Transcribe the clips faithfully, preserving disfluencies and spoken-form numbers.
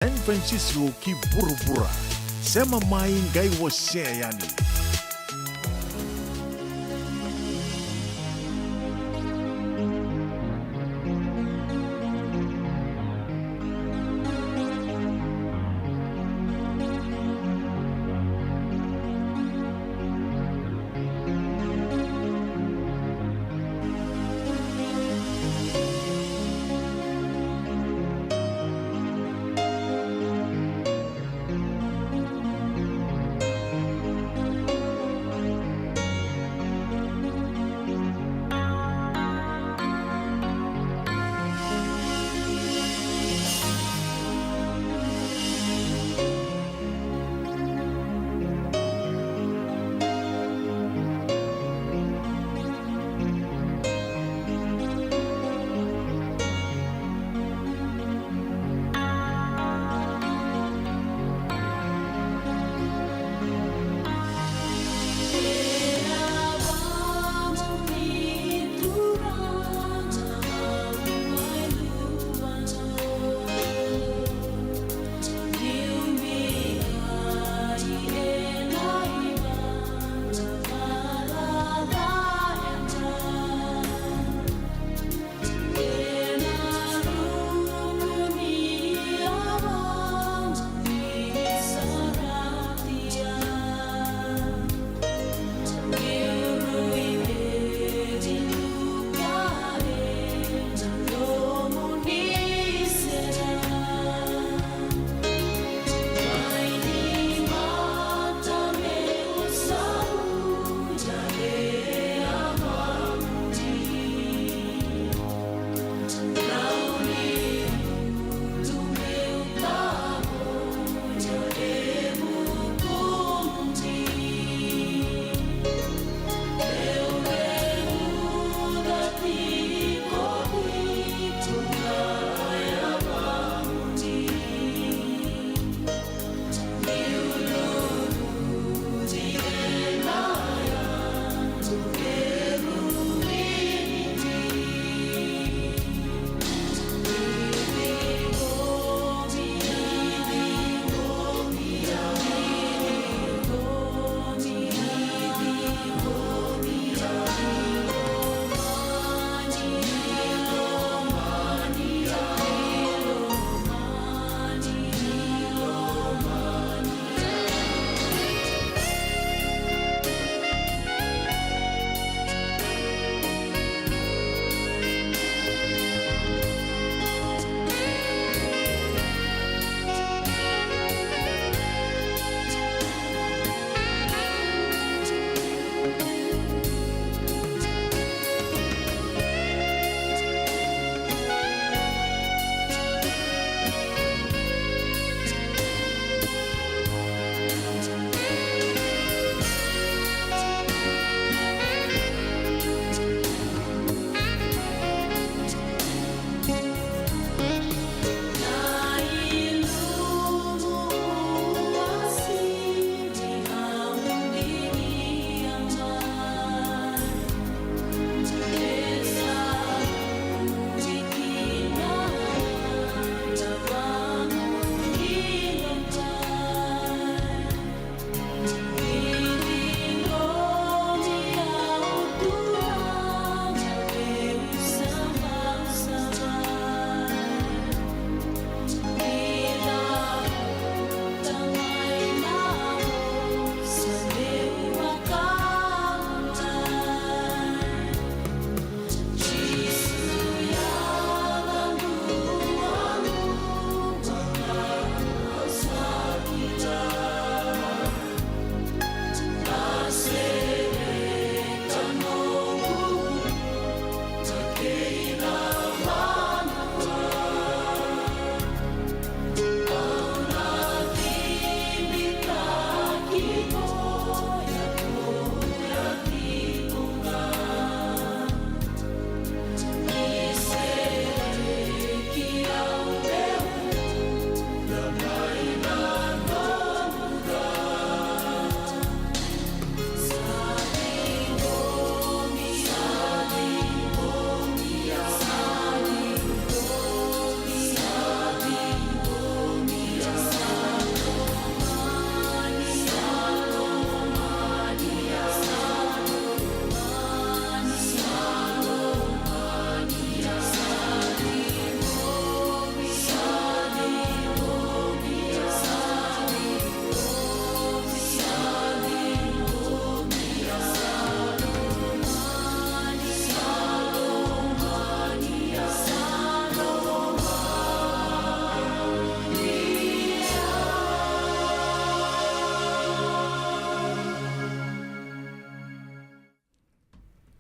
San Francisco ki vuravura. Sema mai qai wasea yani.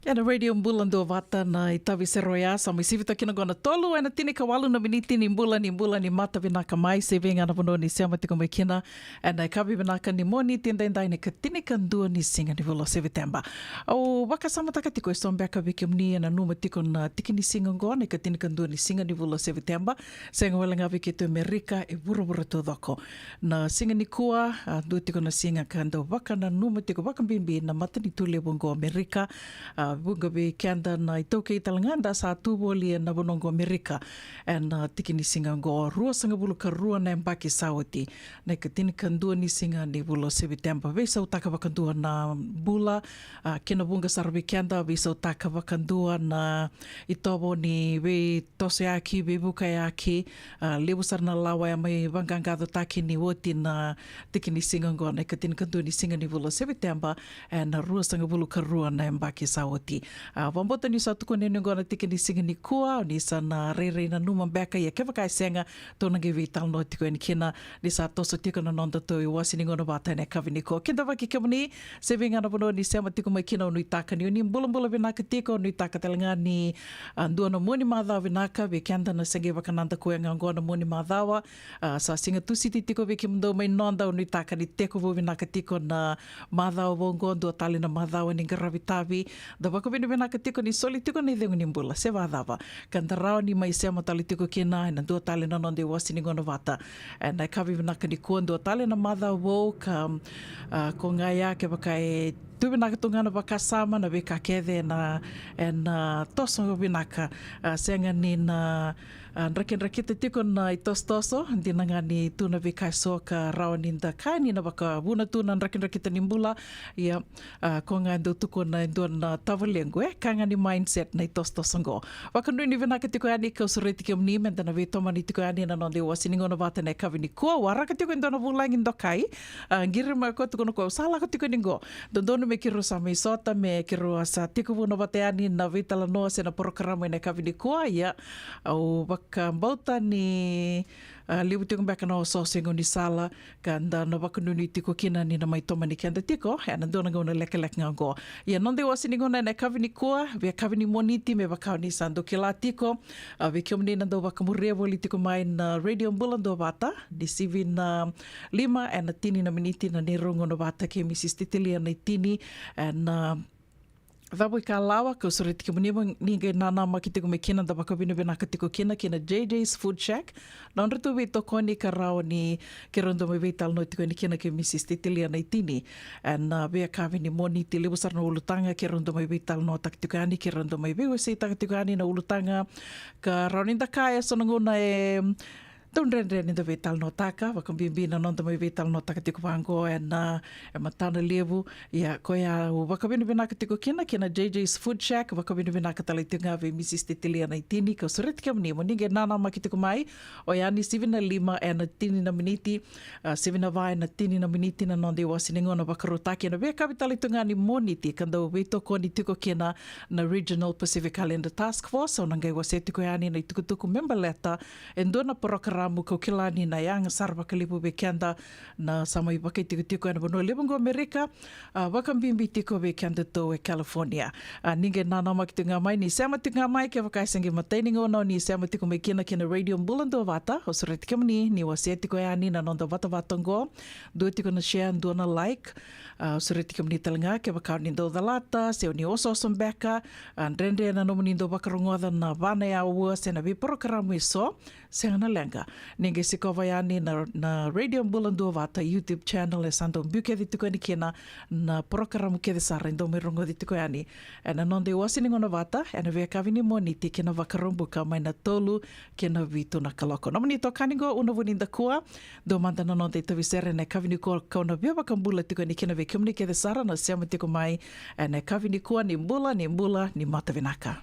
Ena Radio Bula Duavata na itavi sere oya, sa mai sivita kina qo na tolu ena tinikawalu na miniti ni bula, ni bula ni mata vinaka mai, se vei ga na vanua ni sema tiko mai kina. Ena yakavi vinaka ni Moniti edaidai na ikatinikadua ni siga ni vula o Seviteba. Au vakasamataka tiko eso beka vei kemuni e nanuma tiko na tiki ni siga oqo, na ikatinikadua ni siga ni vula o Seviteba. Sega wale ga vei keitou e Merika, e vuravura taucoko. Na siga nikua, a, dua tiko na siga ka dau vakananuma tiko vakabibi na matanitu levu oqo o Merika. A, vuqa vei keda na iTaukei tale ga da sa tu voli ena vanua oqo o Merika ena tiki ni siga oqo, ruasagavulu ka rua na yabaki sa oti, na ikatinikadua ni siga ni vula o Seviteba. Veisautaka vakadua na bula, a, kena vuqa sara vei keda, veisautaka vakadua na itovo ni veitosoyaki, veivukayaki, a, levu sara na lawa e mai vaqaqacotaki ni oti na tiki ni siga oqo, na ikatinikadua ni siga ni vula o Seviteba, ena ruasagavulu ka rua na yabaki sa oti. A, vakabauta ni sa tukuni yani oqo na tiki ni siga nikua, ni sa na rairai nanuma beka, ia kevaka e sega, tou na qai veitalanoa tiko yani kina, ni sa toso tiko na nodatou iwase ni gauna vata ena yakavi nikua. Kidavaki kemuni, se vei ga na vanua ni sema tiko mai kina, au nuitaka ni o ni bulabula vinaka tiko, au nuitaka tale ga ni, a, dua na mua ni macawa vinaka vei keda na se qai vakanadakuya ga oqo na mua ni macawa. A, sa siga Tusiti tiko vei kemudou mai noda, au nuitaka ni tekivu vinaka tiko na macawa vou oqo, dua tale na macawa ni qaravi tavi. Da vakavinavinaka tiko ni soli tiko na icegu ni bula, se vakacava, ka da rawa ni mai sema tale tiko kina ena dua tale na noda iwase ni gauna vata ena yakavi vinaka nikua, dua tale na macawa vou ka, a, ko ga ya kevaka e tu vinaka tu ga na vakasama, na veika kece ena, ena toso vinaka, a, sega ni na, a, drakidrakita tiko na itosotoso, dina ga ni tu na veika eso ka rawa ni da kaya ni na vakavuna tu na drakidrakita ni bula. Ia, a, ko ga e dau tukuna e dua na tavalequ, e, ka ga ni mindset na itosotoso oqo. Vakanuinui vinaka tiko yani, kau sureti kemuni meda na veitomani tiko yani na noda iwase ni gauna vata ena yakavi nikua. Waraka tiko e dua na vulagi dokai, a, qiri mai o koya, tukuna o koya, au sa lako tiko yani qo. Dodonu me keirau sa mai sota, me keirau a sa tekivu na vata yani na veitalanoa se na porokaramu ena yakavi nikua. Ia, au vakabauta ni, a, levu tiko beka na osooso e gaunisala, ka da na vakanuinui tiko kina ni na mai tomani keda tiko ena dua na gauna lekaleka ga oqo. Ia, noda iwase ni gauna ena yakavi nikua, veiyakavi ni Moniti, me vaka o ni sa dau kila tiko, a, vei kemuni na dau vakamuria voli tiko mai na Radio Bula Duavata, ni sivi na lima ena tini na miniti na neirau gauna vata kei Mrs Titilia Naitini, ena cavu ikalawa, kau sureti kemuni mo ni qai nanamaki tiko mai kina, da vakavinavinaka tiko kina kei na J J's Food Shack, na nodratou veitokoni ka rawa ni keirau dau mai veitalanoa tiko yani kina kei Mrs Titilia Naitini ena, a, veiyakavi ni Moniti. Levu sara na ulutaga keirau dau mai veitalanoataka tiko yani, keirau dau mai veiwaseitaka tiko yani na ulutaga ka rawa ni da kaya eso na gauna e dau dredre ni da veitalanoataka, vakabibi na noda mai veitalanoataka tiko vaqo ena, e, matana levu. Ia, koya au vakavinavinaka tiko kina kei na J J's Food Shack, vakavinavinaka tale tiko ga vei Mrs Titilia Naitini, kau sureti kemuni mo ni qai nanamaki tiko mai. Oya ni sivi na lima ena tini na miniti, a, sivi na va ena tini na miniti na noda iwase ni gauna vakarautaki ena veiyakavi tale tu ga ni Moniti, ka dau veitokoni tiko kina na Regional Pacific Islander Task Force. Au na qai wasea tiko yani na itukutuku me baleta e dua na porokaramu kau kila ni na yaga sara vakalevu vei keda na sa mai vakaitikotiko ena vanua levu oqo o Amerika, a, vakabibi tiko vei kedatou e California. A, ni qai nanamaki tiko ga mai, ni sema tiko ga mai, kevaka e se qai matai ni gauna o ni sema tiko mai kina kei na Radio Bula Duavata, au sureti kemuni ni wasea tiko yani na noda vatavata oqo. Dua tiko na share, dua na like. A, au sureti kemuni tale ga, kevaka o ni dau calata se o ni osooso beka, a, dredre na nomuni dau vakarogoca na va na aua se na veiporokaramu eso, sega na leqa, ni qai sikova yani na, na Radio Bula Duavata YouTube channel, e sa dau biu kece tiko yani kina na porokaramu kece sara e dau mai rogoci tiko yani ena noda iwase ni gauna vata ena veiyakavi ni Moniti kei na Vakaraubuka, mai na tolu kei na vitu na kaloko. Nomuni itokani qo, Una Vunidakua. Dua mada na noda itavi sere ena yakavi nikua, kau na via vakabula tiko yani kina vei kemuni kece sara na sema tiko mai ena yakavi nikua. Ni bula, ni bula ni mata vinaka.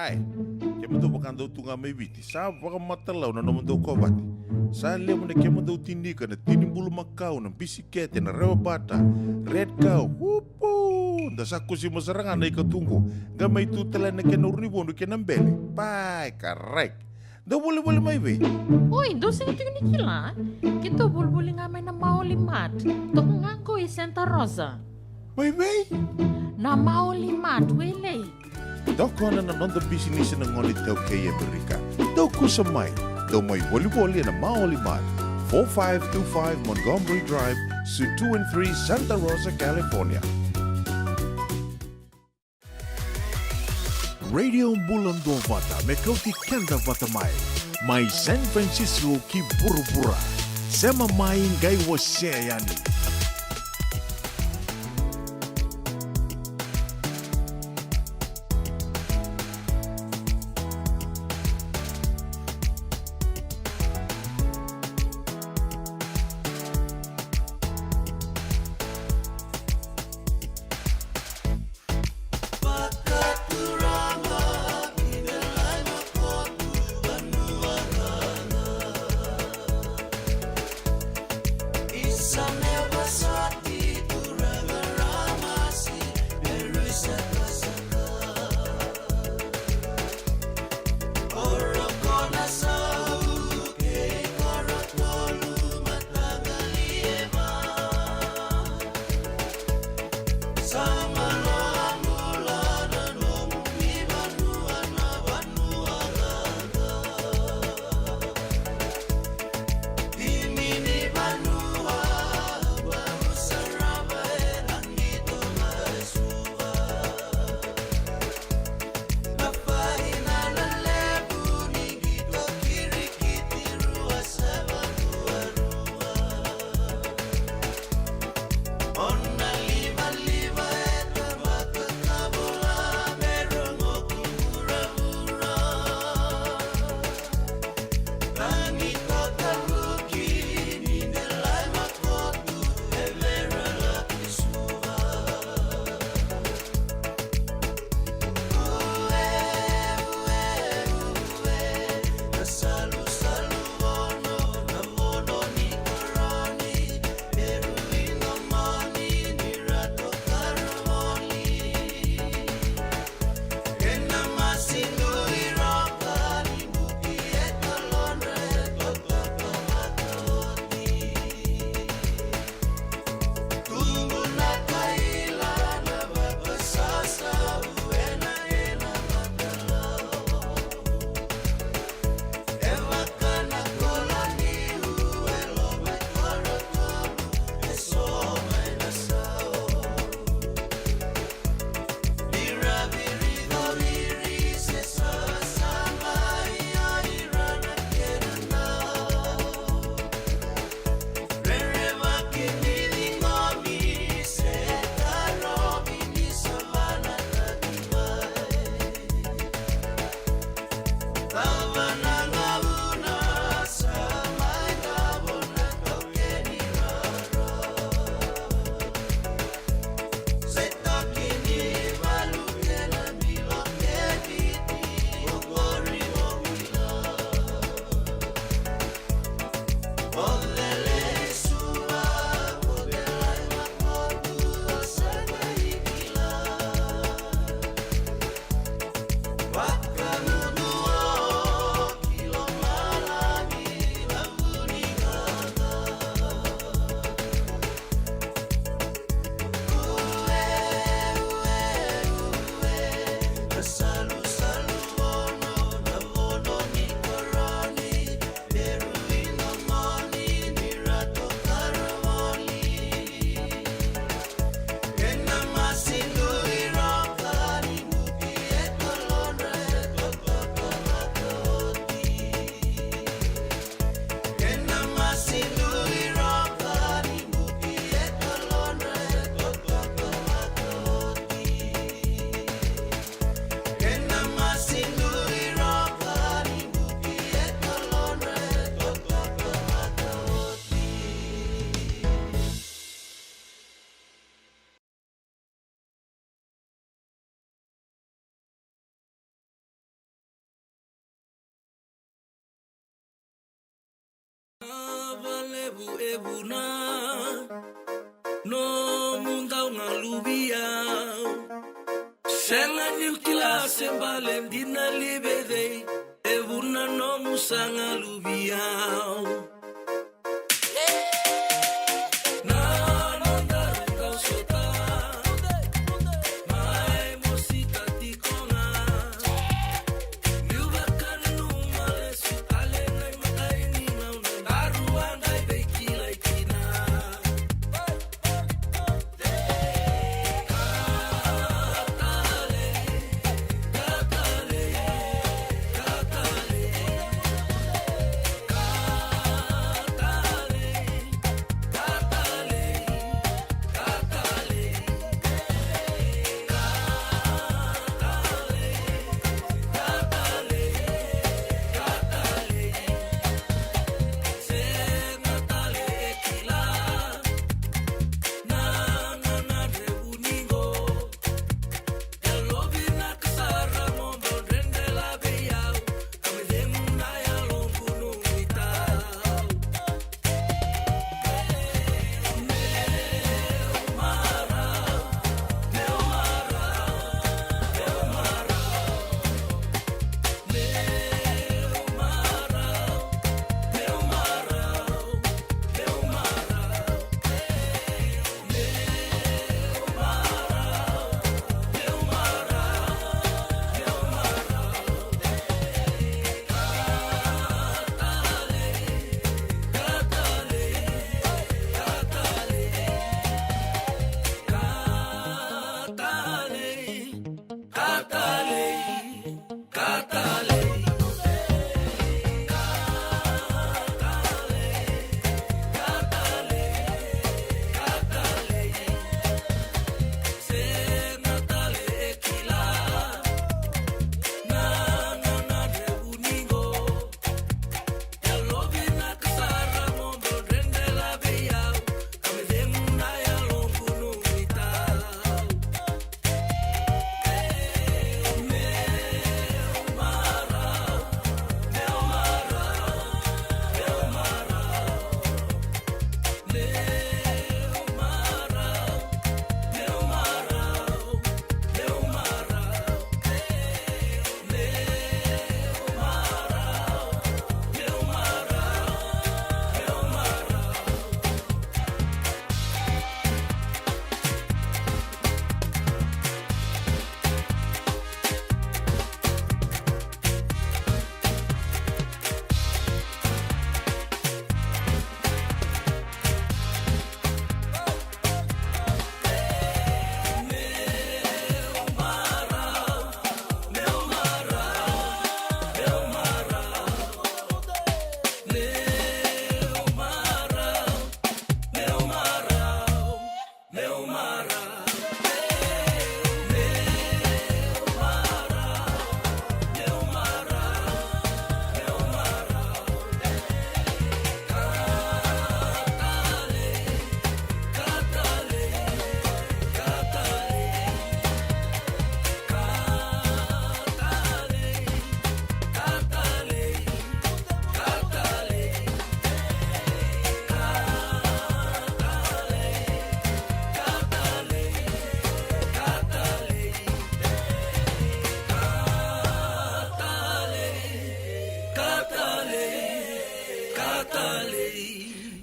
Ai, kemudou vakadau tu ga mai Viti, sa vakamatau na nomudou kovate. Sa levu na kemudou tinika, na tini bulumakau, na bisikete, na rewa bata, red cow, upu! Da sa kusima sara ga na ikatuqu, qai mai tu tale na kena urunivodu kei na bele. Pai, karai. Dau volivoli mai vei? Oi, dou sega tiko ni kila? Keitou volivoli ga mai na Maoli Mart. Toka ga qo i Santa Rosa. Mai vei? Na Maoli Mart, Wailei. Tokona na noda bisinisi na gone iTaukei e Amerika. Dou kusa mai. Dou mai volivoli ena Maoli Mart, four five two five Montgomery Drive, Suite two and three, Santa Rosa, California. Radio Bula Duavata, me kauti keda vata mai. Mai San Francisco ki vuravura. Sema mai qai wasea yani. Evu, evu na nomu dau galuvi au. Sega niu kila se bale dina li vei cei, evu na nomu sa galuvi au. Na nodaru kau sota, mai mosita tiko ga. Niu vakananuma lesu tale na imatai ni gauna, daru a qai veikilai kina.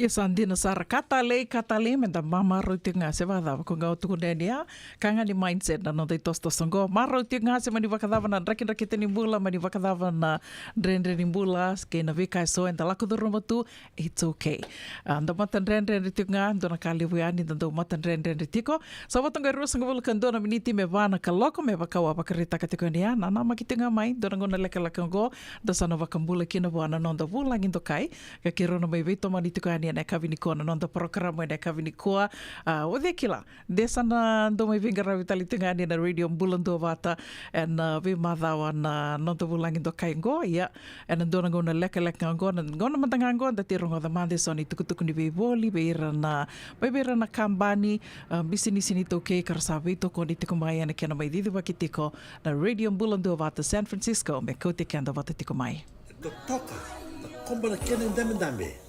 Ia sa dina sara, ka talei, ka talei, meda marau tiko ga se vakacava ko ga o tukuna yani ya. Ka ga ni mindset na noda itosotoso oqo. Marau tiko ga se mani vakacava na drakidrakita ni bula, mani vakacava na dredre ni bula, kei na veika eso eda lako curuma tu, it's okay. A, da matadredredre tiko ga, dua na ka levu yani da dau matadredredre tiko. Sa vo toka e ruasagavulu ka dua na miniti me va na kaloko, me vaka au a vakaraitaka tiko yani ya, na namaki tiko ga mai, dua na gauna lekaleka oqo, da sa na vakabula kina vua na noda vulagi dokai, ka keirau na mai veitomani tiko yani ena yakavi nikua na noda parokaramu ena yakavi nikua. A, o cei kila, de sa na dau mai veiqaravi tale tiko ga yani ena Radio Bula Duavata ena, a, veimacawa na noda vulagi dokai oqo, ia, ena dua na gauna lekaleka oqo, na gauna mada ga oqo, da tei rogoca mada eso na itukutuku ni veivoli vei ira na, mai vei ira na kabani, a, bisinisi ni taukei ka ra sa veitokoni tiko mai ena kena mai cicivaki tiko na Radio Bula Duavata San Francisco, me kauti keda vata tiko mai. E totoka na koba na kena idabedabe.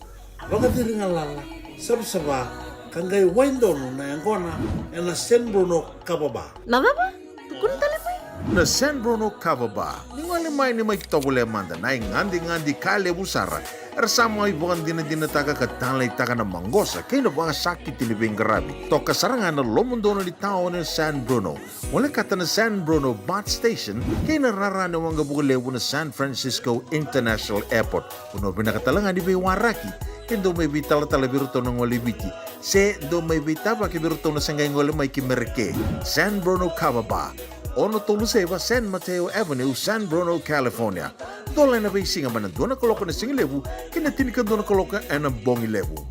Vakaciri galala, savasava, ka qai wai donu na yaqona ena San Bruno Kava Bar. Na cava? Tukuna tale mai. Na San Bruno Kava Bar. Ni gole mai ni mai tovolea mada na igadigadi ka levu sara. Era sa mai vakadinadinataka ka taleitaka na maqosa kei na vakasakiti ni veiqaravi. Toka sara ga na lomodonu ni taoni o San Bruno. Molekata na San Bruno BART Station kei na rara ni waqa vakalevu na San Francisco International Airport. Vanua vinaka tale ga ni veiwaraki, ke dou mai veitalatala vei iratou na gole i Viti, se dou mai veitavaki vei iratou na se qai gole mai ki Merika. San Bruno Kava Bar, ono tolu saiva San Mateo Avenue, San Bruno, California. Dola ena veisiga mai na dua na kaloko na sigalevu ki na tinikadua na kaloko ena bogi levu.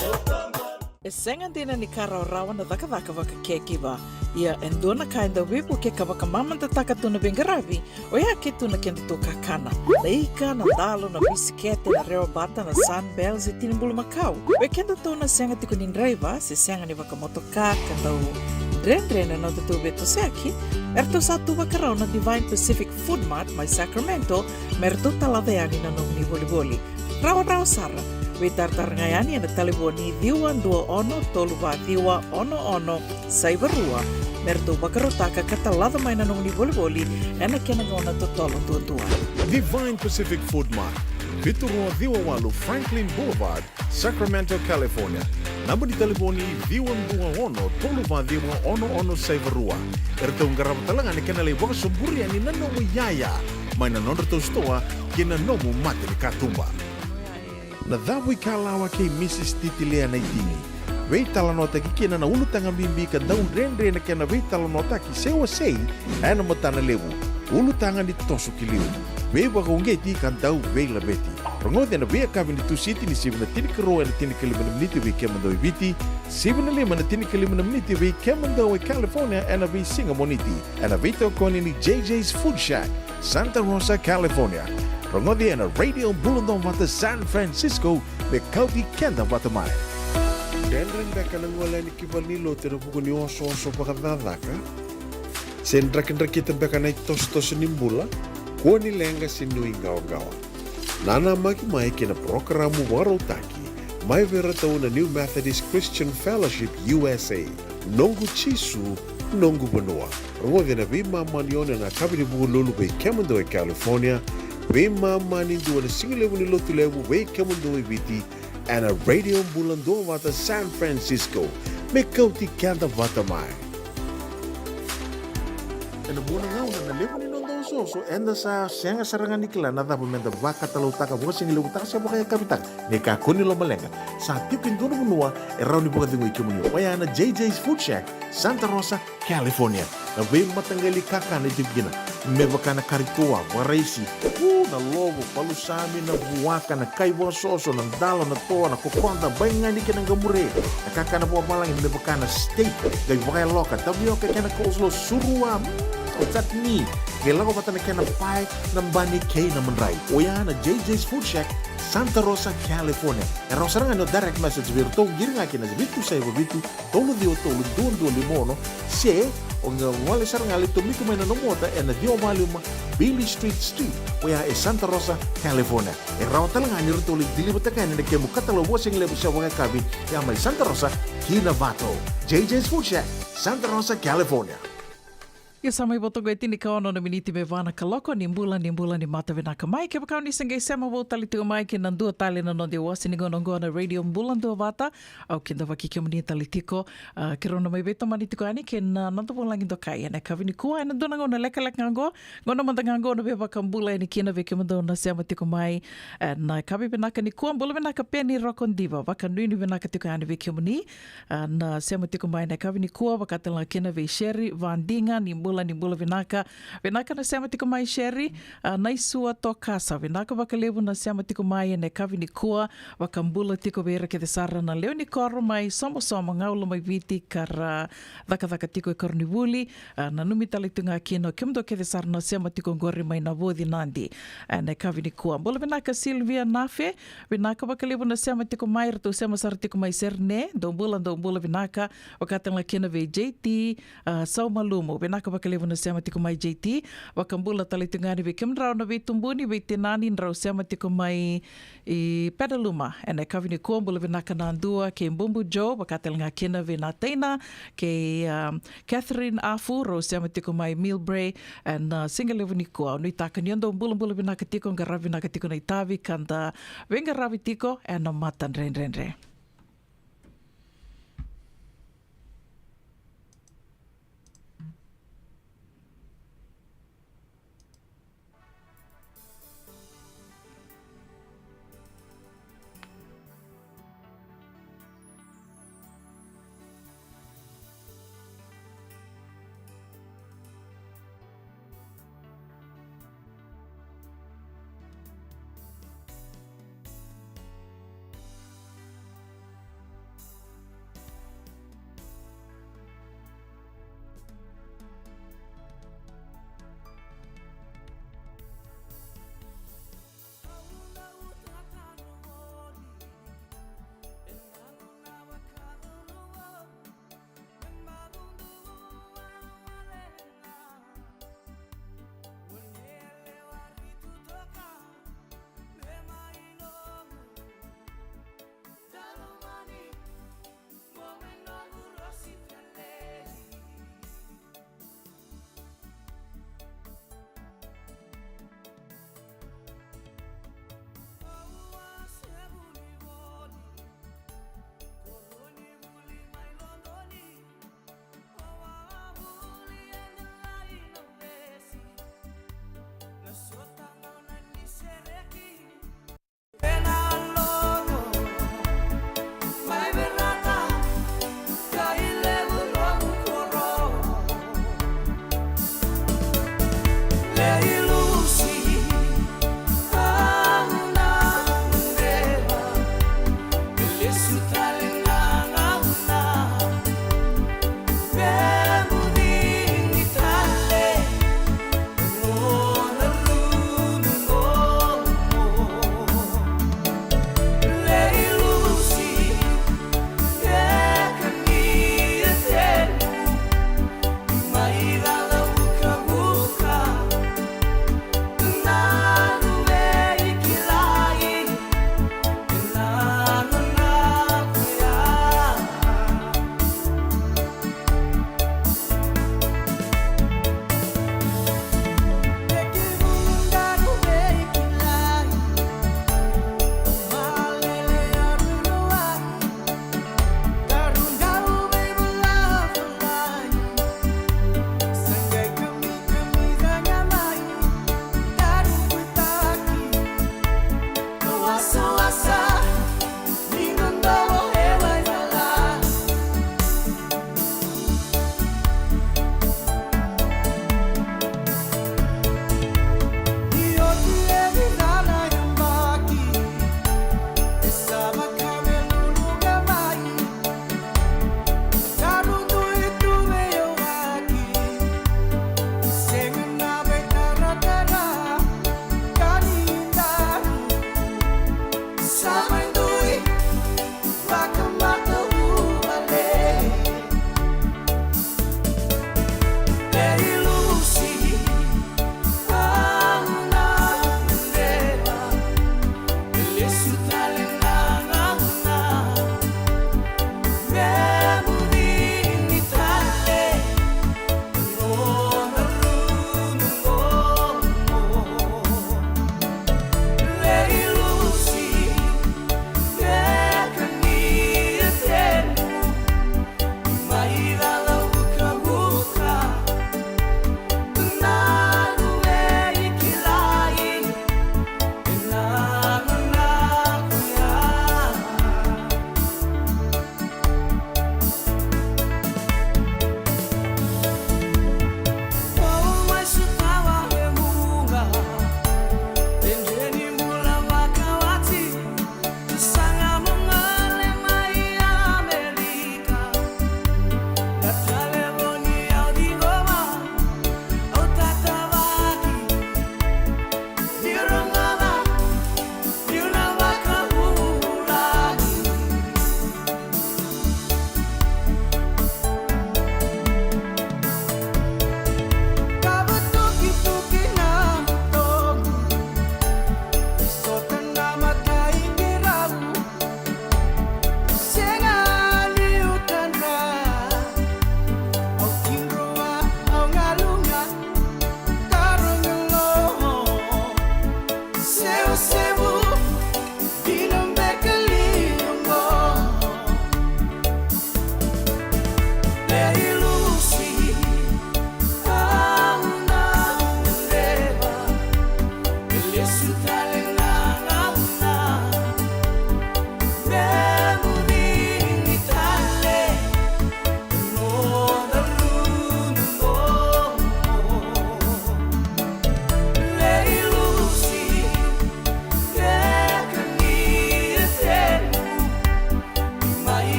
E sega dina ni ka rawarawa na cakacaka vaka-caregiver. Ia e dua na ka e dau veivuke ka vakamamadataka tu na veiqaravi, oya ke tu na kedatou kakana. Na ika, na dalo, na bisikete, na rewabata, na Sunbell, se tini bulumakau. Vei kedatou na sega tiko ni draiva se sega ni vakamotoka ka dau dredre na nodatou veitosoyaki, eratou sa tu vakarau na Divine Pacific Food Mart mai Sacramento me ratou talaca yani na nomuni volivoli. Rawarawa sara. Veitaratara ga yani ena talevoni ciwa dua ono tolu va ciwa ono ono saiva rua me ratou vakarautaka ka talaca mai na nomuni volivoli ena kena gauna totolo duadua. Divine Pacific Food Mart, vitu rua ciwa walu Franklin Boulevard, Sacramento, California. Naba ni talevoni ciwa dua ono tolu va ciwa ono ono saiva rua. Eratou qarava tale ga na kena lai vakasoburi yani na nomu iyaya mai na nodratou sitoa kei na nomu mata ni katuba. Na cavu ikalawa kei Mrs Titilia Naitini. Veitalanoataki kina na ulutaga bibi ka dau dredre na kena veitalanoataki se wasei ena matana levu. Ulutaga ni toso ki liu, veivakauqeti ka dau veilaveti. Rogoci ena veiyakavi ni Tusiti ni sivi na tinikarua ena tinikalima na miniti vei kemudou e Viti, sivi na lima ena tinikalima na miniti vei kemudou e California ena veisiga Moniti, ena veitokoni ni JJ's Food Shack, Santa Rosa, California. Rogoci ena Radio Bula Duavata San Francisco, me kauti keda vata mai. Dredre beka na gole yani ki valenilotu ena vuku ni osooso vakacakacaka? Se drakidrakita beka na itosotoso ni bula? Kua ni leqa se nuiqawaqawa. Nanamaki mai ki na parokaramu vakarautaki mai vei iratou na New Methodist Christian Fellowship U S A. Noqu Jisu, noqu vanua. Rogoci ena veimama ni ono ena yakavi ni Vukelulu vei kemudou e California, veimama ni dua na sigalevu ni Lotulevu vei kemudou e Viti, ena Radio Bula Duavata San Francisco, me kauti keda vata mai. Ena vua na gauna na levu ni noda osooso, eda sa sega sara ga ni kila na cava meda vakatalautaka, vakasigalevu taka se vakayakavi taka. Ni kakua ni lomaleqa, sa tiko e dua na vanua e rawa ni vakacegui kemuni. Oya na JJ's Food Shack, Santa Rosa, California. Na veimataqali kakana e tiko kina, me vaka na kari toa, vakaraisi, u, na lovo, palusami, na vuaka, na kai vakasoso, na dalo, na toa, na kokoda, baigani kei na qamure. Na kakana vakavalagi me vaka na steak, qai vakayaloka, tavioka kei na coleslaw, surua, mm, chutney. Qai lako vata na kena pae, na bani kei na madrai. Oya na JJ's Food Shack, Santa Rosa, California. E rawa sara ga ni o direct message vei iratou, qiri ga ki na vitu saiva vitu, tolu ciwa tolu, dua dua lima ono, se o qai gole sara ga, lai tomika mai na nomu ota ena ciwa va lima Beale Street Suite, oya e Santa Rosa, California. E rawa tale ga ni ratou lai deliver-taka yani na kemu katalau vakasigalevu se vakayakavi, ya mai Santa Rosa ki Novato. JJ's Food Shack, Santa Rosa, California. Ia sa mai vo toka e tinikaono na miniti me va na kaloko. Ni bula, ni bula, ni mata vinaka mai. Kevaka o ni se qai sema vou tale tiko mai ki na dua tale na noda iwase ni gauna oqo na Radio Bula Duavata, au kidavaki kemuni tale tiko. A, keirau na mai veitomani tiko yani kei na noda vulagi dokai ena yakavi nikua, ena dua na gauna lekaleka ga oqo. Gauna mada ga oqo na veivakabula yani kina vei kemudou na sema tiko mai ena yakavi vinaka nikua. Bula vinaka Peni Rokodiva, vakanuinui vinaka tiko yani vei kemuni. A, na sema tiko mai na yakavi nikua, vaka tale ga kina vei Sherry Vadiga, ni bula, ni bula vinaka. Vinaka na sema tiko mai Sherry. A, Naisua Tokasa, vinaka vakalevu na sema tiko mai ena yakavi nikua. Vakabula tiko vei ira kece sara na lewe ni koro mai Somosomo, Gaula mai Viti, ka ra cakacaka tiko e koronivuli. A, nanumi tale tu ga kina o kemudou kece sara na sema tiko oqori mai Navoci, Nadi, ena yakavi nikua. Bula vinaka Silvia Nafe, vinaka vakalevu na sema tiko mai, ratou sema sara tiko mai Serne, dou bula, dou bula vinaka, vaka tale ga kina vei JT, a, Saumalumu, vinaka Ka levu na sema tiko mai J T, vakabula tale tiko ga yani vei kemudrau na veitubuni, veitinani, drau sema tiko mai i Pedaluma. Ena yakavi nikua, bula vinaka na dua kei Bubu Joe, vaka tale ga kina vei na teina, kei, um, Catherine Afu, rau sema tiko mai Millbrae, ena, uh, siga levu nikua. Nuitaka ni o dou bulabula vinaka tiko, qaravi vinaka tiko na itavi, ka da veiqaravi tiko ena matadredredre.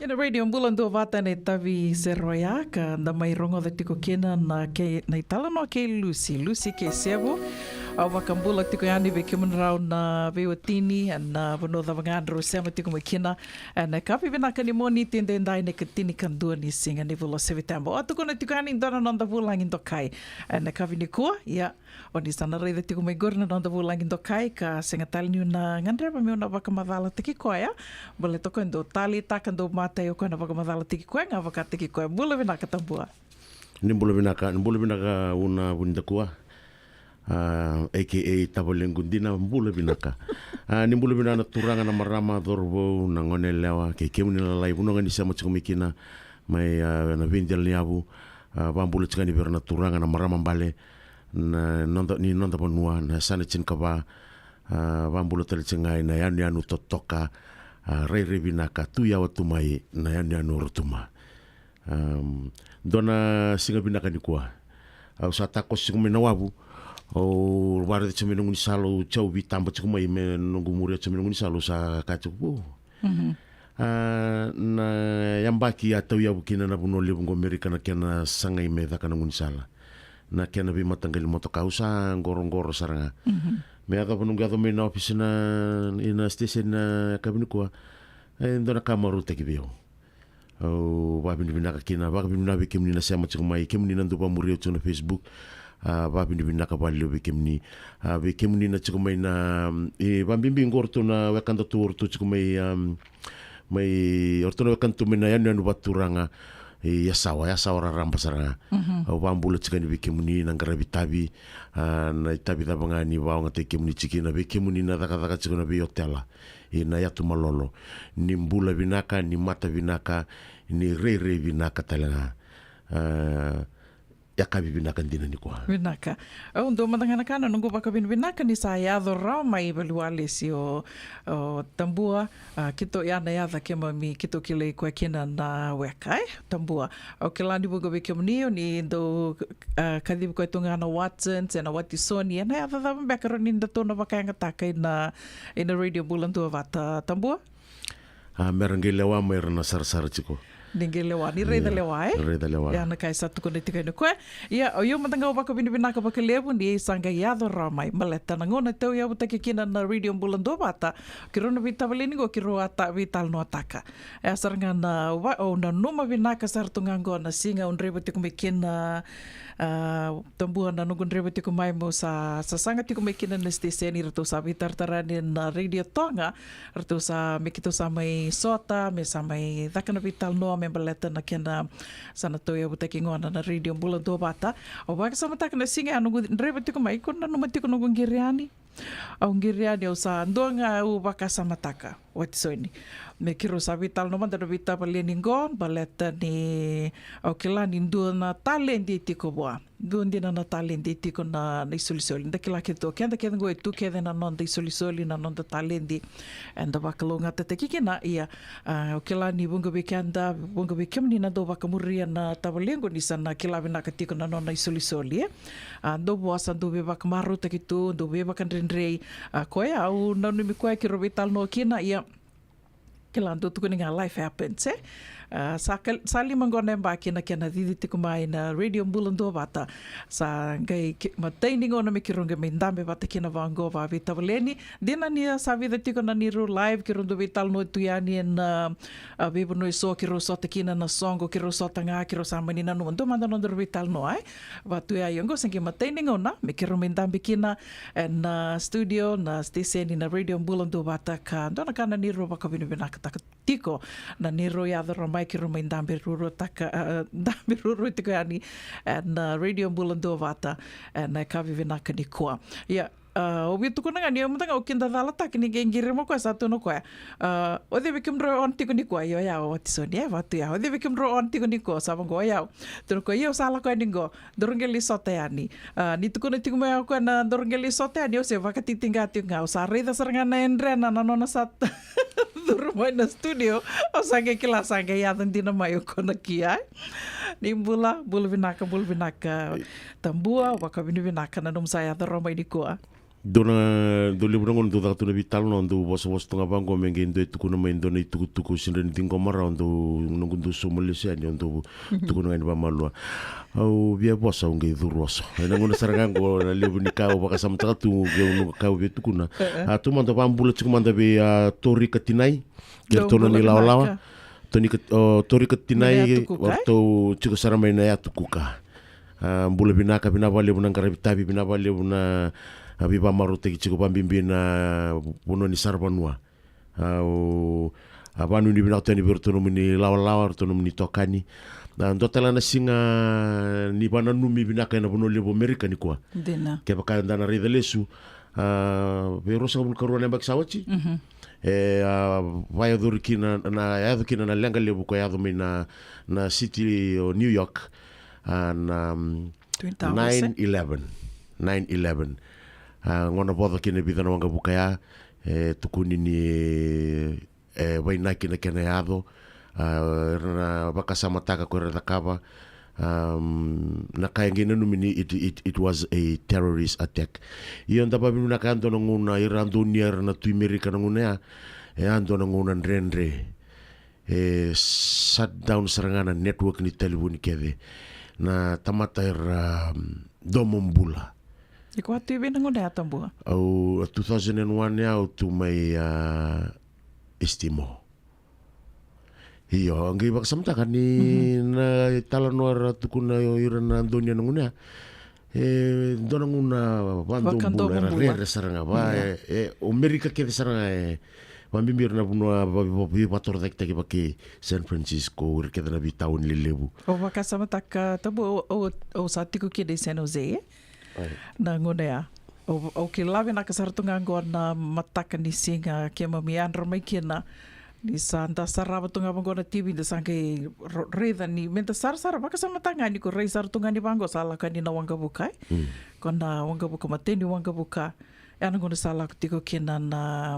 Ena Radio Bula Duavata na itavi sere oya ka da mai rogoca tiko kina na kei na italanoa kei Lucy, Lucy kei Sevu. Au vakabula tiko yani vei kemudrau na veiwatini ena vanua cava ga drau sema tiko mai kina. Ena yakavi vinaka ni Moniti edaidai na ikatinikadua ni siga ni vula o Seviteba. Au a tukuna tiko yani dua na noda vulagi dokai ena yakavi nikua, ia o ni sa na raica tiko mai qori na noda vulagi dokai ka sega tale niu na gadreva meu na vakamacalataki koya. Baleta o koya dau taleitaka, dau matai o koya na vakamacalataki koya ga vakataki koya. Bula vinaka Tabua. Ni bula vinaka, ni bula vinaka Una Vunidakua, a, A K A Tavalequ Dina, bula vinaka. A, ni bula vinaka na turaga, na marama, cauravou, na goneyalewa kei kemuni na lalai, vanua ga ni sema tiko mai kina mai, a, na veidela ni yavu. A, vakabula tiko yani vei ira na turaga, na marama bale na noda, ni noda vanua, na yasana tinikava. A, vakabula tale tiko ga ina yanuyanu totoka, a, rairai vinaka, tu yawa tu mai na yanuyanu o Rotuma. Am, dua na siga vinaka nikua. Au sa takoso tiko mai na wavu. Au vakaraica tiko mai na gaunisala, au tiko, au veitaba tiko mai me noqu muria tiko mai na gaunisala, au sa kaya tiko, "Vo." Mhm. A, na yabaki a tauyavu kina na vanua levu qo Amerika na kena sagai me caka na gaunisala, na kena veimataqali motoka, au sa qoroqoro sara ga. Mhm. Me yacova noqu yaco mai na office na, ina station na yakavi nikua, e dua na ka marautaki vei au. Au vakavinavinaka kina, vakavinavinaka vei kemuni na sema tiko mai, kemuni na dau vakamuri au tiko na Facebook. A, vakavinavinaka vakalevu vei kemuni. A, vei kemuni na tiko mai na, e, vakabibi qo o ratou na wekadatou o ratou tiko mai, am, mai, o ratou na wekadatou mai na yanuyanu vakaturaga i Yasawa, Yasawa raraba sara ga. Mhm. Au vakabula tiko yani vei kemuni na qaravi tavi, a, na itavi cava ga ni vakaogataki kemuni tiko kina, vei kemuni na cakacaka tiko na veiotela ina yatu malolo. Ni bula vinaka, ni mata vinaka, ni rairai vinaka tale ga. A, yakavi vinaka dina nikua. Vinaka. Au dua mada ga na ka na noqu vakavinavinaka ni sa yaco rawa mai valiwalesi o, o Tabua, a, keitou ya na yaca keimami keitou kilai koya kina na weka, e? Tabua. Au kila ni vuqa vei kemuni o ni dau, a, kacivi koya tu ga na Watson, se na Watisoni, ena yaca cava beka rawa ni datou na vakayagataka ina, ina Radio Bula Duavata, Tabua? A, mera qai lewa mai ra na sarasara tiko. Ni qai lewa, ni raica lewa, e? Raica lewa. Ia, na ka e sa tukuna tiko yani o koya. Ia, o io mada ga au vakavinavinaka vakalevu ni sa qai yaco rawa mai. Baleta na gauna e tauyavutaki kina na Radio Bula Duavata, keirau na veitavaleni qo keirau a ta-, veitalanoataka. E a sara ga na, au va-, au nanuma vinaka sara tu ga qo na siga au draiva tiko mai kina, a, Tabua, na noqu draiva tiko mai meu sa, sa saga tiko mai kina na station, ratou sa veitaratara yani na Radio Toga, ratou sa, me keitou sa mai sota, me sa mai caka na veitalanoa me baleta na kena sa na tauyavutaki gona na Radio Bula Duavata. Au vakasamataka na siga ya noqu draiva tiko mai, ko nanuma tiko noqu qiri yani. Au qiri yani, au sa dua ga au vakasamataka, Watisoni, me keirau sa veitalanoa mada na veitavaleni qo, baleta ni au kila ni dua na taledi e tiko vua. Dua dina na taledi e tiko na, na isolisoli. Da kila kece tu, keda kece qo e tu kece na noda isolisoli, na noda taledi. Eda vakalougatataki kina, ia, a, au kila ni vuqa vei keda, vuqa vei kemuni na dau vakamuria na tavalequ ni sa na kila vinaka tiko na nona isolisoli, e. A, dou vosa, dou veivakamarautaki tu, dou veivakadredrei. A, koya au nanumi koya keirau veitalanoa kina, ia, kila dou tukuni ga life happens, e? A, sa kal-, sa lima qo na yabaki na kena cici tiko mai na Radio Bula Duavata. Sa qai ke-, matai ni gauna me keirau qai mai dabe vata kina vaqo vakaveitavaleni. Dina ni sa vica tiko na neirau live, keirau dau veitalanoa tu yani ena, a, veivanua eso keirau sota kina na soqo, keirau sota ga, keirau sa mani nanuma dua mada na nodaru veitalanoa, e? Vatu ya, ia qo sa qai matai ni gauna me keirau mai dabe kina ena, a, studio, na station ni na Radio Bula Duavata, ka dua na ka na neirau vakavinavinakataka tiko na neirau yaco rawa mai keirau mai dabe ruaruataka, a, dabe ruarua tiko yani ena, a, Radio Bula Duavata ena yakavi vinaka nikua. Ia, a, au via tukuna ga ni au mada ga au kida calataka ni qai qiri mai o koya, sa tukuna o koya, a, o cei vei kemudrau e on tiko nikua? Io, o yau, o Watisoni, e, vatu ya. O cei vei kemudrau e on tiko nikua? Sa vaqo, o yau. Tukuna o koya, io, au sa lako yani qo. Daru qai lai sota yani. A, ni tukuna tiko mai o koya na daru qai lai sota yani, au se vakatitiqa tiko ga. Au sa raica sara ga na yadrena na nona sa curu mai na studio. Au sa qai kila sa qai yaco dina mai o koya na kia, e. Ni bula, bula vinaka, bula vinaka. Tabua, vakavinavinaka na nomu sa yaco rawa mai nikua. Dua na, dau levu na gauna dau caka tu na veitalanoa, dau vosavosa tu ga vaqo me qai dua e tukuna mai dua na itukutuku sega ni ciqoma rawa, dau, noqu dau sauma lesu yani, au dau tukuna ga ni vakamalua. Au via vosa, au qai curu oso. E na gauna sara ga qo na levu ni ka au vakasamataka tu, qai au noqu ka au via tukuna. A, tu mada, vabula tiko mada vei a Torika Tinai. Kei ratou na nomu ilawalawa. Torika Tinai, ratou tiko sara mai na yatu Kuka. A, bula vinaka, vinaka vakalevu na qaravi tavi, vinaka vakalevu na, a, veivakamarautaki tiko, vakabibi na vanua ni saravanua. A, o, a, vakanuinui vinaka tu yani vei ratou na nomuni lawalawa, ratou na nomuni itokani. A, dua tale na siga ni vakananumi vinaka ena vanua levu o Amerika nikua. Kevaka eda na raica lesu, a, vei ruasagavulu ka rua na yabaki sa oti. E, a, vakayacori kina, na yaco kina na leqa levu ka yaco mai na, na city o New York. A, na, mm, nine eleven. Nine eleven. A, gauna voca kina e vica na waqavuka ya, e tukuni ni, e, vainaki na kena yaco. A, era na vakasamataka ko era cakava. A, na ka e qai nanumi ni it, it, it was a terrorist attack. Io, da vakavinavinaka, e dua na gauna era a donuya era na tui Merika na gauna ya. E a dua na gauna dredre. E shut down sara ga na network ni talevoni kece. Na tamata era, um, domobula. Iko a tu i vei na gauna ya, Tabua? Au, a, two thousand and one ya au tu mai, a, East Timor. Io, au qai vakasamataka ni na italanoa era tukuna o ira na donuya na gauna ya. E dua na gauna vakadomobula, era rere sara ga, va, e, e, o Merika kece sara ga, e, vakabibi ira na vanua va, va, va, vakatorocaketaki vaka San Francisco, ira kece na veitauni lelevu. Au vakasamataka, Tabua, au, au, au sa tiko kina i San Jose, e? Na gauna ya. Au, au kila vinaka sara tu ga qo na mataka ni siga keimami yadra mai kina. Ni sa da sarava tu ga vaqo na T V, da sa qai ro-, raica ni, me da sarasara, vakasamataka ga ni ko rai sara tu ga ni vaqo sa lako yani na waqavuka, e? Ko na waqavuka, matai ni waqavuka. E na gauna sa lako tiko kina na,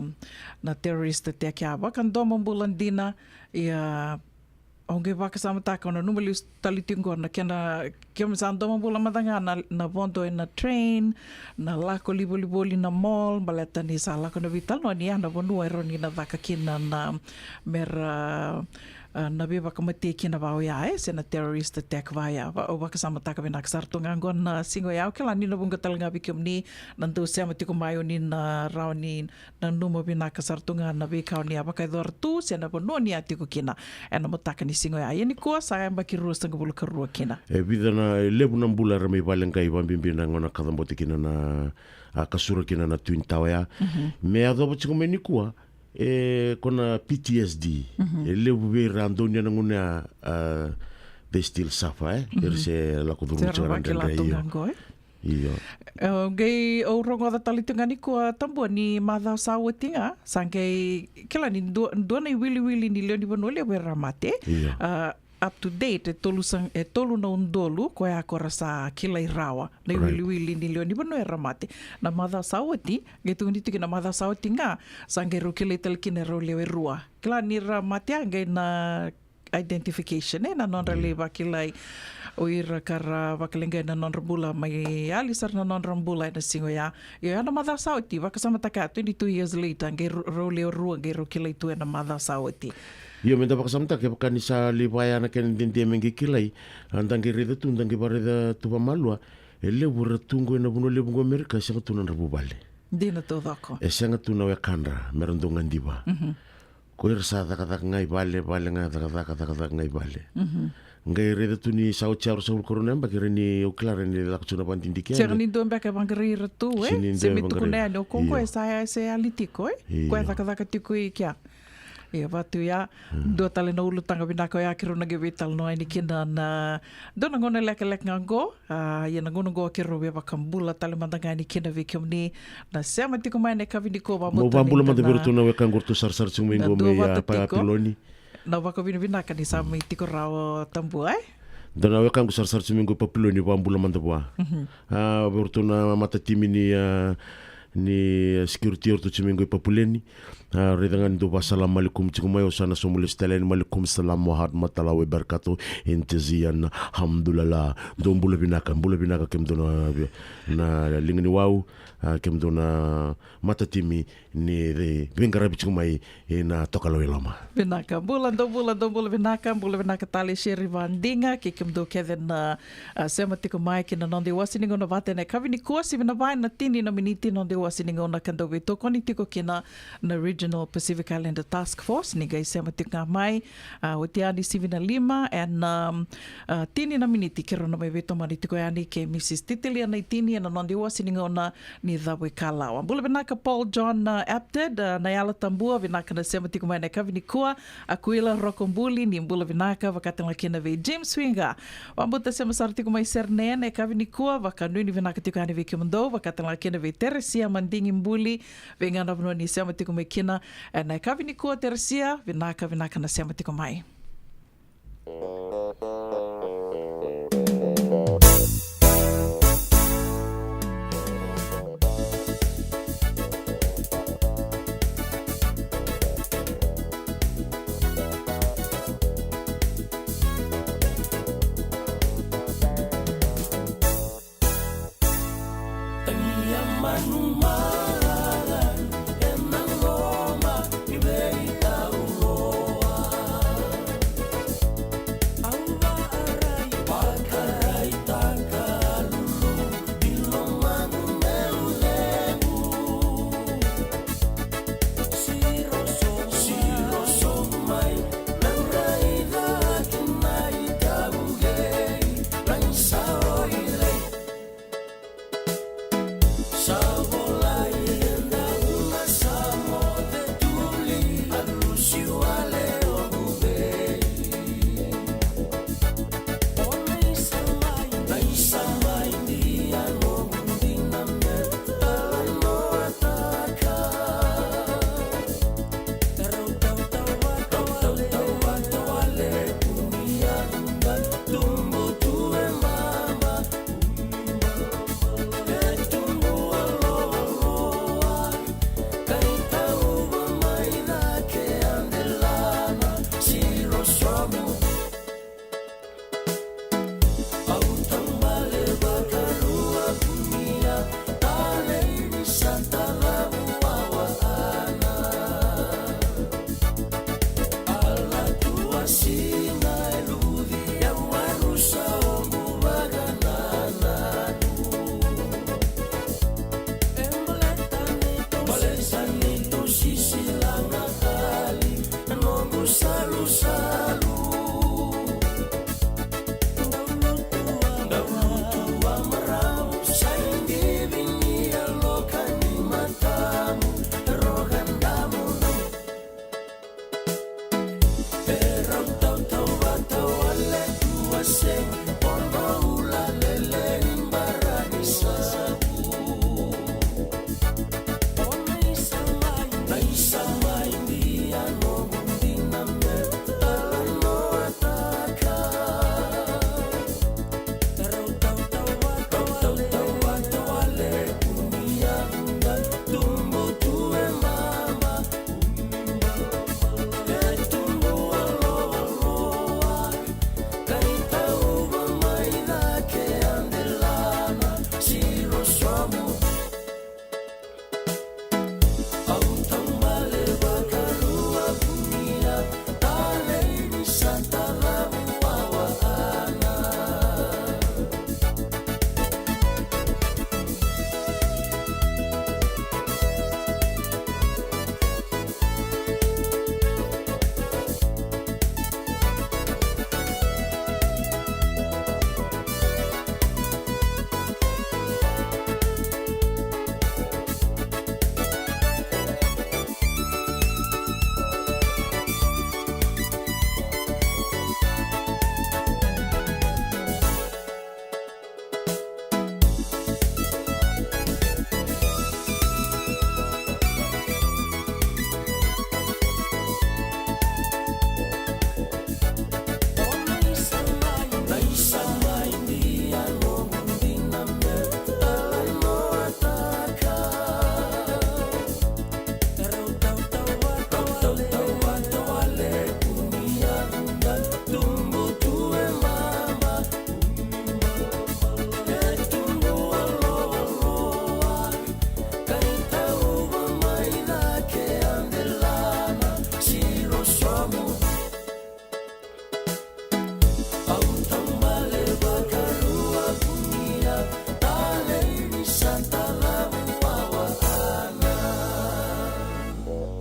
na terrorist attack ya, vakadomobula dina. Ia, au qai vakasamataka, au nanuma lesu tale tiko qo na kena, keimami sa domobula mada ga na, na vodo ena train, na lako livolivoli na mall, baleta ni sa lako na veitalanoa ni ya na vanua e rawa ni na caka kina na, mera, a, na veivakamatei kina va oya, e, se na terrorist attack va ya. Va, au vakasamataka vinaka sara tu ga qo na siga oya, au kila ni na vuqa tale ga vei kemuni na dau sema tiko mai, o ni na rawa ni nanuma vinaka sara tu ga na veika o ni a vakayacora tu se na vanua ni a tiko kina ena mataka ni siga oya. Ia nikua sa yabaki ruasagavulu ka rua kina. E vica na, e levu na bula era mai vale qai, vakabibi na gauna ka caboti kina na, a, ka sura kina na Twin Tower ya. Me yacova tiko mai nikua, e, ko na P T S D. E levu vei ira a donuya na gauna ya, a, they still suffer, e? Era se lako curuma tiko na dredre, io. Io. E, au qai, au rogoca tale tiko ga nikua, Tabua, ni macawa sa oti ga, sa qai, kila ni dua, dua na iwiliwili ni lewe ni vanua levu era mate. Io. A, up to date, e tolu sa, e tolu na udolu koya ko ra sa kilai rawa na iwiliwili ni lewe ni vanua era mate. Na macawa sa oti, qai tukuni tiko na macawa sa oti ga, sa qai rau kilai tale kina e rau lewe rua. Kila ni ra mate, a qai na identification, e, na nodra lai vakilai o ira ka ra vakaleqai na nodra bula, mai yali sara na nodra bula ena siga oya. Io, ya na macawa sa oti, vakasamataka, twenty-two years later, qai ru-, rau lewe rua qai rau kilai tu ena macawa sa oti. Io, me da vakasamataka, kevaka ni sa lai vaya na kena dede me qai kilai, a, da qai raica tu, da qai vakaraica tu vakamalua, e levu era tu qo ena vanua levu qo Amerika, e sega tu na nodra vuvale. Dina taucoko. E sega tu na wekadra mera dau gadiva. Ko ira sa cakacaka ga i vale, vale ga cakacaka, cakacaka ga i vale. Qai raica tu ni sa oti ya ruasagavulu ka rua na yabaki, ra ni, au kila ra ni lako tu na vakadidike. Sega ni dua beka e vaqarai ira tu, e? Se me tukuna yani o koya qo e sa ya, e se yali tiko, e? Koya e cakacaka tiko i kea. Ia, vatu ya, dua tale na ulutaga vinaka oya keirau na qai veitalanoa yani kina na dua na gauna lekaleka ga qo. A, ia na gauna qo keirau via vakabula tale mada ga yani kina vei kemuni na sema tiko mai ena yakavi nikua. Vakabula mada vei iratou na wekaqu ratou sarasara tiko mai qo mai Papiloni. Na vakavinavinaka ni sa mai tiko rawa, Tabua, e? Dua na wekaqu sarasara tiko mai qo i Papiloni, vakabula mada vua. A, vei iratou na matatimi ni, a, ni security o ratou tiko mai qo i Papuleni. A, raica ga ni dou vasalama, alaikum tiko mai, o sa na somu lesu tale yani, alaikum salam warahmatullahi wabarakatuh, intizian, alhamdulillah. Dou bula vinaka, bula vinaka kemudou na, na liga ni wau, a, kemudou na matatimi ni veiqaravi tiko mai ena Tokalau e Loma. Vinaka, bula, dou bula, dou bula vinaka, bula vinaka tale Sherry Vadiga, kei kemudou kece na, a, sema tiko mai ki na noda iwasi ni gauna vata ena yakavi nikua, sivi na va ena tini na miniti noda iwasi ni gauna ka dau veitokoni tiko kina na Regional Pacific Islander Task Force, ni qai sema tiko ga mai, a, oti yani sivi na lima ena, um, a, tini na miniti keirau na mai veitomani tiko yani kei Mrs Titilia Naitini ena noda iwasi ni gauna ni cavuikalawa. Bula vinaka Paul John, uh, Apted, uh, na Yalo Tabua, vinaka na sema tiko mai ena yakavi nikua. Akuila Rokobuli, ni bula vinaka, vakatalega kina vei James Winga. Vabauta sema sara tiko mai Sydney ena yakavi nikua, vakanuinui vinaka tiko yani vei kemudou, vakatalega kina vei Teresia Madigi Buli, vei ga na vanua ni sema tiko mai kina ena yakavi nikua Teresia, vinaka, vinaka na sema tiko mai.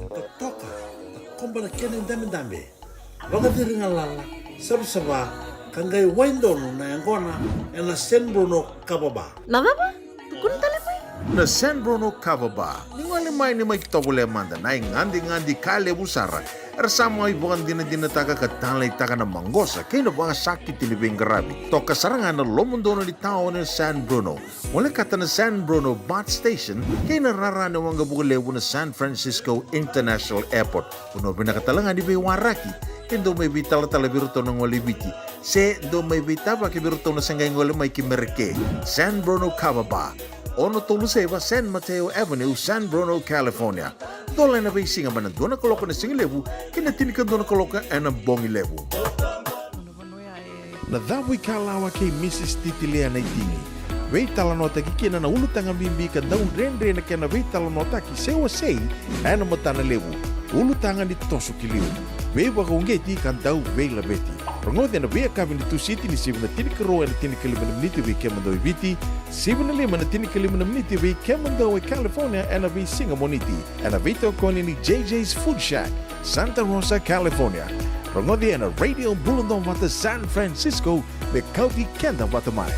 Totoka, takoba na kena idabedabe, vakaciri galala, savasava, ka qai wai donu na yaqona ena San Bruno Kava Bar. Na cava? Tukuna tale mai. Na San Bruno Kava Bar. Ni gole mai, ni mai tovolea mada na igadegade ka levu sara. Era sa mai vakadinadinataka ka taleitaka na maqosa kei na vakasakiti ni veiqaravi. Toka sara ga na lomodonu ni taoni na San Bruno. Molekata na San Bruno BART Station kei na rara ni waqavuka levu na San Francisco International Airport. Vanua vinaka tale ga ni veiwaraki. Ke dou mai veitalatala vei iratou na gole i Viti, se dou mai veitavaki vei iratou na se qai gole mai ki Mereke. San Bruno Kava Bar, ono tolu saiva San Mateo Avenue, San Bruno, California. Dola ena veisiga mai na dua na kaloko ena sigalevu ki na tinikadua na kaloko ena bogilevu. Na cavu i Kalawa kei Mrs Titilia Naitini. Veitalanoataki kina na ulutaga bibi ka dau dredre na kena veitalanoataki se wasei ena matana levu. Ulutaga ni toso ki liu, veivakauqeti ka dau veilaveti. Rogoci ena veiyakavi ni Tusiti ni sivi na tinikarua ena tinikalima na miniti vei kemudou e Viti, sivi na lima na tinikalima na miniti vei kemudou e California ena veisiga Moniti. Ena veitokoni ni JJ's Food Shack, Santa Rosa, California. Rogoci ena Radio Bula Duavata San Francisco, me kauti keda vata mai.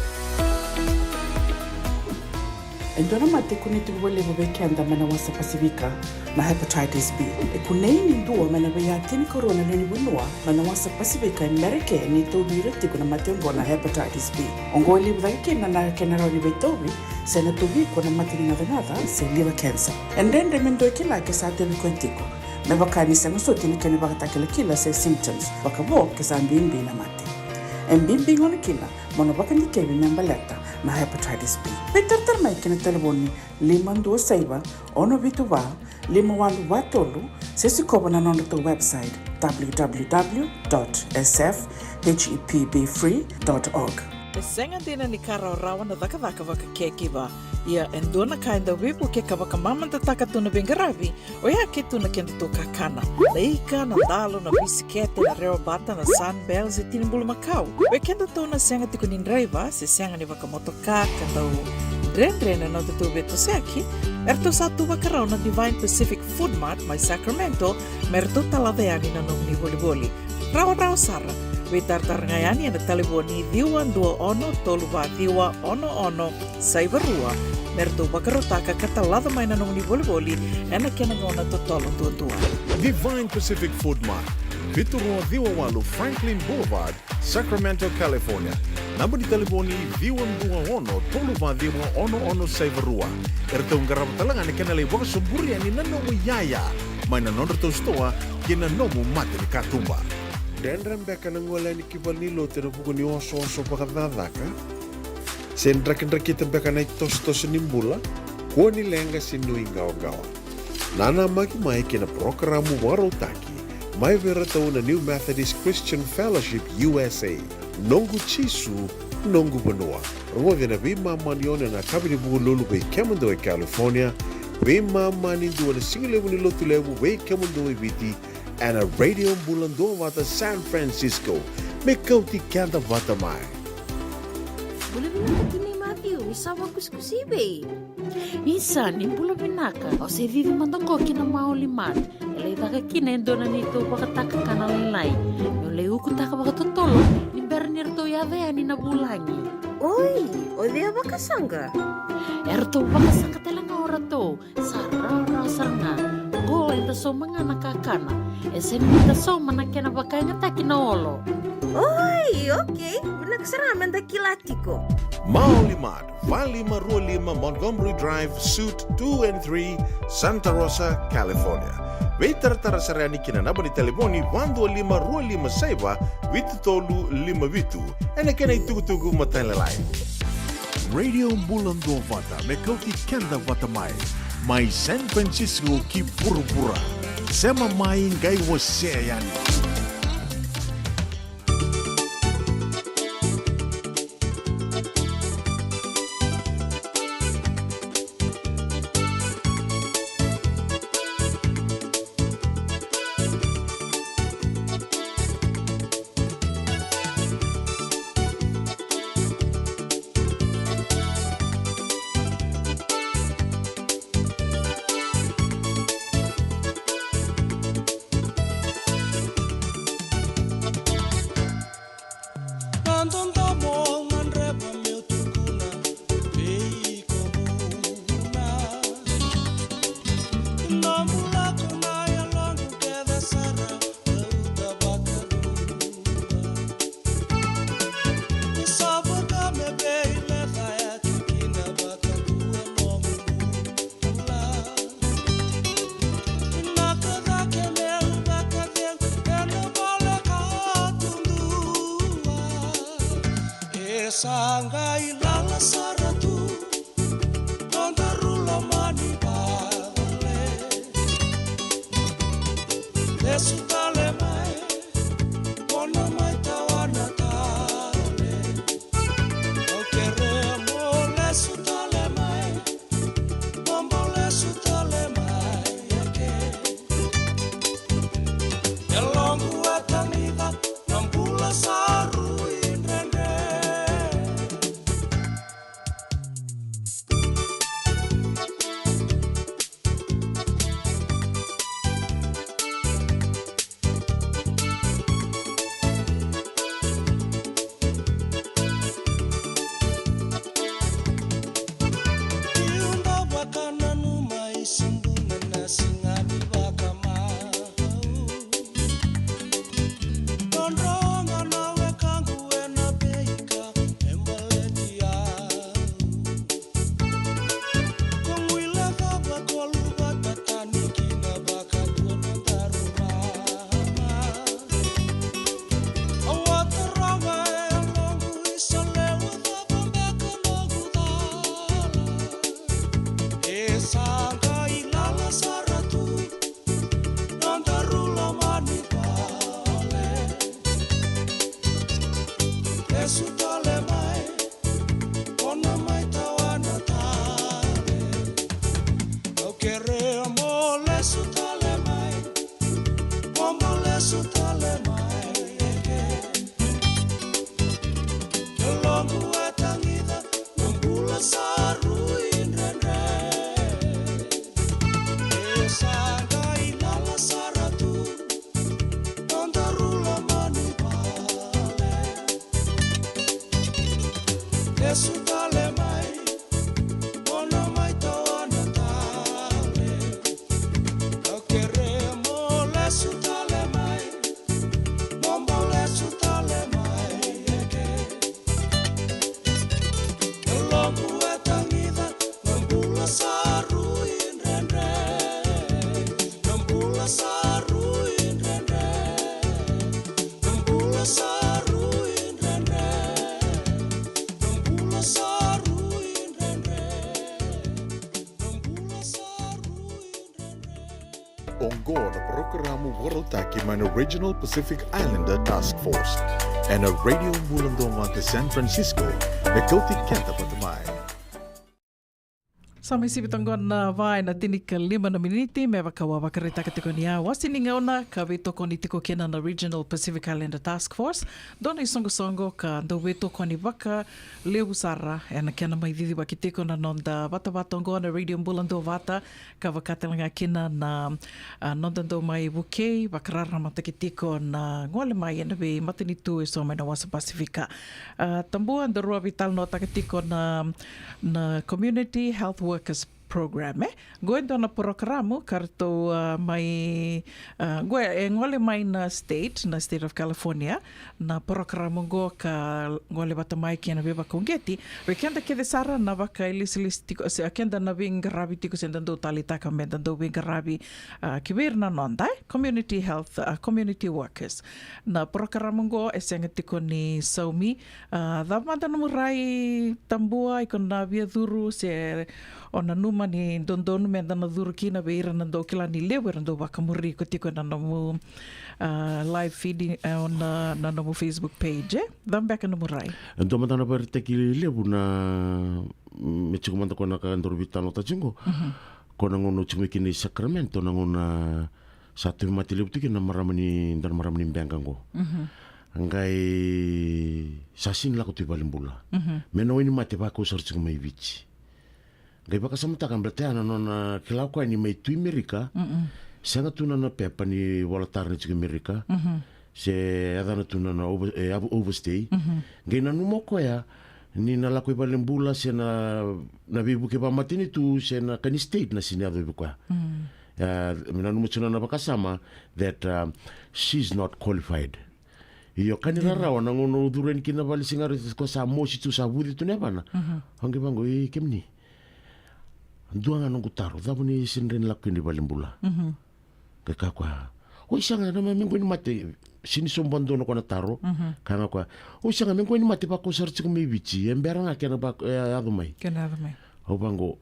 E dua na mate e kunei tiko vakalevu vei keda mai na wasa Pasifika, na hepatitis B. E kunei ni dua mai na veiya tinikarua na lewe ni vanua mai na wasa Pasifika e Mereke e tauvi ira tiko na mate oqo na hepatitis B. Oqo e levu cake kina na kena rawa ni veitauvi, se na tauvi iko na mate ni gacagaca se liver cancer. E dredre me dua e kila ke sa tauvi koya tiko, me vaka ni sega soti na kena ivakatakilakila se symptoms, vakavo ke sa bibi na mate. E bibi gona kina mo na vakadikevi me baleta na hepatitis B. Veitaratara mai ki na talevoni lima dua saiva, ono vitu va, lima walu va tolu, se sikova na nodratou website, www dot sfhepbfree dot org. E sega dina ni ka rawarawa na cakacaka vaka caregiver. Ia e dua na ka e dau veivuke ka vakamamadataka tu na veiqaravi, oya ke tu na kedatou kakana. Na ika, na dalo, na bisikete, na rewabata, na Sunbells, e tini bulumakau. Vei kedatou na sega tiko ni draiva se sega ni vakamotoka ka dau dredre na nodatou veitosoyaki, eratou sa tu vakarau na Divine Pacific Food Mart mai Sacramento me ratou talaca yani na nomuni volivoli. Rawarawa sara. Veitaratara ga yani ena talevoni ciwa dua ono tolu va ciwa ono ono saiva rua me ratou vakarautaka ka talaca mai na nomuni volivoli ena kena gauna totolo duadua. Divine Pacific Food Mart, vitu rua ciwa walu Franklin Boulevard, Sacramento, California. Naba ni talevoni ciwa dua ono tolu va ciwa ono ono saiva rua. Eratou qarava tale ga na kena lai vakasoburi yani na nomu iyaya mai na nodratou sitoa kei na nomu mata ni katuba. Dredre beka na gole yani ki valenilotu ena vuku ni osooso vakacakacaka? Se drakidrakita beka na itosotoso ni bula? Kua ni leqa se nuiqawaqawa. Nanamaki mai ki na parokaramu vakarautaki mai vei iratou na New Methodist Christian Fellowship U S A, Noqu Jisu, Noqu Vanua. Rogoci ena veimama ni ono ena yakavi ni Vukelulu vei kemudou e California, veimama ni dua ena sigalevu ni Lotulevu vei kemudou e Viti, ena Radio Bula Duavata San Francisco, me kauti keda vata mai. Bula vinaka tinai Matthew, ni sa vakusikusi i vei? Isa, ni bula vinaka. Au se cici mada qo ki na Maoli Mart. E lai caka kina e dua na neitou vakatakakana lailai. Meu lai ukutaka vakatotolo ni bera ni ratou yaco yani na vulagi. Oi, o cei a vakasaqa? Eratou vakasaqa tale ga o ratou. Sa rawarawa sara ga. Qo eda sauma ga na kakana. E sega ni da sauma na kena vakayagataki na olo. Oi, okei. Vinaka sara ga meda kila tiko. Maoli Mart, va lima rua lima Montgomery Drive, Suite two and three, Santa Rosa, California. Veitaratara sara yani ki na naba ni talevoni va dua lima rua lima saiva vitu tolu lima vitu. Ena kena itukutuku matailalai. Radio Bula Duavata me kauti keda vata mai, mai San Francisco ki vuravura. Sema mai qai wasea yani. Sa qai lala sara tu nodaru lomani vale. Lesu tale mai, mo na mai tawana tale. Au kerea mo lesu tale mai, mo bau lesu tale mai, eke. E loqu e tagica, na bula sa rui dredre. Niu dau vakananuma i subuna na siga ni vakamau. Drodro ga na wekaqu ena veika e baleti au. Ko guilecava, ko luvata tani kina vakadua na daru mama. Au a taroga e yaloqu, isa levu cava beka noqu cala. E sa qai lala sara tu nodaru lomani vale. Lesu tale mai, mo na mai tawana tale. Au kerea mo lesu tale mai, mo bau lesu tale mai, eke. E loqu e tagica, na bula sa rui dredre. E sa qai lala sara tu nodaru lomani vale. Lesu tale mai, mo na mai tawana tale. Au kerea mo lesu tale mai, mo bau lesu tale mai, eke. E loqu e tagica, na bula sa rui dredre. Na bula sa rui dredre. Na bula sa rui dredre. Na bula sa rui dredre. Na bula sa rui dredre. Oqo na parokaramu vakarautaki mai na Regional Pacific Islander Task Force ena Radio Bula Duavata San Francisco, me kauti keda vata mai. Sa mai sivi toka na va ena tinikalima na miniti me vaka au a vakaraitaka tiko ni a wasi ni gauna ka veitokoni tiko kina na Regional Pacific Islander Task Force. Dua na isoqosoqo ka dau veitokoni vakalevu sara ena kena mai cicivaki tiko na noda vatavata oqo na Radio Bula Duavata, ka vaka tale ga kina na, a, noda dau mai vukei, vakararamataki tiko na gole mai ena veimatanitu eso mai na wasa Pasifika. A, Tabua, daru a veitalanoataka tiko na, na Community Health Workers Program, e? Qo e dua na porokaramu ka ratou, a, mai, a, qo e gole mai na state, na State of California, na porokaramu qo ka gole vata mai kei na veivakauqeti vei keda kece sara na vakailesilesi tiko, se keda na veiqaravi tiko, se da dau taleitaka me da dau veiqaravi, a, ki vei ira na noda, e, community health, a, community workers. Na porokaramu qo e sega tiko ni saumi. A, cava mada nomu rai, Tabua, iko na via curu se o nanuma ni dodonu me da na curu kina vei ira na dau kila ni levu era dau vakamuri iko tiko ena nomu, a, live feed, e, o na, na nomu Facebook page, e? Cava beka nomu rai? E dua mada na vakaraitaki levu na, mm, me tiko mada ko na ka daru veitalanoataka tiko qo. Mhm. Ko na gauna au tiko mai kina i Sacramento, na gauna sa tauvimate levu tiko kina na marama ni, dua na marama ni beqa qo. Mhm. Qai sa sega ni lako tu i valenibula. Mhm. Me na wainimate vakau sara tiko mai Viti. Qai vakasamataka baleta ya na nona kila o koya ni mai tu i Merika. Mm-mm. Sega tu na, na pepa ni vola tara ni tiko i Merika. Mhm. Se yacana tu na, na over-, e, av-, overstay. Mhm. Qai nanuma o koya ni na lako i valenibula se na, na veivuke vakamatanitu se na ka ni state na sega ni yacovi koya. Mm. E, me nanuma tu na, na vakasama that, uh, she's not qualified. Io, ka ni rarawa na gauna au curu yani kina vale, sega ni raica ko sa mosi tu, sa vuci tu na yavana. Mhm. Au qai vaqo, e, kemuni. Dua ga noqu taro, cava ni sega ni rawa ni lako kina i valenibula? Mhm. Qai kaya o koya, oi, sega, na me, me qo ni mate. sini sobu vakadua na ko na taro. Ka ga koya, o sega me qo ni mate vako sara tiko mai Viti, e bera ga kena vako e yaco mai. Kena yaco mai. O vaqo,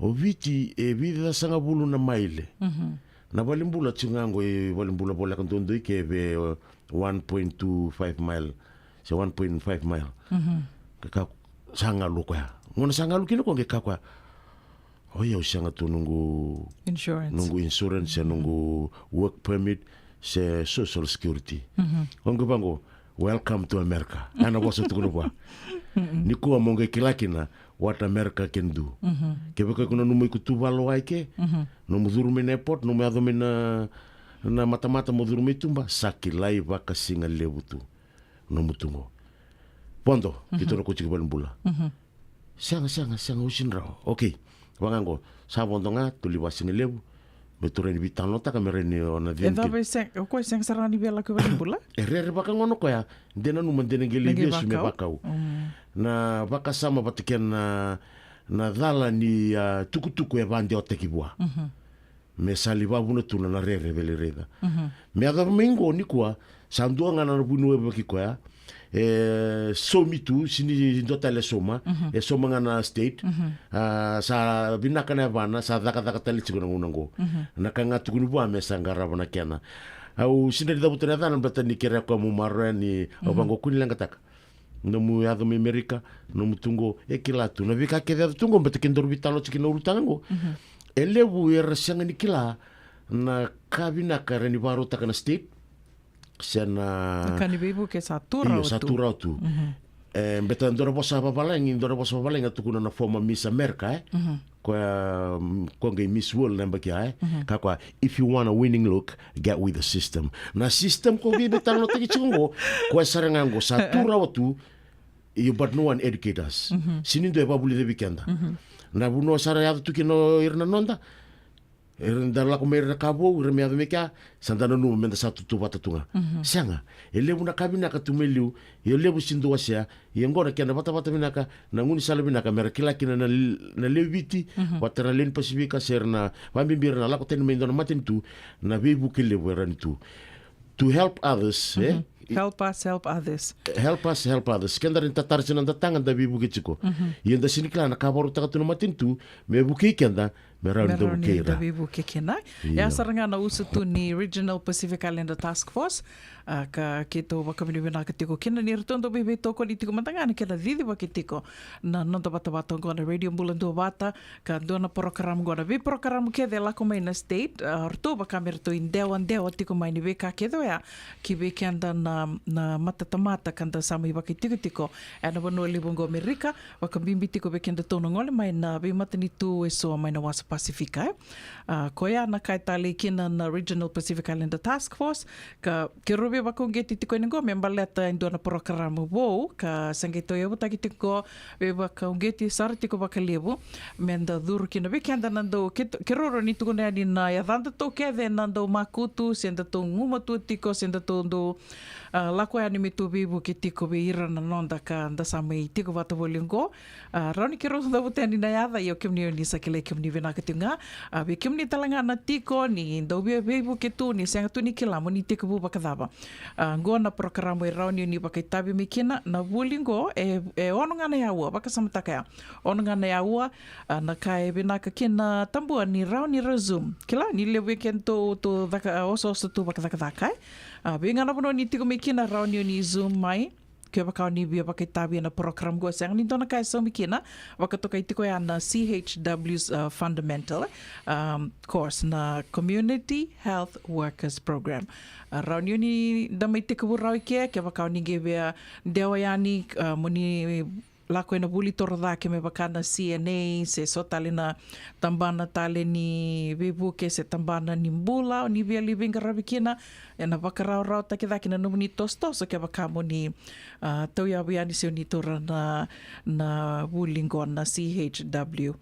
o Viti e vica sagavulu na maile. Na valibula tiko ga qo e valibula voleka dodoi ke ve one point two five mile se one point five mile. Ka ka sa galu koya. Gona sa galu kina ko qe ka koya, o ia au sega tu noqu insurance, noqu insurance se noqu work permit se social security. O qe vaqo, welcome to America. Ana vosa tukuna vua. Ni kua mo qe kila kina what America can do. Kevaka iko nanuma iko tu valo ai ke, nomu curu mai na airport, nomu yaco mai na, na matamata mo curu mai tuba, sa kilai vakasigalevu tu nomu tu qo. Vodo, keitou na koti ki valibula. Sega, sega, sega, usi ni rawa. Okay. Vaqo, sa vodo ga, toli vakasigalevu. Me tu rai ni vitalanoataka me rai ni o na cini. E cava e sega, o koya e sega sara ga ni via lako i valibula? E rere vakagona koya, de nanuma de na qele i vesu me vakau. Na vakasama vata kena na cala ni a tukutuku e vadewataki vua. Me sa li vavuna tu na na rere vele raica. Me yacova mai qo ni kua, sa dua ga na vuniwai vaki koya. E somi tu, sini dua tale e soma, e soma ga na state. A, sa vinaka na yavana, sa cakacaka tale tiko na gauna qo. Na ka ga tukuni vua me sa qarava na kena. Au sini ni cavuta na yacana, beta ni kerea koya mo maroya ni, au vaqo kua ni leqataka. Nomu yaco mai Amerika, nomu tu qo, e kila tu. Na veika kece yaco tu qo, beta ke daru vitalo tiki na ulutaga qo. E levu era sega ni kila na ka vinaka era ni varautaka na state. Se na ka ni veivuke sa tu rawa tu. Io, sa tu rawa tu. E, beta dua na vosa vavalagi, dua na vosa vavalagi a tukuna na former Miss America, e? Koya, mm, ko qai Miss World na yabaki ya, e? Ka koya, if you want a winning look, get with the system. Na system ko vei me talanoataki tiko qo, koya sara ga qo, sa tu rawa tu, io, but no one educate us. Sini dua e vavulica vei keda. Na vanua sara yaco tu kina o ira na noda, era da lako mai ira na ka vou, ira me yaco mai kea, sa da nanuma me da sa tutuvata tu ga. Sega, e levu na ka vinaka tu mai liu, e levu sini dua wasea, ia qo na kena vatavata vinaka, na gaunisala vinaka, me ra kila kina na, na lewe i Viti, vata ra lewe ni Pasifika, se ra na vabibi ra na lako tani mai dua na matanitu, na veivuke levu era ni tu. To help others, e? Help us help others. Help us help others. Keda ra ni tatara tiko na noda taga da veivuke tiko. Ia da sini kila na ka varautaka tu na matanitu, me vukei keda, me rawa ni da vukei ira. Veivuke kina. Ia sara ga na usutu ni Regional Pacific Islander Task Force, a, ka keitou vakavinavinaka tiko kina ni ratou dau veiveitokoni tiko mada ga na kena cicivaki tiko na noda vatavata oqo na Radio Bula Duavata, ka dua na porokaramu oqo na veiporokaramu kece e lako mai na state, a, ratou vaka me ratou idewadewa tiko mai ni veika kece oya, ki vei keda na, na matatamata ka da sa mai vakaitikotiko ena vanua levu oqo Amerika, vakabibi tiko vei kedatou na gole mai na veimatanitu eso mai na wasa Pasifika, e. A, koya na ka e talei kina na Regional Pacific Islander Task Force, ka keirau veivakauqeti tiko yani oqo me baleta e dua na porokaramu vou ka sa qai tauyavutaki tiko oqo, veivakauqeti sara tiko vakalevu me da curu kina vei keda na dau, ke, keirau rawa ni tukuna yani na yacadatou kece na dau makutu se datou gumatua tiko se datou dau, a, lako yani me tou veivuke tiko vei ira na noda ka da sa mai tiko vata voli oqo. A, rawa ni keirau cavuta yani na yaca, ia o kemuni o ni sa kilai kemuni vinaka tiko ga. A, vei kemuni tale ga na tiko ni dau via veivuke tu, ni sega tu ni kila mo ni tekivu vakacava. A, oqo na porokaramu e rawa ni o ni vakaitavi mai kina na vuli oqo, e, e ono ga na yaua, vakasamataka ya. Ono ga na yaua, a, na ka e vinaka kina tabua ni rawa ni ra Zoom. Kila ni levu vei kedatou tou caka, a, osooso tu vakacakacaka, e. A, vei ga na vanua ni tiko mai kina rawa ni o ni Zoom mai. Kevaka o ni via vakaitavi ena porokaramu qo, sega ni dua na ka e saumi kina, vakatokai tiko ya na C H W's, uh, fundamental, um, course na Community Health Workers Program. A, rawa ni o ni da mai tekivu rawa i ke, kevaka o ni qai via dewa yani, uh, mo ni lako ena vuli toro cake me vaka na C N A, se so tale na tabana tale ni veivuke, se tabana ni bula, o ni via lai veiqaravi kina, ena vakarawarawataki cake na nomuni tosotoso kevaka mo ni, a, tauyavu yani se o ni taura na, na vuli qo na C H W.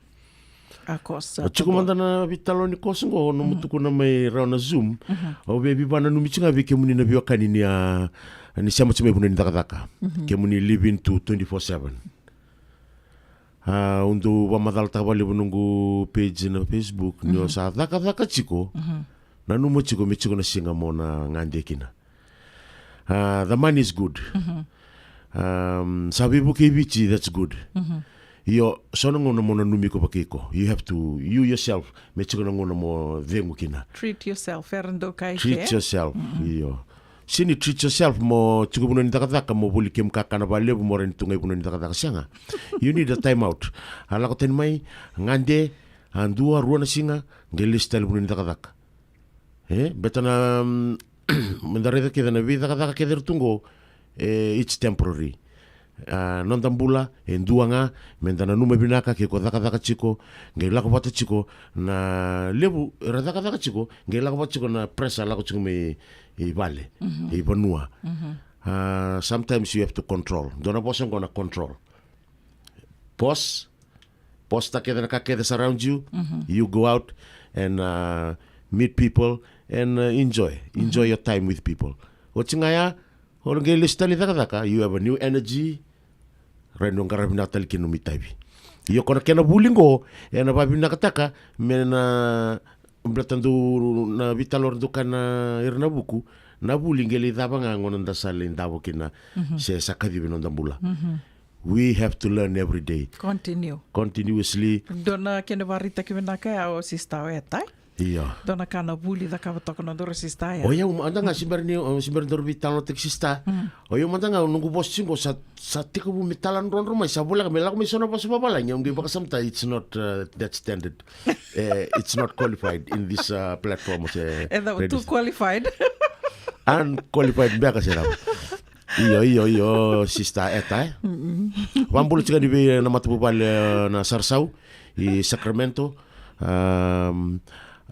A, course, a, tiko mada na veitalanoa ni course qo, nomu tukuna mai rawa na Zoom. Au via veivakananumi tiko ga vei kemuni na veiwekani ni, a, ni sema tiko mai vanua ni cakacaka. Kemuni live in tu twenty-four seven. A, au dau vakamacalataka vakalevu noqu page na Facebook, ni o sa cakacaka tiko, nanuma tiko me tiko na siga mo na gade kina. Uh, the money is good. Um, sa veivuke i Viti, that's good. Io, so na gauna mo nanumi iko vakaiko. You have to, you yourself, me tiko na gauna mo cegu kina. Treat yourself, era dau kaya. Treat yourself, io. Sega ni treat yourself mo tiko vanua ni cakacaka, mo voli kemu kakana vakalevu, mo rawa ni tu ga i vanua ni cakacaka, sega. You need a time out. A lako tani mai, gade, a dua, rua na siga, qai lesu tale vanua ni cakacaka. E, beta na, mm, meda raica kece na veicakacaka kece era tu qo, e, it's temporary. A, noda bula e dua ga, meda nanuma vinaka ke ko cakacaka tiko, qai lako vata tiko na levu era cakacaka tiko, qai lako vata tiko na pressure lako tiko mai vale, i vanua. A, sometimes you have to control. Dua na vosa qo na control. Pause. Pause-taka kece na ka kece surround you. You go out and, uh, meet people and, uh, enjoy. Enjoy your time with people. Oti ga ya, o qai lesu tale i cakacaka, you have a new energy. Rai ni o qaravi vinaka tale kina nomu itavi. Io, ko na kena vuli qo, ena vakavinakataka me na, baleta dau na veitalanoa dau kaya ira na vuku, na vuli qai lai cava ga gauna da sa lai davo kina, se sa kacivi noda bula. We have to learn every day. Continue. Continuously. Dua na kena vakaraitaki vinaka ya o Sister Eta. Io. Dua na ka na vuli cakava toka na dua na Sister ya. O yau mada ga, se bera ni, se bera ni daru veitalanoataki Sister. O yau mada ga, noqu vosa tiko sa, sa tekivu me taladrodro mai, sa voleka me lako mai so na vosa vavalagi, au qai vakasamataka, it's not, uh, that standard. Eh, it's not qualified in this, uh, platform, se E cava, too qualified? Unqualified beka se cava. Io, io, io, Sister Eta, e? Vakabula tiko yani vei na matavuvale, e, na Sarasau, i Sacramento, um,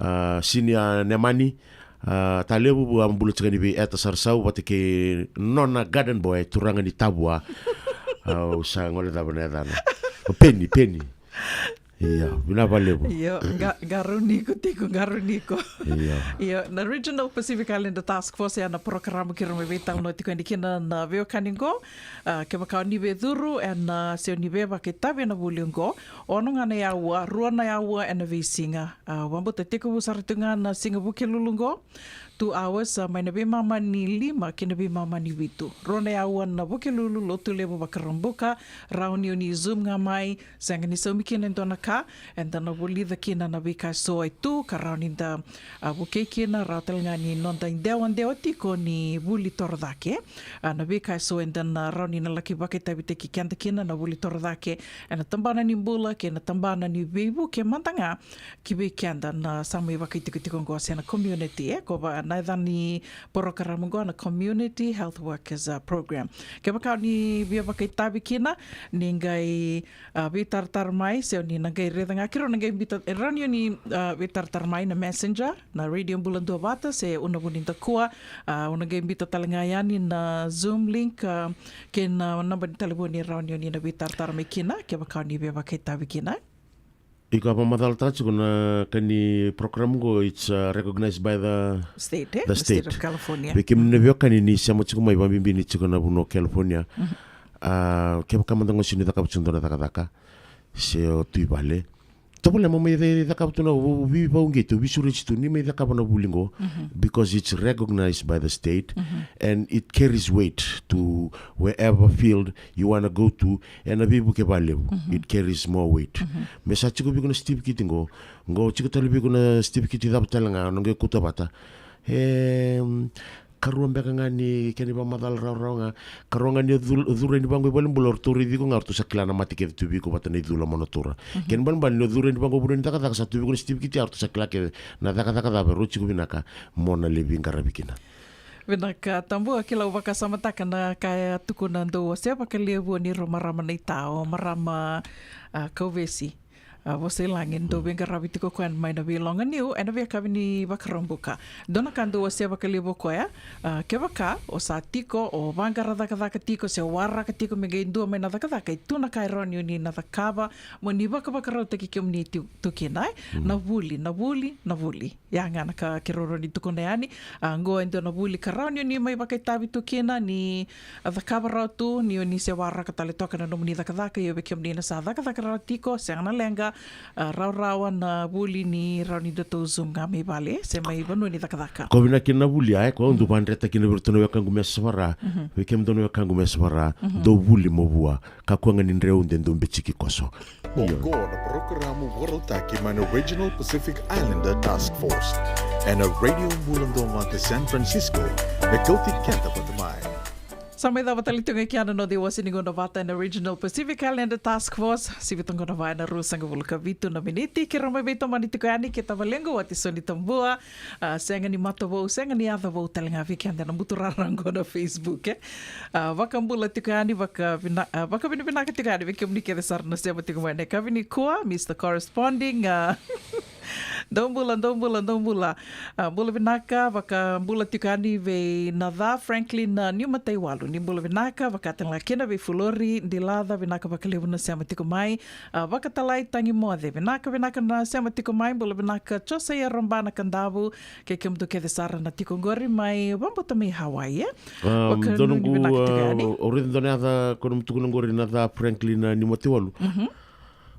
a, Senior Nemani, a, Talevu, vakabula tiko yani vei Eta Sarasau, vata kei nona garden boy, turaga ni Tavua. Au sa gole cava na yacana. O Peni, Peni. Io, vinaka vakalevu. Io, ga, qarauni iko tiko, qarauni iko. Io. Io, na Regional Pacific Islander Task Force, ya na porokaramu keirau mai veitalanoa tiko yani kina na veiwekani qo. A, kevaka o ni via curu ena, a, se o ni via vakaitavi ena vuli qo, ono ga na aua, rua na aua ena veisiga. A, vakabauta tekivu sara tu ga na siga Vukelulu qo. Two hours, a, mai na veimama ni lima ki na veimama ni vitu. Rua na aua na Vukelulu, Lotulevu, Vakaraubuka, rawa ni o ni Zoom ga mai, sega ni saumi kina e dua na ka, eda na vulica kina na veika eso e tu, ka rawa ni da, a, vukei kina, rawa tale ga ni noda idewadewa tiko ni vuli torocake. A, na veika eso eda na rawa ni na laki vakaitavitaki keda kina na vuli torocake, ena tabana ni bula, kei na tabana ni veivuke mada ga, ki vei keda na sa mai vakaitikotiko qo se na community, e, ko va na yacana ni porokaramu qo na Community Health Workers, a, Program. Kevaka o ni via vakaitavi kina, ni qai, a, veitaratara mai, se o ni na qai raica ga, keirau na qai biuta, e rawa ni o ni, a, veitaratara mai na Messenger, na Radio Bula Duavata, se Una Vunidakua, a, au na qai biuta tale ga yani na Zoom link, a, kei na naba ni talevoni e rawa ni o ni na veitaratara mai kina, kevaka o ni via vakaitavi kina. Iko a vakamacalataka tiko na ka ni program qo, it's, uh, recognized by the state, e? The state of California. Vei kemuni na veiwekani ni sema tiko mai, vakabibi ni tiko na vanua o California. A, kevaka mada ga o sega ni cakava tiko dua na cakacaka, se o tu i vale, tovolea mo mai cakava tu na vu-, vu-, veivakauqeti, veisureti tu ni mai cakava na vuli qo, because it's recognized by the state and it carries weight to wherever field you wanna go to, ena veivuke vakalevu, it carries more weight. Me sa tiko vei iko na certificate qo, qo tiko tale vei iko na certificate cava tale ga, na qai kauta vata. E, karua beka ga ni kena ivakamacala rawarawa ga, karua ga ni o cul-, o curu yani vaqo i valenibula, o ratou raici iko ga, o ratou sa kila na mate kece tu vei iko vata na icula mo na tura. Kena ibalebale ni o curu yani vaqo vanua ni cakacaka, sa tu vei iko na certificate ya, o ratou sa kila kece na cakacaka cava e rau tiko vinaka mo na lai veiqaravi kina. Vinaka, tabu, a kila au vakasamataka na ka e tukuna, dou wasea vakalevu ni rau marama na ita, o marama, a, Kauvesi, a, Vosailagi, dou veiqaravi tiko koya mai na veiloga niu ena veiyakavi ni Vakaraubuka. Dua na ka dou wasea vakalevu o koya, a, kevaka o sa tiko, o vaqara cakacaka tiko, se o waraka tiko me qai dua mai na cakacaka, e tu na ka e rawa ni o ni na cakava mo ni vakavakarautaki kemuni tu, tu kina, e? Na vuli, na vuli, na vuli. Ya ga na ka keirau rawa ni tukuna yani. A, qo e dua na vuli ka rawa ni o ni mai vakaitavi tu kina, ni, a, cakava rawa tu, ni o ni se waraka tale toka na nomuni cakacaka, ia vei kemuni na sa cakacaka rawa tiko, sega na leqa, A, rawarawa na vuli ni rawa ni datou Zoom ga mai vale, se mai vanua ni cakacaka. Ko vinaka kina na vuli, a, e, ko au dau vadreta kina vei iratou na wekaqu mai Yasavara. Mhm. Vei kemudou na wekaqu mai Yasavara, mhm, dou vuli mo vua. Kakua ga ni dreu de dou bejiki koso. Io. Oqo na parokaramu vakarautaki mai na Regional Pacific Islander Task Force ena Radio Bula Domo e San Francisco, me kauti keda vata mai. Sa mai cava tale tu ga kina na noda iwase ni gauna vata ena Regional Pacific Islander Task Force, sivi toqona vua ena ruasagavulu ka vitu na miniti, keirau mai veitomani tiko yani kei tavalequ Wati Soni Tabua. A, sega ni matavou, sega ni yaca vou tale ga vei keda na buturara oqo na Facebook, e. A, vakabula tiko yani, vakavina-, a, vakavinavinaka tiko yani vei kemuni kece sara na sema tiko mai ena yakavi nikua, Mister Corresponding, a, dou bula, dou bula, dou bula. A, bula vinaka, vakabula tiko yani vei Naca Franklin, a, Niumataiwalu, ni bula vinaka, vaka tale ga kina vei Fulori Dilaca, vinaka vakalevu na sema tiko mai. A, vakatalai Tagi Moce, vinaka, vinaka na sema tiko mai, bula vinaka Josaia Robana Kadavu, kei kemudou kece sara na tiko qori mai, vabauta mai Hawaii, e? Am, vaka donu ni vinaka tiko yani. A, au raica dua na yaca ko na mutukuna qori Naca Franklin, a, Niumataiwalu. Mhm.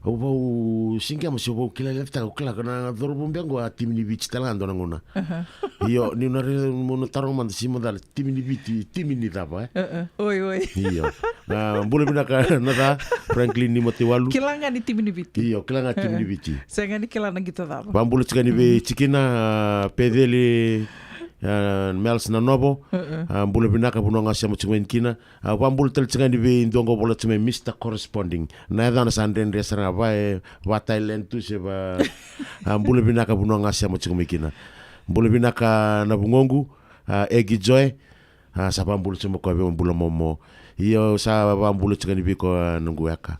Au vau sigema se au vau kila levetaka, au kila ko na cauravou beka qo a timi ni Viti tale ga dua na gauna. Aha. Io, niu na raica, mo na taroga mada se macala timi ni Viti, timi ni cava, e? Uh-uh. Oi, oi. Io. A, bula vinaka Naca Franklin Niumataiwalu. Kila ga ni timi ni Viti. Io, kila ga timi ni Viti. Sega ni kila na qito cava. Vabula tiko yani vei Tikina, a, Peceli, a, Mels Nanovo. Uh-uh. A, bula vinaka vanua ga sema tiko mai kina. A, vabula tale tiko yani vei dua qo vola tiko mai Mister Corresponding. Na yacana sa dredre sara ga va e, va Thailand tu se va. A, bula vinaka vanua ga sema tiko mai kina. Bula vinaka na vugoqu, a, Egi Joe. A, sa vabula tiko mai koya vei au, bula momo. Io, sa vabula tiko yani vei koya na noqu weka.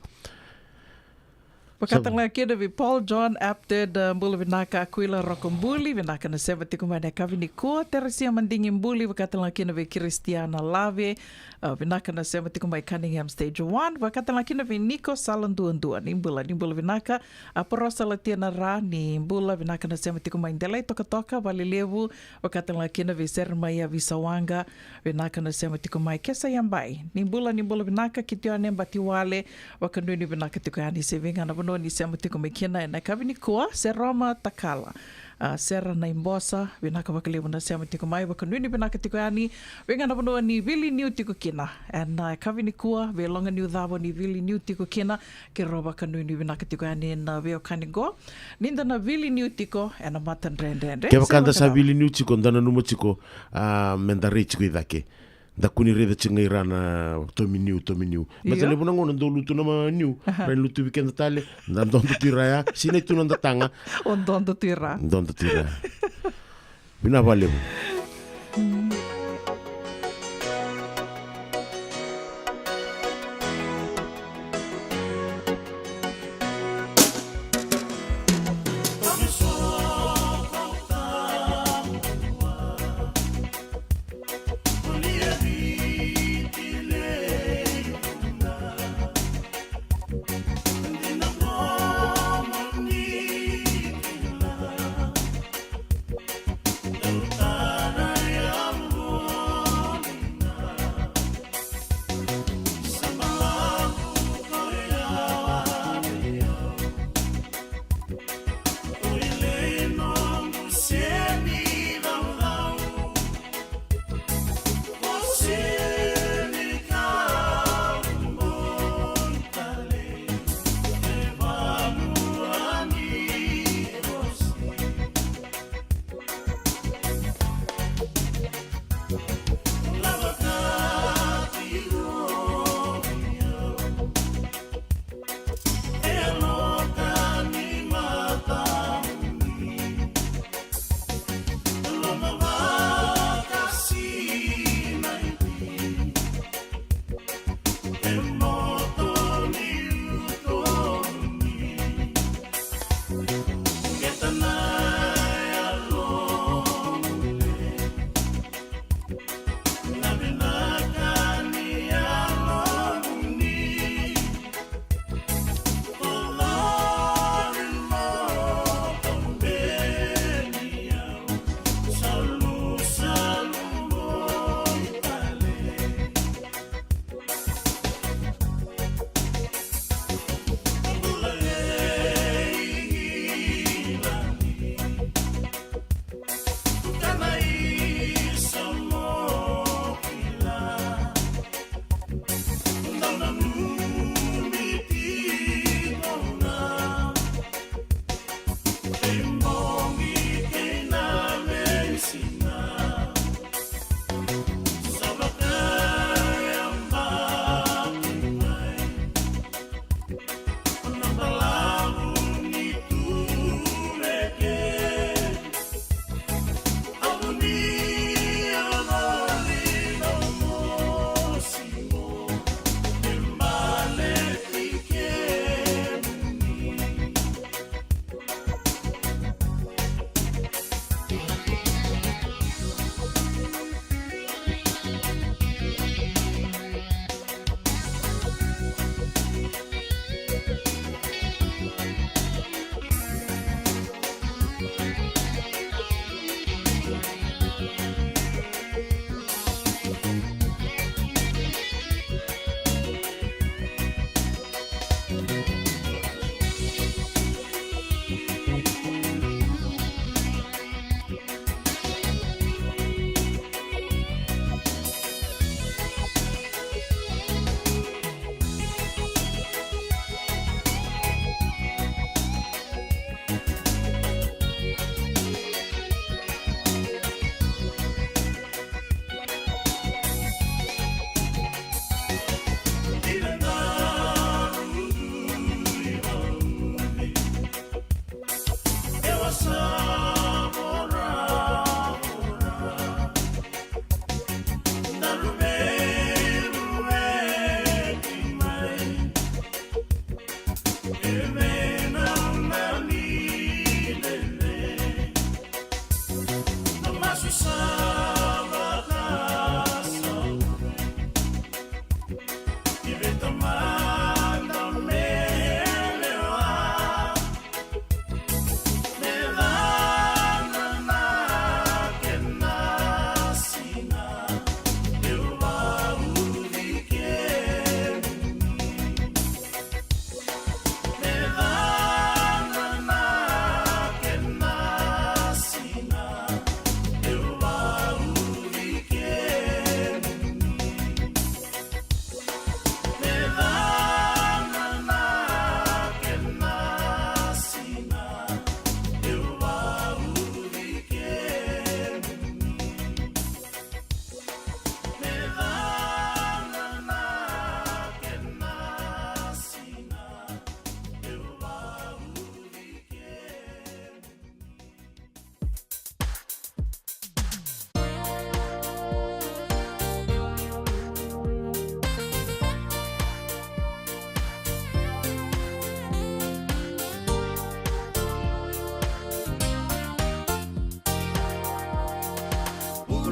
Vaka tale ga kina vei Paul John Apted, a, bula vinaka Kuila Rokobuli, vinaka na sema tiko mai na yakavi nikua, Teresia Madigi Buli, vaka tale ga kina vei Kristiana Lave, a, vinaka na sema tiko mai Cunningham Stage One, vaka tale ga kina vei Niko Saladuadua, ni bula, ni bula vinaka, a, Porosa Latiana Ra, ni bula vinaka na sema tiko mai Delai Tokatoka, Valelevu, vaka tale ga kina vei Seremaia Visawaqa, vinaka na sema tiko mai Kesa Yabai. Ni bula, ni bula vinaka Kitione Batiwale, vakanuinui vinaka tiko yani se vei ga na vanua ni sema tiko mai kina ena yakavi nikua, Seroma Takala. A, Sera Naibosa, vinaka vakalevu na sema tiko mai, vakanuinui vinaka tiko yani, vei ga na vanua ni vili niu tiko kina. Ena yakavi nikua, veiloga niu cava ni vili niu tiko kina, keirau vakanuinui vinaka tiko yani na veiwekani qo. Ni da na vili niu tiko ena matadredredre. Kevaka da sa vili niu tiko, da nanuma tiko, a, me da rai tiko i cake. Da kua ni raica tiko ga i ra na tomi niu, tomi niu. Io. Me da levu na gauna dau lutu na ma niu, ra ni lutuvi keda tale, da dodo tu i ra ya, sinai tu na noda taga. O dodo tu i ra. Dodo tu i ra. Vinaka vakalevu.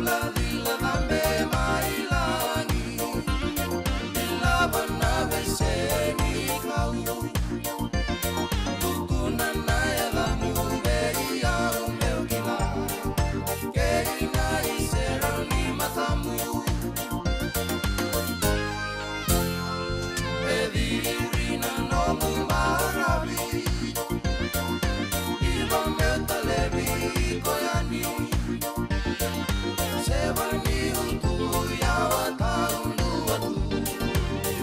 Lacila cabe mai lagi, ilava na vesenikau. Tukuna na yacamu vei au meu kila, kei na isere ni matamu. E ciri na nomu maravi, iva meu talevi iko yani. Seva ni utu yawa taudua tu,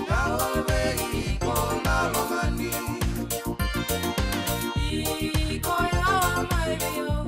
yawa vei iko na lomani. Iko yawa mai vei au.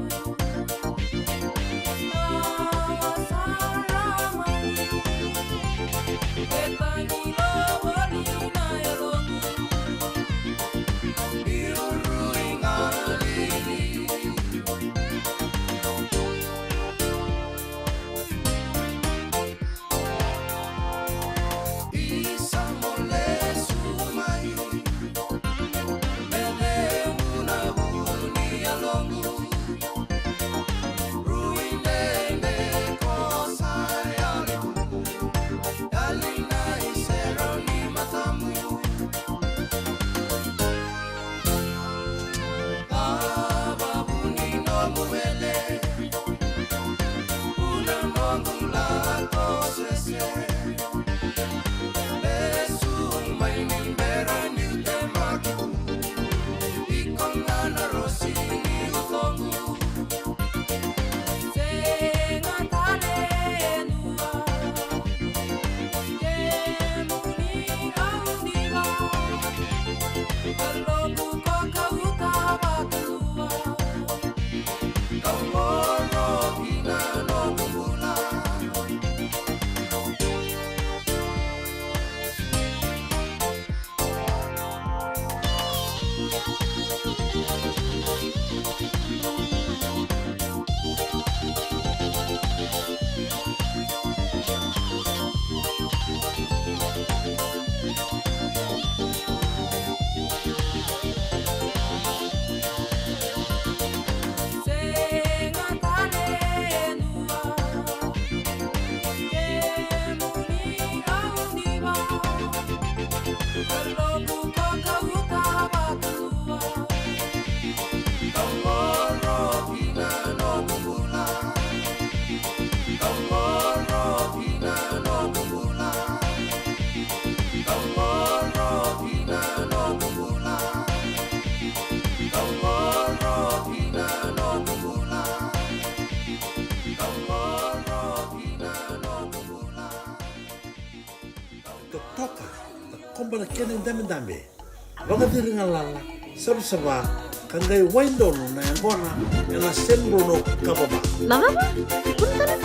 Totoka, takoba na kena idabedabe, vakaciri galala, savasava, ka qai wai donu na yaqona ena San Bruno Kava Bar. Na cava? Kuna tale?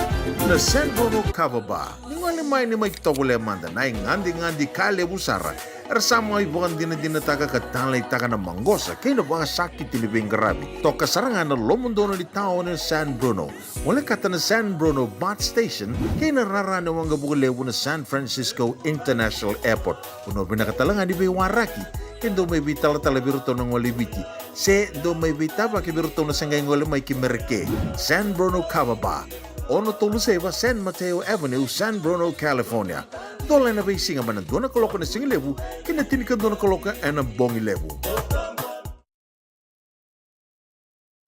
Na San Bruno Kava Bar. Ni gole mai ni mai tovolea mada na igadigadi ka levu sara. Era sa mai vakadinadinataka ka taleitaka na maqosa kei na vakasakiti ni veiqaravi. Toka sara ga na lomodonu ni taoni o San Bruno. Volekata na San Bruno BART Station kei na rara ni waqavuka levu na San Francisco International Airport. Vanua vinaka tale ga ni veiwaraki ke dou mai veitalatala vei iratou na gole i Viti, se dou mai veitavaki vei iratou na se qai gole mai ki Mereke. San Bruno Kava Bar, ono tolu saiva San Mateo Avenue, San Bruno, California. Dola ena veisiga mai na dua na kaloko ena sigalevu ki na tinikadua na kaloko ena bogilevu.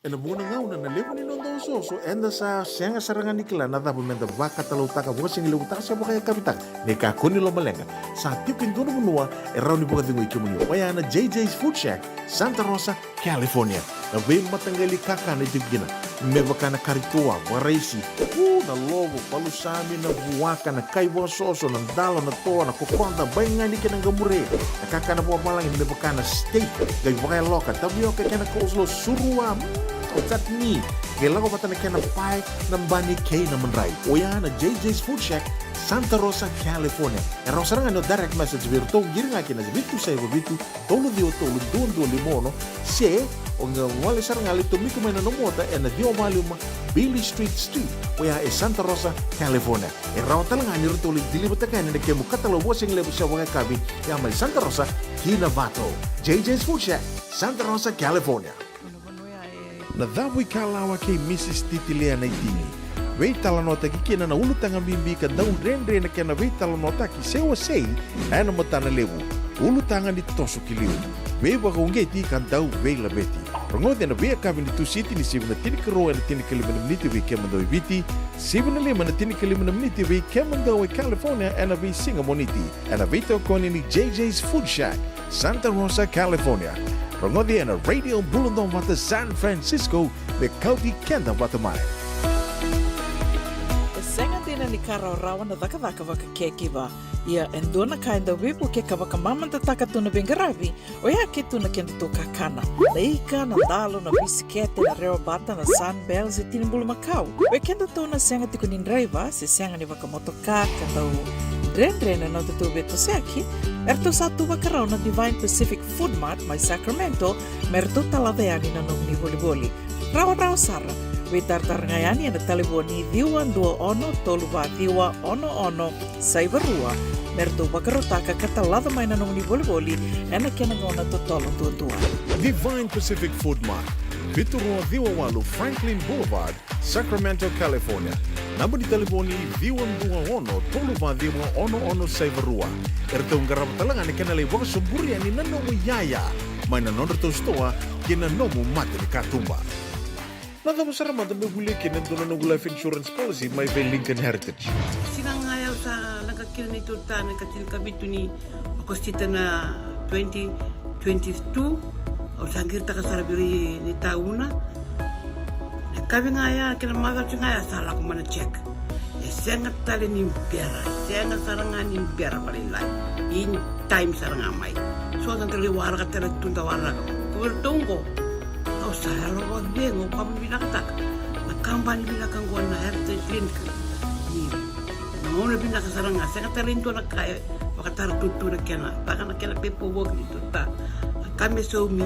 Ena vuqa na gauna na levu ni noda osooso eda sa sega sara ga ni kila na cava meda vakatalautaka, vakasigalevu taka se vakayakavi taka. Ni kakua ni lomaleqa, sa tiko e dua na vanua e rawa ni vakacegui kemuni, oya na J J's Food Shack, Santa Rosa, California. Na veimataqali kakana e tiko kina, me vaka na kari toa, vakaraisi, u, na lovo, palusami, na vuaka, na kai vakasoso, na dalo, na toa, na kokoda, baigani kei na qamure, na kakana vakavalagi me vaka na steak, qai vakayaloka, tavioka kei na coleslaw, surua, mm, o chutney, qai lako vata na kena pae, na bani kei na madrai. Oya na J J's Food Shack, Santa Rosa, California. E rawa sara ga ni o direct message vei iratou, qiri ga ki na vitu saiva vitu, tolu ciwa tolu, dua dua lima ono, se o qai gole sara ga, lai tomika mai na nomu ota ena ciwa walu lima Beale Street Suite, oya e Santa Rosa, California. E rawa tale ga ni ratou lai deliver-taka yani na kemu katalau vakasigalevu se vakayakavi, ya mai Santa Rosa ki Novato. J J's Food Shack, Santa Rosa, California. Na cavu ikalawa kei Missus Titilia Naitini. Veitalanoataki kina na ulutaga bibi ka dau dredre na kena veitalanoataki se wasei ena matana levu. Ulutaga ni toso ki liu. Veivakauqeti ka dau veilaveti. Rogoci ena veiyakavi ni Tusiti ni sivi na tinikarua ena tinikalima na miniti vei kemudou e Viti, sivi na lima ena tinikalima na miniti vei kemudou e California ena veisiga Moniti. Ena veitokoni ni J J's Food Shack, Santa Rosa, California. Rogoci ena Radio Bula Duavata San Francisco, me kauti keda vata mai. E sega dina ni ka rawarawa na cakacaka vakacaregiver. Ia e dua na ka e dau veivuke ka vakamamadataka tu na veiqaravi, oya ke tu na kedatou kakana. Na ika, na dalo, na bisikete, na rewabata, na Sunbell se tini bulumakau. Vei kedatou na sega tiko ni draiva se sega ni vakamotoka ka dau dredre na nodatou veitosoyaki, eratou sa tu vakarau na Divine Pacific Food Mart mai Sacramento me ratou talaca yani na nomuni volivoli. Rawarawa sara. Veitaratara ga yani ena talevoni ciwa dua ono tolu va ciwa ono ono saiva rua me ratou vakarautaka ka talaca mai na nomuni volivoli ena kena gauna totolo duadua. Divine Pacific Food Mart, vitu rua ciwa walu Franklin Boulevard, Sacramento, California. Naba ni talevoni ciwa dua ono tolu va ciwa ono ono saiva rua. Eratou qarava tale ga na kena lai vakasoburi yani na nomu iyaya mai na nodratou sitoa ki na nomu mata ni katuba. Na cava sara mada me volia kina e dua na noqu life insurance policy mai vei Lincoln Heritage? Siga ga ya au sa leqa kina neitou ta na ikatinikavitu ni Okosita na twenty twenty-two, au sa qiritaka sara vei ira na itauna. Na yakavi ga ya kei na macawa ga ya sa lako mai na check. E sega tale ni bera, e sega sara ga ni bera vakalailai. In time sara ga mai. So da qai waraka tale tu da waraka. Ko iratou oqo, au sa yalo vakacegu, au vakavinavinakataka na kabani vinaka oqo na Heritage Lincoln. Ni na gauna vinaka sara ga, sega tale ni dua na ka e vakatara tutu na kena, vaka na kena paperwork ni tuta. Na ka me saumi,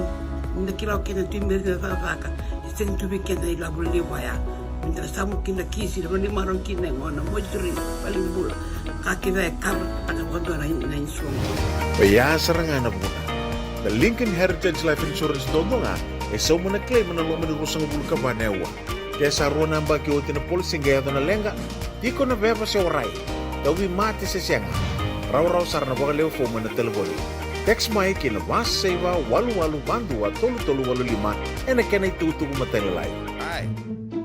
ni da kila o keda tu i Merika na cakacaka, e sega tu vei keda na ilavo levu ya. Ni da samu kina kisi, na vanua ni marau kina e gona, mortuary, valenibula. Ka kece e cover taka vakadua na, na insurance. Oya sara ga na vuna. Na Lincoln Heritage Life Insurance duadua ga e sauma na claim ena loma ni ruasagavulu ka va na aua. Ke sa rua na yabaki oti na policy qai yaco na leqa, tiko na veva se warai, tauvimate se sega, rawarawa sara na vakalewe fomu ena talevoni. Text mai ki na va saiva walu walu va dua tolu tolu walu lima ena kena itukutuku matailalai. Ai,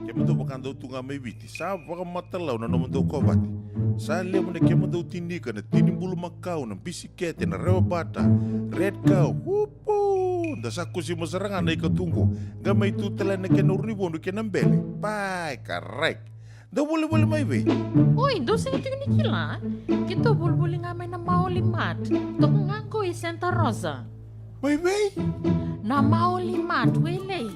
kemudou vakadau tu ga mai Viti, sa vakamatalau na nomudou kovate. Sa levu na kemudou tini ika, na tini bulumakau, na bisikete, na rewabata, red cow, upu, da sa kusima sara ga na ika tu qo. Qai mai tu tale na kena uru ni vodo kei na bele. Pai, karai. Dou volivoli mai vei? Oi, dou sega tiko ni kila? Keitou volivoli ga mai na Maoli Mart. Toka ga qo i Santa Rosa. Mai vei? Na Maoli Mart, Wailei.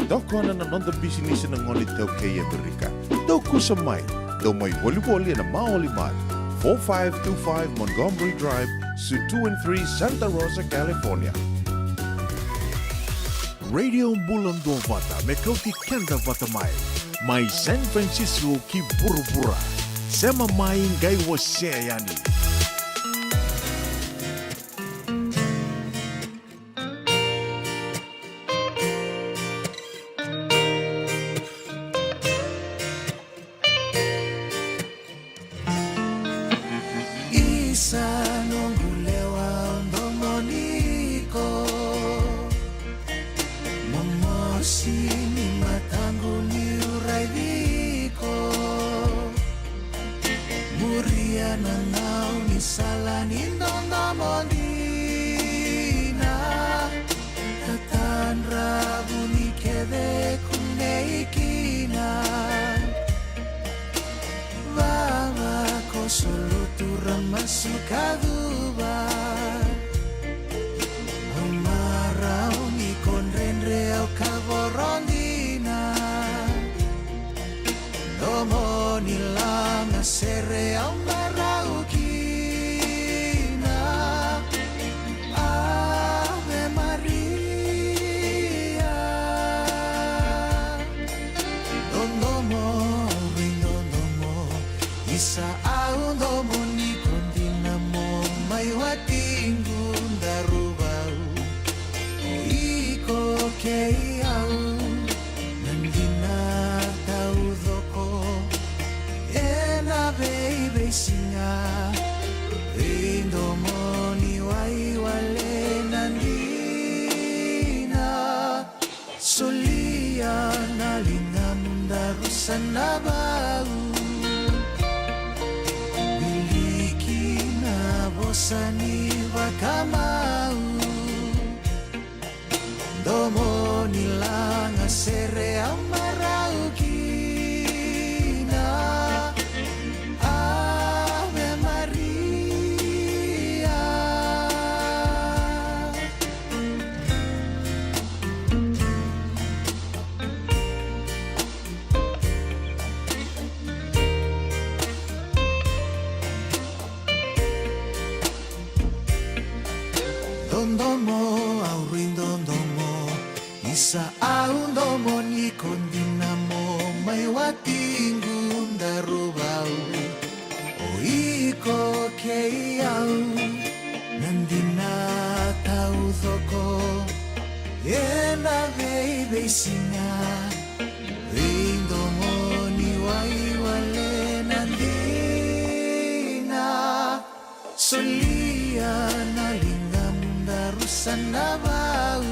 Tokona na noda bisinisi na gone iTaukei e Amerika. Dou kusa mai. Dou mai volivoli ena Maoli Mart, four five two five Montgomery Drive, Suite two and three, Santa Rosa, California. Radio Bula Duavata, me kauti keda vata mai. Mai San Francisco ki vuravura. Sema mai qai wasea yani. Isa noqu lewa, au domoni iko. Momosi ni mataqu niu raici iko. Muria na gaunisala ni dodomo dina. Tatadra vuni kece kunei kina. Vava ko solotu ra masu ka cuva. Au marau ni ko dredre au ka voro dina. Domo ni lagasere au marau kina. Ave Maria. Dodomo, vei dodomo. Isa au domoni iko dina mo mai watiqu daruvau. O iko kei au na dina taucoko. Siga, veidomoni waiwale na dina. Solia na ligamu daru sa na vau. Wiliki na vosa ni vakamau. Domo ni laga sere au marau kina. Ave Maria. Dodomo, au rui dodomo, isa au domoni ko dina mo mai watiqu daru vau. O iko kei au na dina taucoko ena veiveisiga. Veidomoni waiwale na dina. Solia na ligamu daru sa na vau.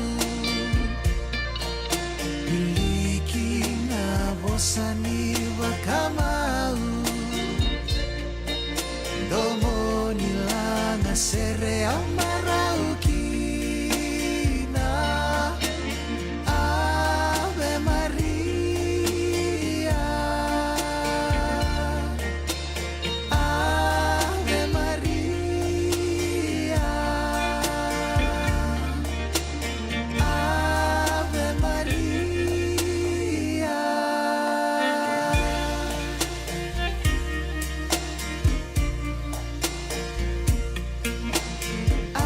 Wiliki na vosa ni vakamau. Domo ni laga sere au marau kina. Ave Maria. Ave Maria. Ave Maria.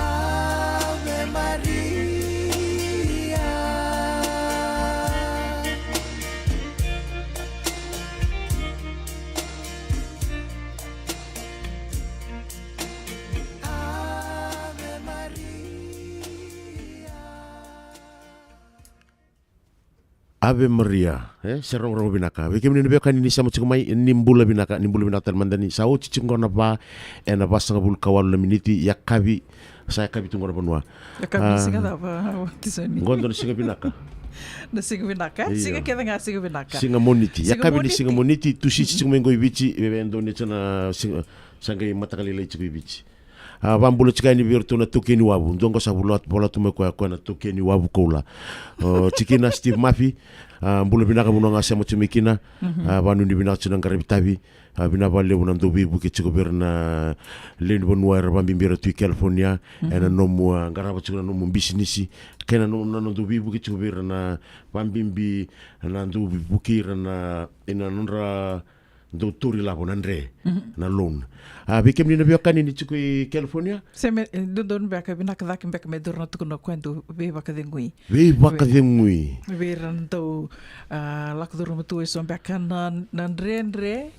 Ave Maria. Ave Maria. Ave Maria, e, se rogorogo vinaka. Vei kemuni na veiwekani ni sema tiko mai, ni bula vinaka, ni bula vinaka tale mada ni sa oti tiko qo na va, ena vasagavulu ka walu na miniti, yakavi, sa yakavi tu qo na vanua. Yakavi ni siga cava, Watisoni? Qo dua na siga vinaka. Na siga vinaka, e? Io. Siga kece ga, siga vinaka. Siga Moniti. Siga Moniti. Yakavi ni siga Moniti, Tusiti tiko mai qo i Viti, e, e dua ni tiko na siga, sa qai mataka lailai tiko i Viti. A, vabula tiko yani vei iratou na taukei ni wavu. Dua qo sa vola, vola tu mai koya, koya na taukei ni wavu koula. O, tikina Steve Mafi, a, bula vinaka, vanua ga sema tiko mai kina. A, vanuinui vinaka tiko na qaravi tavi. A, vinaka vakalevu na dau veivuke tiko vei ira na lewe ni vanua era vabibi ira tu i California. Ena nomu, a, qarava tiko na nomu bisinisi. Kei na nomu, na, na dau veivuke tiko vei ira na vabibi, na dau veivuke ira na, ena nodra dau tauri lavo na dre, na loan. A, vei kemuni na veiwekani ni tiko i California? Se me, e, dodonu beka, vinaka cake beka me dua na tukuna o koya dau veivakacegui. Veivakacegui. Vei ira na dau, a, lako curuma tu eso beka na, na dredre,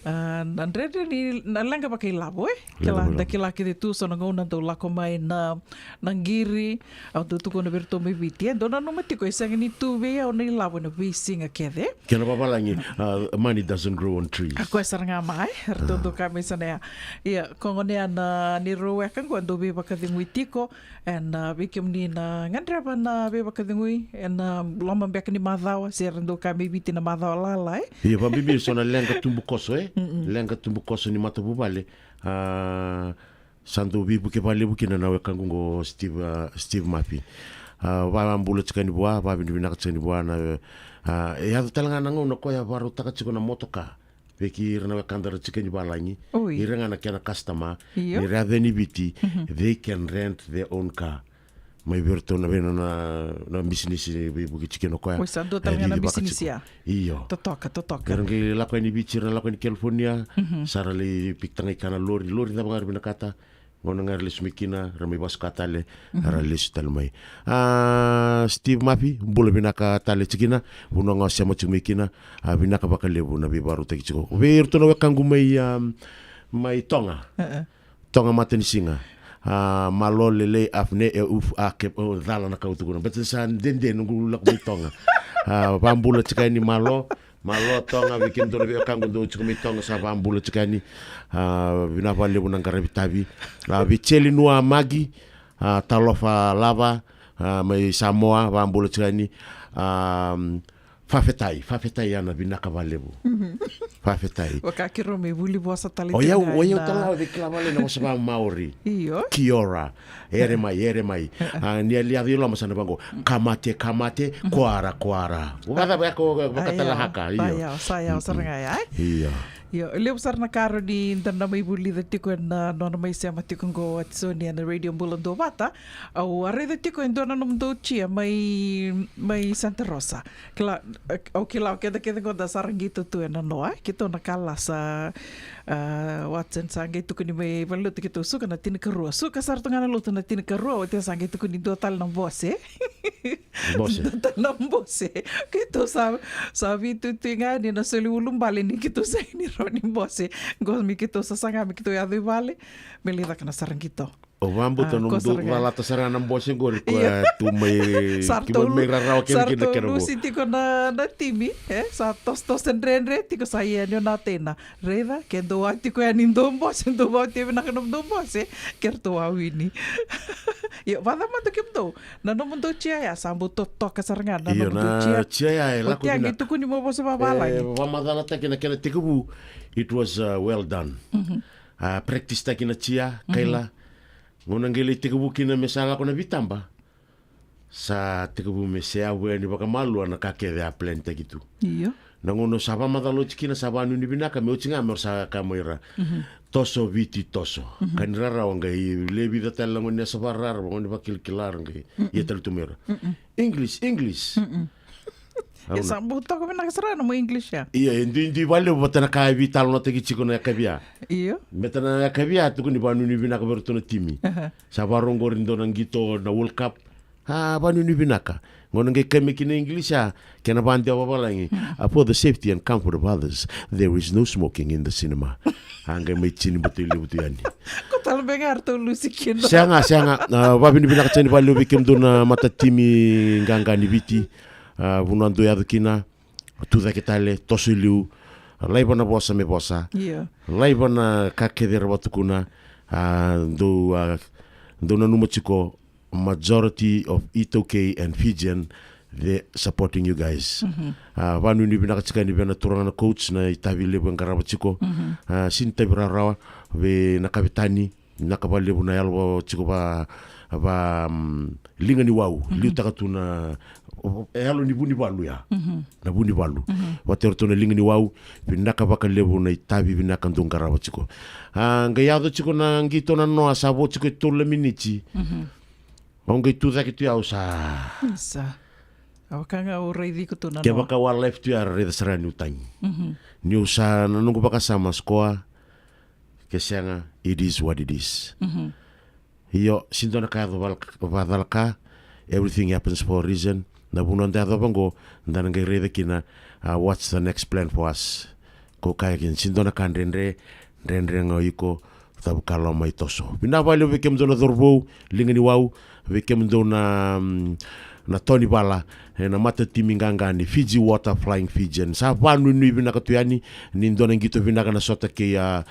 a, na dredre ni, na leqa vakailavo, e? Kila, da kila kece tu so na gauna dau lako mai na, na qiri, au dau tukuna vei iratou mai Viti, e, dou nanuma tiko, e sega ni tu vei au na ilavo ena veisiga kece. Kena vavalagi, a, money doesn't grow on trees. A koya sara ga mai, eratou dau kaya mai sa na ya. Ia, ko gona ya na neirau weka qo, dau veivakacegui tiko, ena, a, vei kemuni na gadreva na veivakacegui, ena, a, loma beka ni macawa, se ra dau kaya mai Viti na macawa lala, e? Ia, vabibi so na leqa tubukoso, e? Leqa tubukoso ni matavuvale, a, sa dau veivuke vakalevu kina na wekaqu qo Steve, a, Steve Mafi. A, vabula tiko yani vua, vavinavinaka tiko yani vua na, a, e yaco tale ga na gauna koya vakarautaka tiko na motoka vei kei ira na wekada ra tiko yani valagi. Oi. Ira ga na kena customer. Io. Ni ra yaco yani Viti, they can rent their own car. Mai vei iratou na vei na, na, na bisinisi veivuke tiko kina o koya. Oi, sa dua tale ga na bisinisi ya. Io. Totoka, totoka. Era qai lako yani Viti, ra lako yani California, sa ra lai pikitaka ga na lori, lori cava ga ra vinakata. Gauna ga ra lesu mai kina, ra mai vasuka tale, ra lesu tale mai. A, Steve Mafi, bula vinaka tale tiko kina, vanua ga o sema tiko mai kina, a, vinaka vakalevu na veivakarautaki tiko. Vei iratou na wekaqu mai, a, mai Toga. Toga Matanisiga. A, malo lelei afne e uf a ke, o, cala na ka au tukuna. Beta sa dede noqu lako mai Toga. A, vabula tiko yani malo. Malo Toga, vei kemudou na veiwekaqu dou tiko mai Toga, sa vabula tiko yani. A, vinaka vakalevu na qaravi tavi. A, vei Jeli Nua Magi, a, talofa lava, a, mai Samoa, vabula tiko yani. A, fafetai, fafetai, Ana, vinaka vakalevu. Fafetai. Vaka keirau mai vuli vosa tale. O yau, tiko o yau na tala, vei kila vale na vosa va Maori. Io. Kia ora. Ere mai, ere mai. A, ni a liaci loma sa na vaqo. Kamate, kamate, koara, koara. Vaka, vaka, vaka, vaka tala haka, io. Sa yau, sa yau, sara ga ya, e? Io. Io, levu sara na ka rawa ni da na mai vulica tiko ena nona mai sema tiko qo Watisoni ena Radio Bula Duavata. Au a raica tiko e dua na nomudou jia mai, mai Santa Rosa. Kila, au kila o keda kece qo da sara qito tu ena noa, e? Keitou na kalasa, a, Watson sa qai tukuni mai valenilotu keitou suka na tinikarua. Suka sara tu ga na lotu na tinikarua, oti sa qai tukuni dua tale na bose. Bose. Dua tale na bose. Keitou sa, sa veituitui ga ni na soli ulubale ni keitou sa ini rawa ni bose. Qo me keitou sasaga me keitou yaco i vale. Me lai caka na sara qito. O vabauta, a, nomudou sa raica, valata sara na bose qori ko, io, e tu mai, sa ratou mai rarawa kece, sa kina ratou kena qo. Lusi tiko na, na timi, e? Sa tosetoso dredre tiko, sa ia ni o na teina. Raica, ke dou a tiko yani dou bose, dou vautia vinaka nomudou bose, ke ratou a wini. Io, vacava mada kemudou? Na nomudou jia ya, sa bau totoka sara ga na nomudou jia. Io, na jia ya, e lako vinaka. Oti a qai tukuni mo vosa vavalagi. E, vakamacalataki na kena tekivu, it was, uh, well done. A, practice taki na jia, kaila. Gauna qai lai tekivu kina me sa lako na vitaba, sa tekivu me seyavu yani vakamalua na ka kece a plan taki tu. Io. Na gauna sa vakamacala oti kina, sa vakanuinui vinaka, me oti ga me ra sa kaya mai ra, toso Viti, toso. Ka ni rarawa qai le vica tale na gauna ni a sa vakararawa, gauna ni vakilakila ra qai ia tale tu mai ra. English, English. Ia sa bau toka vinaka sara na mo English ya. Ia, e duidui vakalevu vata na ka e veitalanoataki tiko na yakavi ya. Io. Baleta na yakavi ya tukuni vakanuinui vinaka vei iratou na timi. Sa vakarau qori dua na qito na World Cup. A, vakanuinui vinaka. Gauna qai kaimaki na English ya, kena vakadewa vavalagi. A, for the safety and comfort of others, there is no smoking in the cinema. A, qai mai tini batai levu tu yani. Ko tale beka eratou lusi kina. Sega, sega. A, vakanuinui vinaka tiko yani vakalevu vei kemudou na matatimi qaqa ni Viti. A, vanua dou yaco kina, tucake tale, toso i liu, laiva na vosa me vosa. Io. Laiva na ka kece era vakatukuna, a, dou, a, dou nanuma tiko, majority of iTaukei and Fijian, they supporting you guys. A, vakanuinui vinaka tiko yani vei na turaga na coach, na itavi levu e qarava tiko. A, sini tavi rawarawa, vei na kavetani, vinaka vakalevu na yalo va, tiko va, va, mm, liga ni wau, liutaka tu na, e yalo ni Vunivalu ya. Na Vunivalu. Vata iratou na liga ni wau, vinaka vakalevu na itavi vinaka dou qarava tiko. A, qai yaco tiko na qito na noa, sa vo tiko e tolu na miniti. Au qai tucake tu ya, au sa. Sa. Au ka ga au raici iko tu na noa. Kevaka wildlife tu ya, raica sara niu tagi. Niu sa na noqu vakasama score, ke sega, it is what it is. Io, sini dua na ka yaco val-, vakacalaka, everything happens for a reason. Na vanua da yacova qo, da na qai raica kina, a, what's the next plan for us. Ko kaya kina, sini dua na ka dredre, dredre ga o iko, cavuka loma i toso. Vinaka vakalevu vei kemudou na cauravou, liga ni wau, vei kemudou na, mm, na tonivala, e na matatimi qaqa ni Fiji Water Flying Fijian. Sa vakanuinui vinaka tu yani, ni dua na qito vinaka na sota kei, a,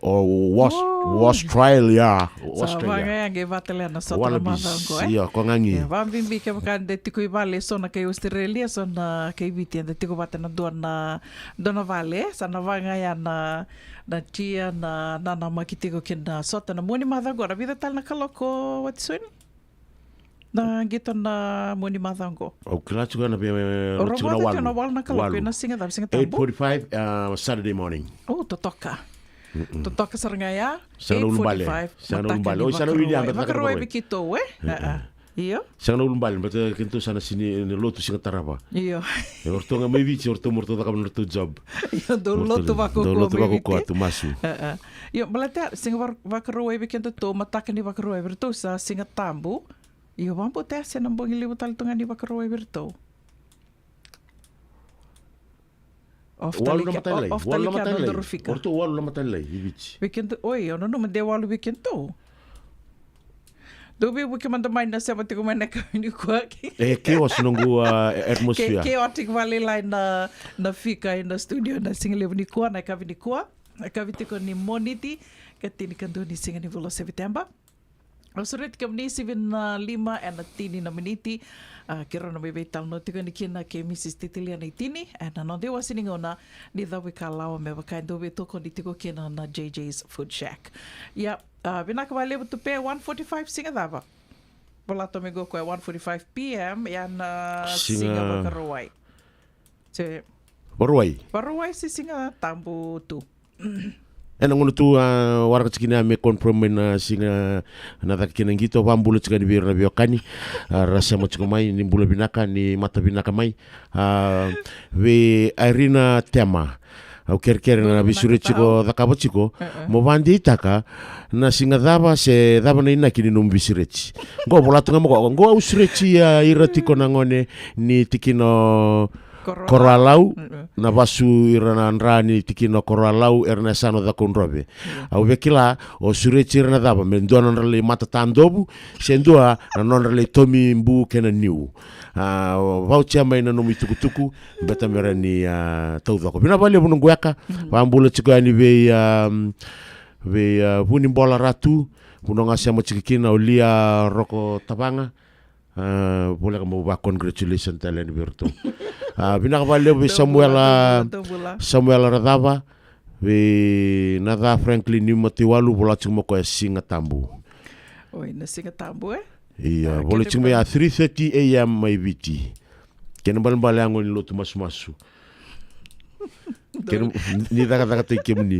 o Aus-, Australia. Sa Australia. Vaka ya qai vata tale na sota na macawa qo, e? Io, ko gagi. E, vakabibi kevaka da tiko i vale, so na kai Australia, so na kai Viti, eda tiko vata na dua na, dua na vale, sa na vaka ya na, na jia, na, na namaki tiko kei na sota na mua ni macawa qo, na vica tale na kaloko, Watisoni? Na qito na mua ni macawa qo. Au kila tiko na vei, o tiko na walu. Walu na kaloko, walu. Ena siga cava, Siga Tabu? Eight forty-five, uh, Saturday morning. O, totoka. Totoka sara ga ya. Sega na ulubale. Eight forty-five, sega na ulubale. Oi, sega na ulubale. Vakarauwai vei keitou, e? Io. Sega na ulubale, baleta keitou sa na sini, e, lotu Siga Tarava. Io. E, o ratou ga mai Viti, o ratou mo ratou cakava na ratou job. Io, dou lotu vakaukaua mai Viti. Dou lotu vakaukaua tu, masu. Io, baleta, sega, Vakarauwai vei kedatou, mataka ni Vakarauwai vei ratou sa Siga Tabu. Io, vakabauta ya se na bogi levu tale tu ga ni Vakarauwai vei ratou. Walu na matai lai. Walu na matai lai. O ratou walu na matai lai i Viti. Vei keda, oi, au nanuma de walu vei kedatou. Dou veivuke mada mai na sema tiko mai na yakavi nikua. E chaos noqu, uh, atmosphere. Chaotic vakalailai na, na fika ena studio na siga levu nikua, na yakavi nikua. Na yakavi tiko ni Moniti, ka tinikadua ni siga ni vula o Sepiteba. Au sureti kemuni sivi na lima ena tini na miniti. A, keirau na mai veitalanoa tiko yani kina kei Mrs Titilia Naitini ena noda iwase ni gauna ni cavuikalawa me vaka e dau veitokoni tiko kina na J J's Food Shack. Ia, a, vinaka vakalevu Tupe, one forty-five siga cava? Vola tu mai qo koya one forty-five p.m. ia na siga Vakarauwai. Se Vakarauwai. Vakarauwai se Siga Tabu tu. Ena gauna tu, a, waraka tiko kina me confirm mai na siga na caka kina qito, vakabula tiko yani vei ira na veiwekani, a, ra sema tiko mai, ni bula vinaka, ni mata vinaka mai. A, vei Irina Tema. Au kerekere na veisureti tiko, cakava tiko. Mo vakadeitaka na siga cava se cava na inaki ni nomu veisureti. Qo vola tu ga mo qo, qo au sureti, a, ira tiko na gone ni tikina o Koroalau, na vasu ira na dra ni tikina o Koroalau, era na yasana o Cakaudrove. Au via kila, o sureti ira na cava, me dua na nodra lai mata tadovu, se dua na nodra lai tomi bu kei na niu. A, vautia mai na nomu itukutuku, beta me ra ni, a, taucoko. Vinaka vakalevu noqu weka, vakabula tiko yani vei, a, vei, a, Vunibola Ratu, vanua ga sema tiko kina, o Lia Roko Tavaga, a, voleka mo va congratulation tale yani vei iratou. A, vinaka vakalevu vei Samuela, Samuela Racava, vei Naca Franklin ni Mataiwalu, vola tiko mo koya Siga Tabu. Oi, na Siga Tabu, e? Ia, a, vola tiko mai a three thirty a.m. mai Viti. Kena balebale a gone ni lotu masumasu. Kena, ni cakacakataki kemuni.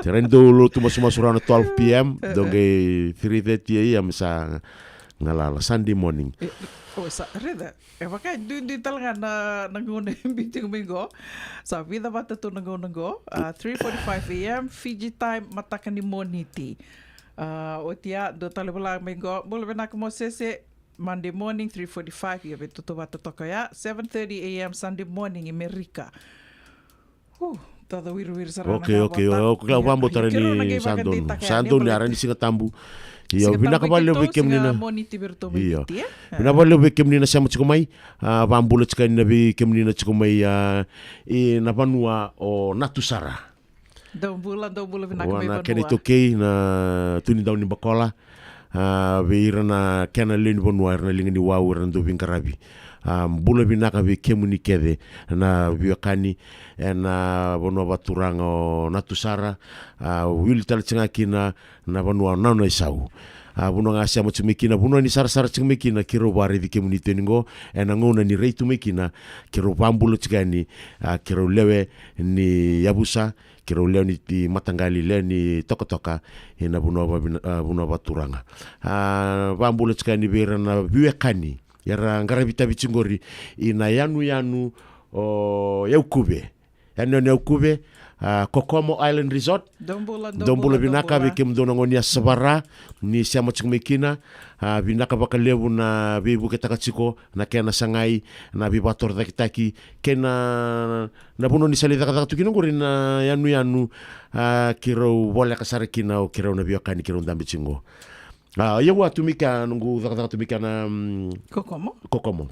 Se ra ni dau lotu masumasu around twelve p.m., dou qai three thirty a.m. sa galala, Sunday morning. E, o, sa, raica, e vaka e duidui tale ga na, na gauna e biu tiko mai qo. Sa vica vata tu na gauna qo. A, three forty-five a.m. Fiji time, mataka ni Moniti. A, oti ya, dua tale vola mai qo. Bula vinaka Mosese, Monday morning, three forty-five, ia vei toto vata toka ya. Seven thirty a.m. Sunday morning i Merika. Hu, tata wiriwiri sara na. Okay, okay, okay, au vakabauta ra ni sa donu. Sa donu, a, ra ni Siga Tabu. Ia, vinaka vakalevu vei kemuni na, ia, vinaka vakalevu vei kemuni na sema tiko mai. A, vakabula tiko yani vei kemuni na tiko mai, a, i na vanua o Natusara. Dou bula, dou bula vinaka mai vanua. Vua na kena iTaukei na Tui ni Daunibakola. A, vei ira na kena lewe ni vanua, ira na liga ni wau, ira na dau veiqaravi. A, bula vinaka vei kemuni kece na veiwekani ena vanua vakaturaga o Natusara. A, wili tale tiko ga kina na vanua o Naunaisau. A, vanua ga sema tiko mai kina, vanua ni sarasara tiko mai kina, keirau vakaraici kemuni tu yani qo ena gauna ni rai tu mai kina, keirau vakabula tiko yani, a, keirau lewe ni yavusa, keirau lewe ni ti mataqali, lewe ni tokatoka, ena vanua vavina-, a, vanua vakaturaga. A, vakabula tiko yani vei ira na veiwekani era qaravi tavi tiko qori ina yanuyanu o Yaukuve. Yanuyanu Yaukuve, a, Kokomo Island Resort. Dou bula, dou bula vinaka vei kemudou na gone ni Yasavara ni sema tiko mai kina. A, vinaka vakalevu na veivuketaka tiko na kena sagai na veivakatorocaketaki kei na, na vanua ni sa lai cakacaka tu kina qori na yanuyanu, a, keirau voleka sara kina o keirau na veiwekani keirau dabe tiko qo. A, ia au a tu mai kea, noqu cakacaka tu mai kea na, mm, Kokomo. Kokomo.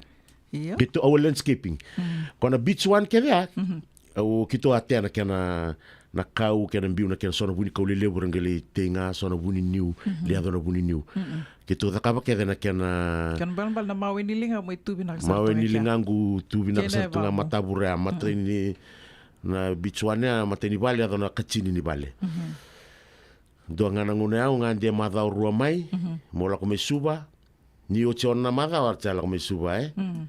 Io. Keitou, our landscaping. Mm. Ko na beach one kece ya. Mhm. Au keitou a tea na kena, na kau, kena biu na kena so na vu ni kau lelevu ra qai lai tei ga, so na vu ni niu, lai yaco na vu ni niu. Mm-mm. Keitou cakava kece na kena. Kena balebale na mawe ni liga mai tu vinaka sara tu ga. Mawe ni liga qu tu vinaka sara tu ga, matavure ya, matai ni, na beach one ya, matai ni vale, yaco na katini ni vale. Mhm. Dua ga na gauna ya au gade macawa rua mai, mhm, meu lako mai Suva. Ni oti ono na macawa au sa lako mai Suva, e. Mm.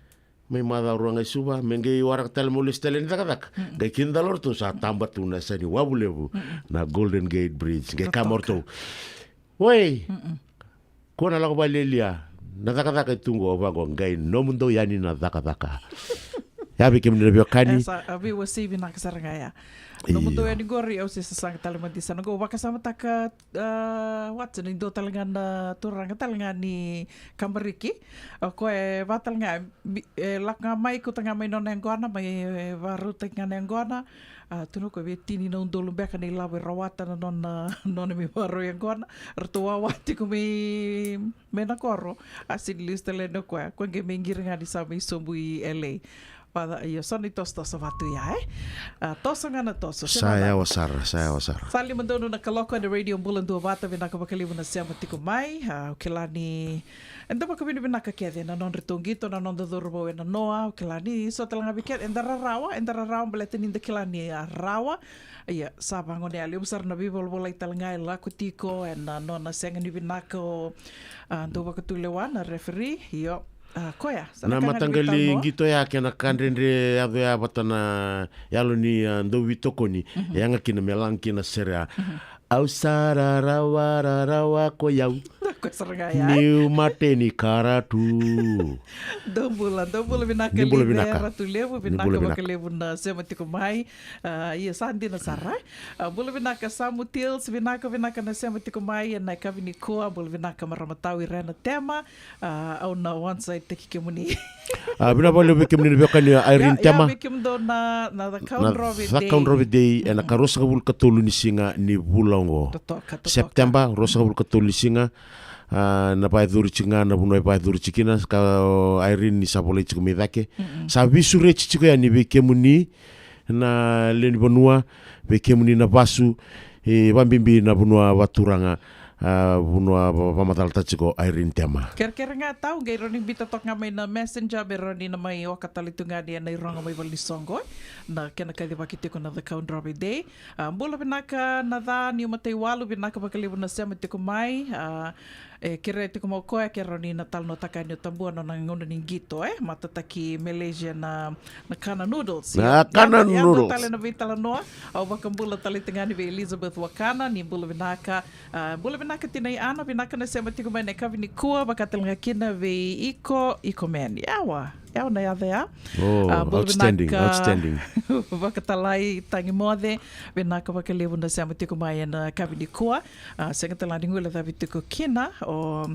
Mai macawa rua ga i Suva, me qai waraka tale meu lesu tale ni cakacaka. Mm. Qai kidacala o ratou sa taba tu na yasa ni wavu levu, mm-mm, na Golden Gate Bridge. Qai kaya mai o ratou, oi, mm-mm, kua na lako vakalialia, na cakacaka e tu qo. Au vaqo, qai nomudou yani na cakacaka. Ya vei kemuni na veiwekani. E sa, a veiwasei vinaka sara ga ya. Nomudou yani qori, au se sasaga tale mada ni sa na qo vakasamataka, a, Watson, e dua tale ga na turaga tale ga ni kabariki. O koya e vaka tale ga, bi-, e lako ga mai, kauta ga mai nona yaqona, mai, e, vakarautaki ga na yaqona. A, tukuna o koya vei tini na udolu beka na ilavo e rawata na nona, nona mai vakarau yaqona. Ratou wawa tiko mai, mai na koro. A sega ni lesu tale yani o koya. Koya qai mai qiri ga ni sa mai sobu i L A. Vaka, io, so na itosotoso vaka tu ya, e? A, toso ga na toso, se Sa na yawa sara, sa yawa sara. Sa lima donu na kaloko ena Radio Bula Duavata, vinaka vakalevu na sema tiko mai. A, au kila ni eda vakavinavinaka kece na nodratou qito na noda cauravou e nanoa, au kila ni so tale ga vei keda, eda rarawa, eda rarawa baleta ni da kila ni a rawa. Ia, sa vagone yalevu sara na veivolavolai tale ga e lako tiko ena nona sega ni vinaka o, a, dau vakatulewa na referee, io. A, koya, sa na Na ka ga ni mataqali veitalanoa. Qito ya kei na ka dredre yaco ya vata na yalo ni, a, dauveitokoni, e yaga kina me laga kina sere ya. Au sa rarawa, rarawa ko yau. Koya sara ga ya, e? Niu mate ni karatu. Dou bula, dou bula vinaka. Ni bula Live vinaka. Ratu Levu, Ni bula vinaka vinaka. Vakalevu na sema tiko mai. A, ia sa dina sara, e? A, bula vinaka Samu Tils, vinaka, vinaka na sema tiko mai ena yakavi nikua, bula vinaka marama tau Irena Tema. A, au na onside taki kemuni. A, vinaka vakalevu vei kemuni na veiwekani, a, Irene Ya, ya, Tema. Vei kemudou na, na Na Cakaudrove Day. Cakaudrove Day, ena ka ruasagavulu ka tolu ni siga ni vula oqo. Totoka, totoka. September, ruasagavulu ka tolu ni siga. A, na vakayacori tiko ga na vanua e vakayacori tiko kina, ka o Irene ni sa volai tiko mai cake. Sa veisureti tiko yani vei kemuni na lewe ni vanua, vei kemuni na vasu, e, vakabibi na vanua vakaturaga, a, vanua va-, vakamacalataka tiko o Irene Tema. Kerekere ga tau, qai rawa ni biuta toka ga mai na Messenger, me rawa ni na mai oka tale tu ga ni ena irogo mai valenisoqo, e. Na kena kacivaki tiko na Cakaudrove Day. A, bula vinaka na ca ni matai walu, vinaka vakalevu na sema tiko mai, a, E kerea tiko mai o koya ke rawa ni na talanoataka yani o Tabua na nona gauna ni qito, e matataki Malaysia na, na kana noodles. Na Ia, kana yaco, yaco noodles. Tale na veitalanoa, au vakabula tale tiko ga yani vei Elizabeth Wakana, ni bula vinaka. A, bula vinaka tinai Ana, vinaka na sema tiko mai na yakavi nikua, vaka tale ga kina vei Iko, Iko Man. Yawa, yawa na yaca ya. Oh, A, bula outstanding, vinaka. Outstanding. Vakatalai Tagi Moce, vinaka vakalevu na sema tiko mai ena yakavi nikua. A, sega tale ga ni guilecavi tiko kina o,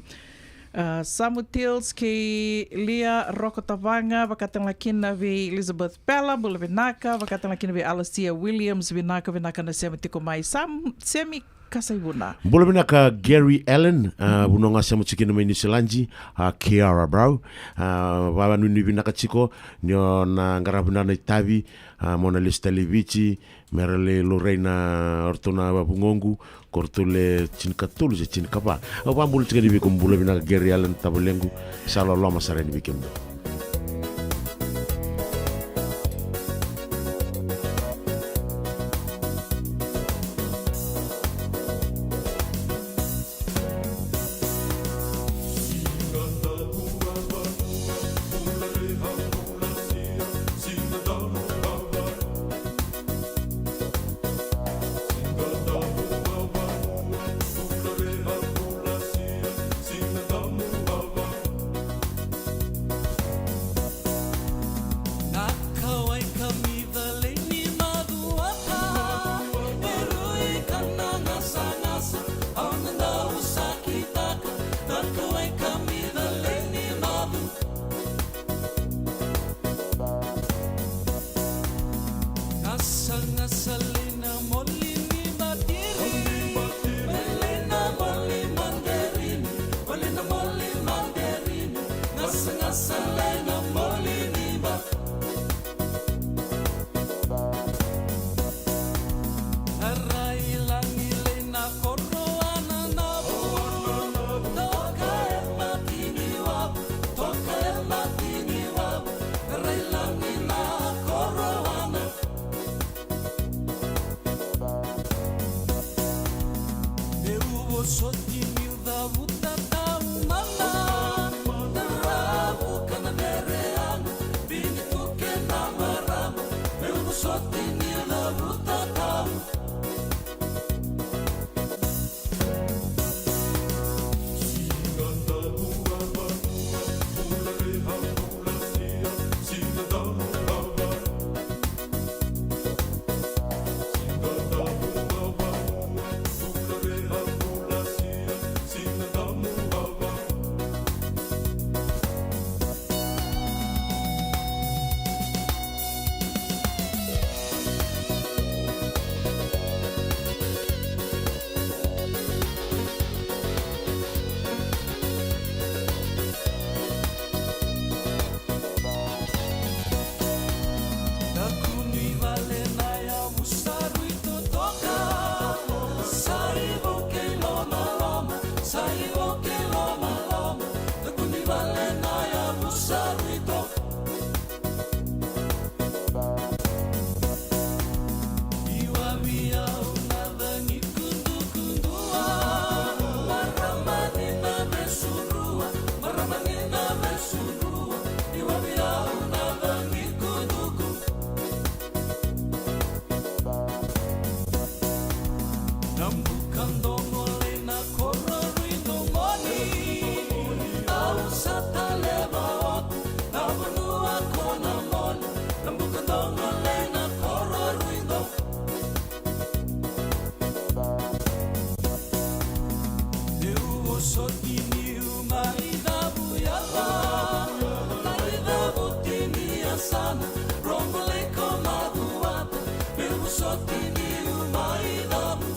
a, Samu Tils kei Lia Roko Tavaga, vaka tale ga kina vei Elizabeth Pela, bula vinaka, vaka tale ga kina vei Alasia Williams, vinaka, vinaka na sema tiko mai. Sam, Semi Kasaivuna. Bula vinaka Gary Allen, a, vanua ga sema tiko kina mai Niusiladi, a, Kiara Brown, a, vakanuinui vinaka tiko, ni o na qaravi na na itavi, a, mo na lesu tale i Viti, me ra lai laurai na o ratou na vugoqu, ko ratou le tinikatolu se tinikava. Au vakabula tiko yani vei iko, bula vinaka Gary Allen tavalequ, sa loloma sara yani vei kemudou. Na buka dogo lai na koro rui domoni, au sa taleva oti na vanua ko na moni. Na buka dogo lai na koro rui domoni. Meu vosoti niu mai cavu yala, mai cavu tini yasana, rombo lai ko macuata. Meu vosoti niu mai cavu.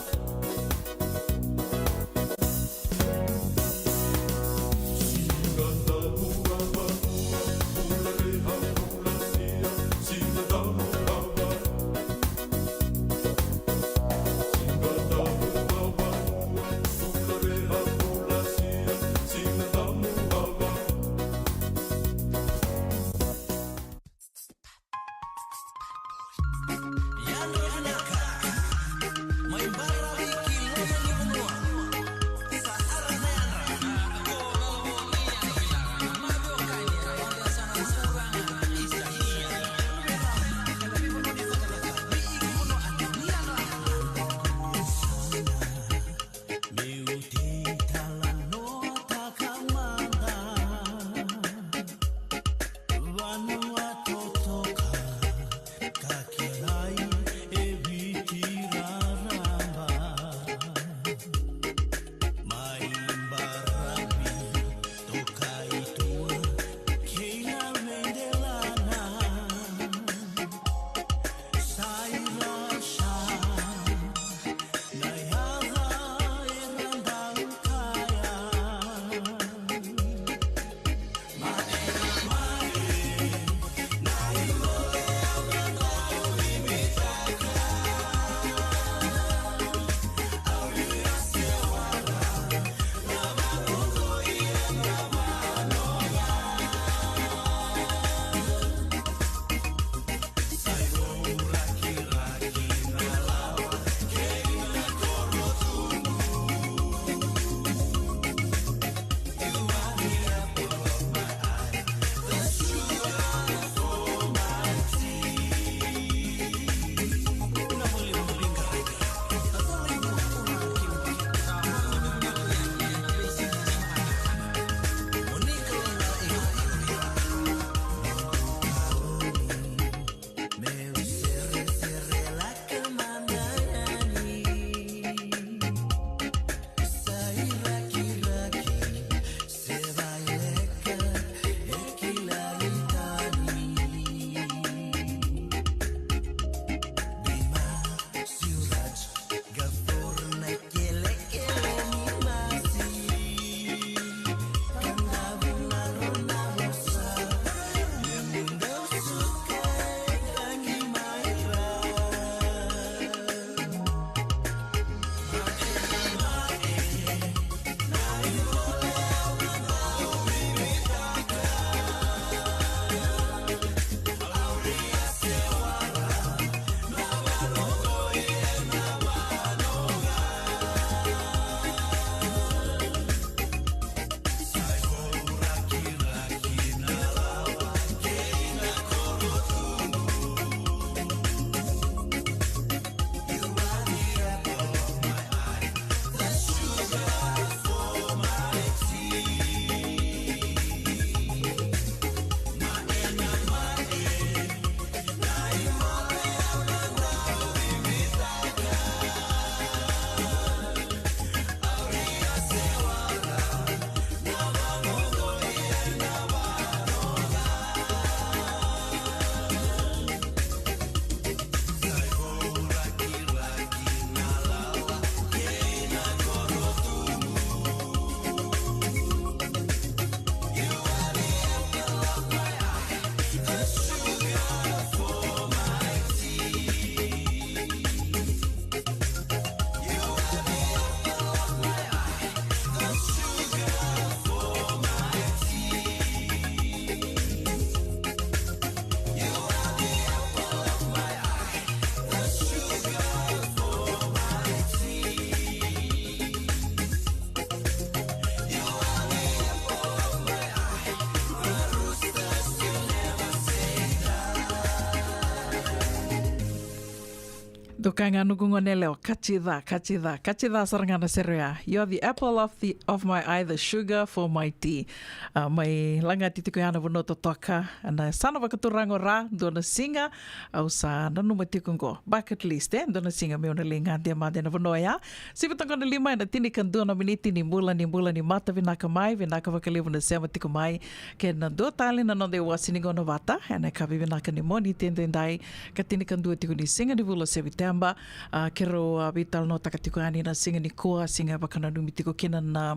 Doka ga noqu gone yalewa, kati ca, kati ca, kati ca sara ga na sere ya. You're the apple of the, of my eye, the sugar for my tea. A, mai lagati tiko ya na vanua totoka, na yasana vakaturaga o Ra, dua na siga au sa nanuma tiko qo. Bucket list, e, dua na siga meu na lai gade mada ena vanua ya. Sivi toka na lima ena tinikadua na miniti ni bula, ni bula ni mata, vinaka mai, vinaka vakalevu na sema tiko mai. Kei na dua tale na noda iwase ni gauna vata ena yakavi vinaka ni Moniti edaidai, ka tinikadua tiko ni siga ni vula o Seviteba. A, keirau a veitalanoataka tiko yani na siga nikua, siga e vakananumi tiko kina na,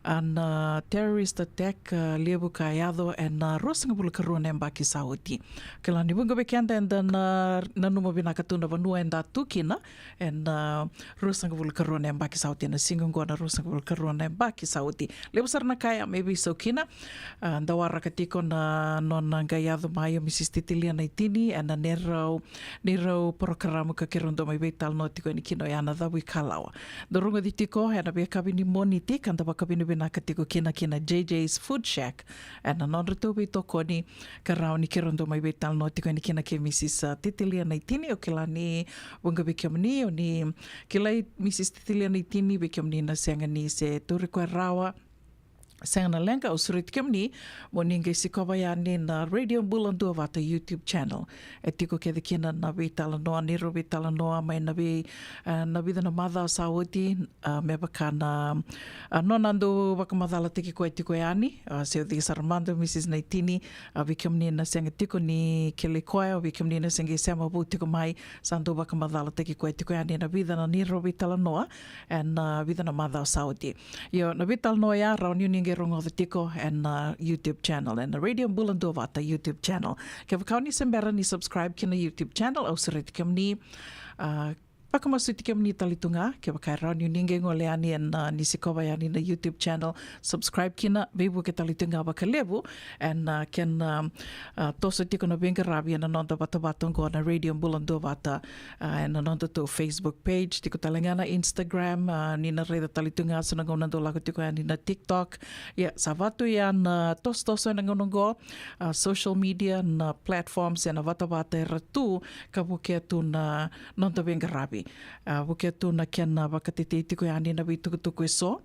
a, na terrorist attack, a, levu ka yaco ena ruasagavulu karua na yabaki sa oti. Kila ni vuqa vei keda eda na nanuma vinaka tu na vanua eda tu kina ena, a, ruasagavulu karua na yabaki sa oti, ena siga oqo na ruasagavulu karua na yabaki sa oti. Levu sara na ka ya me veisau kina. A, da waraka tiko na nona qai yaco mai o Mrs Titilia Naitini ena neirau, neirau porokaramu ka keirau dau mai veitalanoa tiko yani kina, oya na Cavuikalawa. Da rogoci tiko ena veiyakavi ni Moniti ka da vakavinavinaka tiko kina ki na JJ's Food Shack ena nodratou veitokoni, ka rawa ni keirau dau mai veitalanoa tiko yani kina kei Mrs Titilia Naitini. Au kila ni vuqa vei kemuni o ni kilai Mrs Titilia Naitini, vei kemuni na sega ni se tauri koya rawa, sega na leqa, au sureti kemuni mo ni qai sikova yani na Radio Bula Duavata YouTube channel. E tiko kece kina na veitalanoa, neirau veitalanoa mai na vei, e, na vica na macawa sa oti, a, me vaka na, a, nona dau vakamacalataki koya tiko yani, a, se o cei sara mada o Mrs Naitini, a, vei kemuni na sega tiko ni kilai koya, vei kemuni na sega ni sema vou tiko mai, sa dau vakamacalataki koya tiko yani ena vica na neirau veitalanoa ena, a, vica na macawa sa oti. Io, na veitalanoa ya rawa ni o ni qai rogoca tiko ena, a, YouTube channel, ena Radio Bula Duavata YouTube channel. Kevaka o ni se bera ni subscribe ki na YouTube channel, au sureti kemuni, a, vakamasuti kemuni tale tu ga, kevaka e rawa ni o ni qai gole yani ena, a, ni sikova yani na YouTube channel, subscribe kina, veivuke tale tu ga vakalevu ena, a, kena, a, a, toso tiko na veiqaravi ena noda vatavata oqo na Radio Bula Duavata, a, ena nodatou Facebook page, tiko tale ga na Instagram, a, ni na raica tale tu ga so na gauna dau lako tiko yani na TikTok. Ia, sa va tu ya na tosotoso ena gauna oqo, a, social media, na platforms ena vatavata era tu ka vukea tu na noda veiqaravi. A, vukea tu na kena vakatetei tiko yani na veitukutuku eso.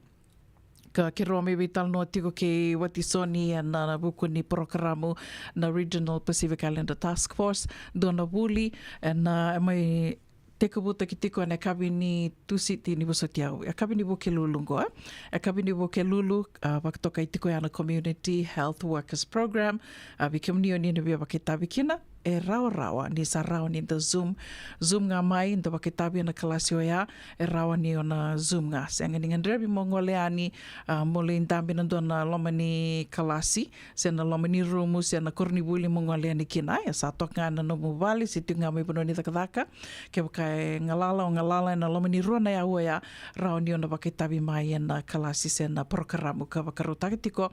Ka keirau mai veitalanoa tiko kei Watisoni ena vuku ni porokaramu na Regional Pacific Islander Task Force, dua na vuli ena, a, mai tekivutaki tiko ena yakavi ni Tusiti ni vosoti au, yakavi ni Vukelulu oqo, e. Yakavi ni Vukelulu, a, vakatokai tiko ya na Community Health Workers Program, a, vei kemuni o ni na via vakaitavi kina, e rawarawa ni sa rawa ni da Zoom, Zoom ga mai, da vakaitavi ena kalasi oya, e rawa ni o na Zoom ga. Sega ni gadrevi mo gole yani, a, mo lai dabe ena dua na loma ni kalasi, se na loma ni rumu, se na koronivuli mo gole yani kina. Ia sa toka ga ena nomu vale, se tiko ga mai vanua ni cakacaka. Kevaka e galala, o galala ena loma ni rua na aua oya, rawa ni o na vakaitavi mai ena kalasi se na porokaramu ka vakarautaki tiko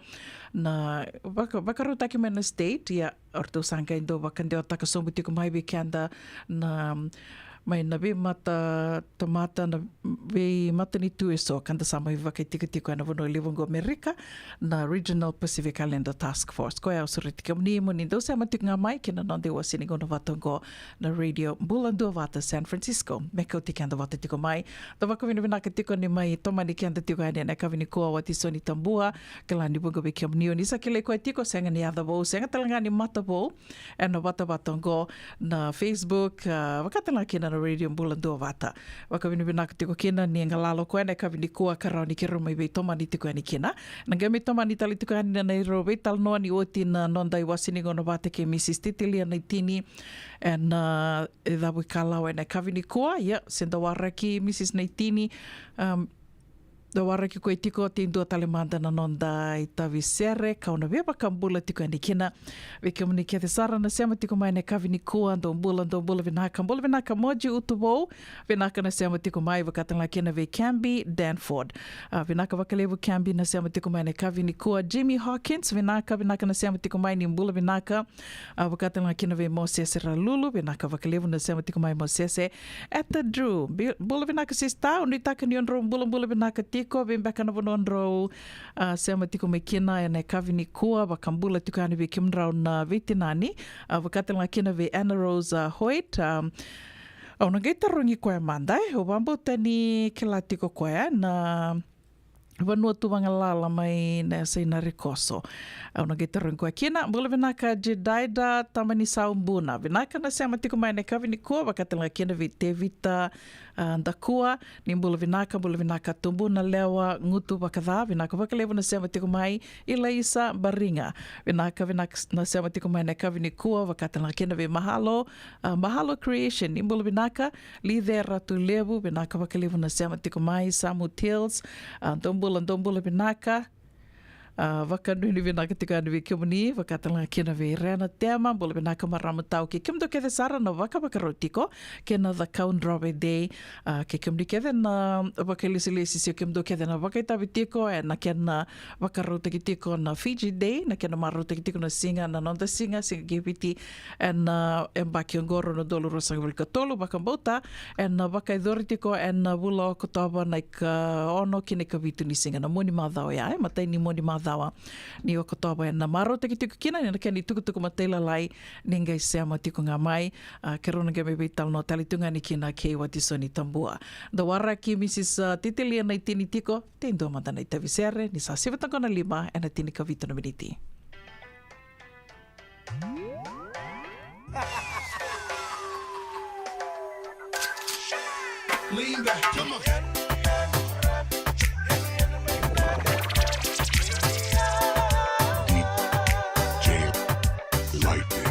na, vaka-, vakarautaki mai na state, ia, o ratou sa qai dau vakadewataka sobu tiko mai vei keda na, mai na veimatatamata, na veimatanitu eso ka da sa mai vakaitikotiko ena vanua levu oqo Amerika, na Regional Pacific Islander Task Force. Koya au sureti kemuni mo ni dau sema tiko ga mai ki na noda iwase ni gauna vata oqo na Radio Bula Duavata San Francisco, me kauti keda vata tiko mai. Da vakavinavinaka tiko ni mai tomani keda tiko yani ena yakavi nikua o Watisoni Tabua. Kila ni vuqa vei kemuni o ni sa kilai koya tiko, sega ni yaca vou, sega tale ga ni mata vou ena vatavata oqo na Facebook, a, vaka tale ga kina na Radio Bula Duavata. Vakavinavinaka tiko kina ni galala o koya ena yakavi nikua ka rawa ni keirau mai veitomani tiko yani kina. Na qai mai tomani tale tiko yani na neirau veitalanoa ni oti na noda iwase ni gauna vata kei Mrs Titilia Naitini ena, a, e Cavuikalawa ena yakavi nikua. Ia, se da waraki Mrs Naitini, um, da waraki koya tiko, tei dua tale mada na noda itavi sere kau na via vakabula tiko yani kina. Vei kemuni kece sara na sema tiko mai ena yakavi nikua, dou bula, dou bula vinaka, bula vinaka Moji Utuvou, vinaka na sema tiko mai, vaka tale ga kina vei Camby Danford. A, vinaka vakalevu Camby na sema tiko mai ena yakavi nikua. Jimmy Hawkins, vinaka, vinaka na sema tiko mai, ni bula vinaka. A, vaka tale ga kina vei Mosese Ralulu, vinaka vakalevu na sema tiko mai Mosese. Eta Drew, bi-, bula vinaka sista, au nuitaka ni o drau bulabula vinaka tiko, vei beka na vanua drau, a, sema tiko mai kina ena yakavi nikua, vakabula tiko yani vei kemudrau na veitinani. A, vaka tale ga kina vei Anna Rose, a, Hoyt, a, Au na qai tarogi koya mada, e, au vakabauta ni kila tiko koya na vanua tu vagalala mai na yasai Narekoso. Au na qai tarogi koya kina. Bula vinaka Jedida Tabanisaubuna, vinaka na sema tiko mai na yakavi nikua, vakatalega kina vei Tevita, a, Dakua, ni bula vinaka, bula vinaka Tubu na Lewa, Gutu Vakaca, vinaka vakalevu na sema tiko mai. Ilaisa Bariga, vinaka, vinaka na sema tiko mai na yakavi nikua, vakatalega kina vei Mahalo, a, Mahalo Creation, ni bula vinaka. Lice Ratulevu, vinaka vakalevu na sema tiko mai. Samu Tales, a, dou bula, dou bula vinaka. A, vakanuinui vinaka tiko yani vei kemuni, vakatalega kina vei Rena Tema, bula vinaka marama tau, kei kemudou kece sara na vakavakarau tiko kei na The Cowdrop Day. A, kei kemuni kece na vakailesilesi, se kemudou kece na vakaitavi tiko ena kena vakarautaki tiko na Fiji Day, na kena marautaki tiko na siga, na noda siga, siga kei Viti, ena, a, yabaki oqo rua na udolu ruasagavulu ka tolu, vakabauta ena, a, vakayacori tiko ena, a, vula o Okotova na ikaono ki na ikavitu ni siga, na mua ni macawa ya, e, matai ni mua ni macawa ni Okotova, ena marautaki tiko kina na kena itukutuku matailalai. Ni qai sema tiko ga mai, a, keirau na qai mai veitalanoa tale tu ga yani kina kei Watisoni Tabua. Dau waraki Misis, a, Titilia Naitini tiko, de dua mada na itavi sere, ni sa sivi toka na lima ena tinikavitu na miniti. Lean back, come on. D J Lightning.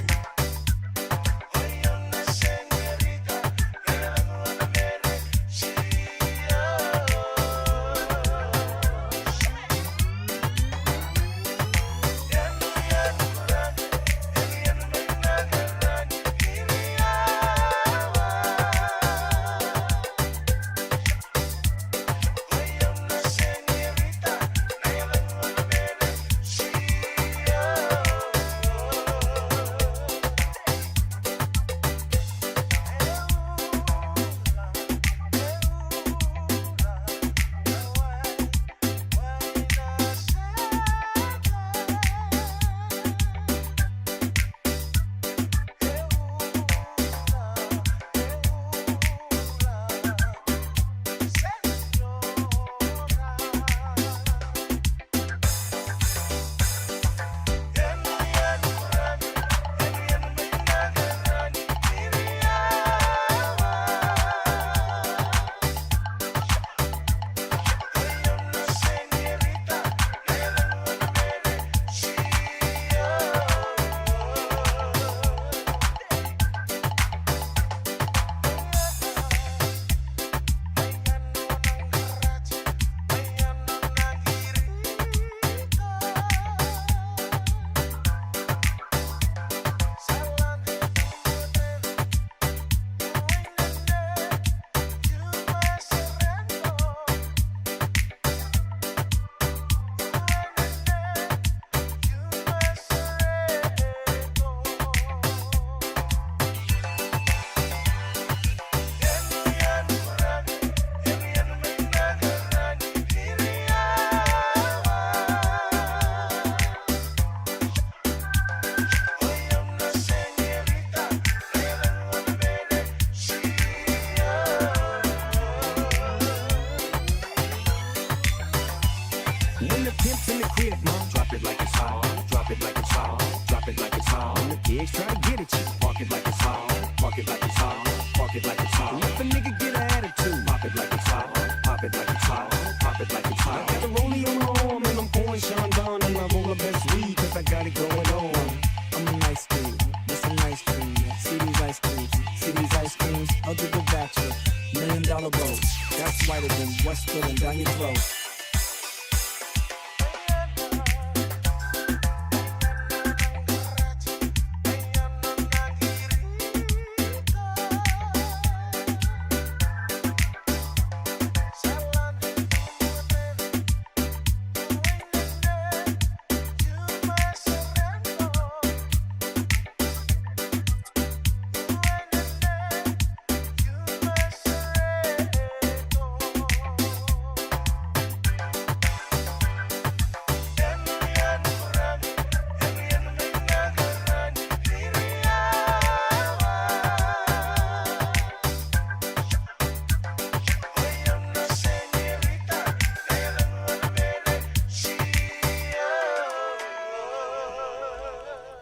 When the pimp's in the crib, ma, drop it like it's hot. Drop it like it's hot. Drop it like it's hot. When the pigs try to get at you, park it like it's hot. Park it like it's hot. Park it like it's hot. If a nigga get an attitude, pop it like it's hot. Pop it like it's hot. Pop it like it's hot. I got the rollie on my arm and I'm pouring Chandon and I roll the best weed 'cause I got it going on. I'm a nice dude with some nice dreams. See these ice creams, see these ice creams. I'll do the bachelor, million dollar boat. That's whiter than what's spilling down your throat.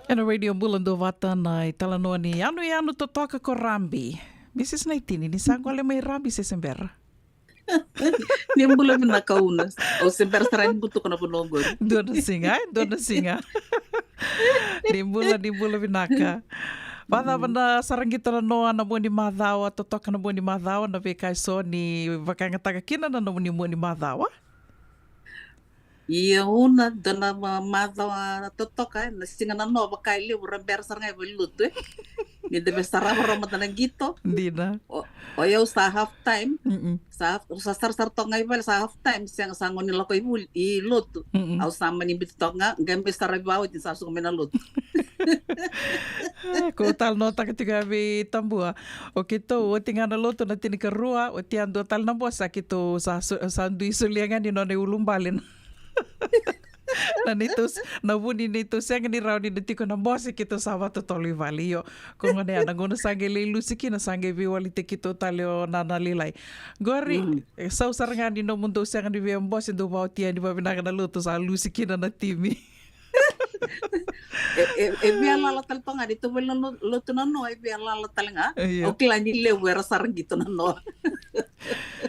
Ena Radio Bula Duavata na italanoa ni yanuyanu totoka ko Rabi. Misisi Naitini, ni sa gole mai Rabi se se bera? Ni bula vinaka Una. Au se bera sara ni butuka na vanua oqori. Dua na siga, e? Dua na siga. Ni bula, ni bula vinaka. Vacava na sara qito na noa na mua ni macawa, totoka na mua ni macawa, na veika eso ni vakayagataka kina na nomuni mua ni macawa? Ia Una, dua na ma- macawa totoka, e, na siga na noa vaka e levu ra bera sara ga e vale ni lotu, e. Ni da me sarava ra mada na qito. Dina. O, o yau sa half time. Mm-mm. Sa half, sa sarasara toka ga i vale sa half time, sega sa gone lako i vuli, i lotu. Mm-mm. Au sa mani biuta toka ga, qai me saravi vakaoti sa suka mai na lotu. E, ko talanoataka tiko ya vei Tabua. O keitou, oti ga na lotu na tinikarua, oti ya dua tale na bose, a keitou sa, so- sa dui solia ga ni nona i ulubale na. Na neitou s- na vu ni neitou sega ni rawa ni na tiko na bose, keitou sa vakatotolo i vale. Io, ko gona ya na gauna sa qai lai lusi kina, sa qai veiwalitaki keitou tale o nana lailai. Qori, e, sau sara ga ni nomudou sega ni via bose, dou vaoti yani vavinaka na lotu, sa lusi kina na timi. E, e, e via lala tale toka ga, ni tou vale na lo- lotu na noa, e via lala tale ga. Io. Au kila ni levu era sara qito na noa.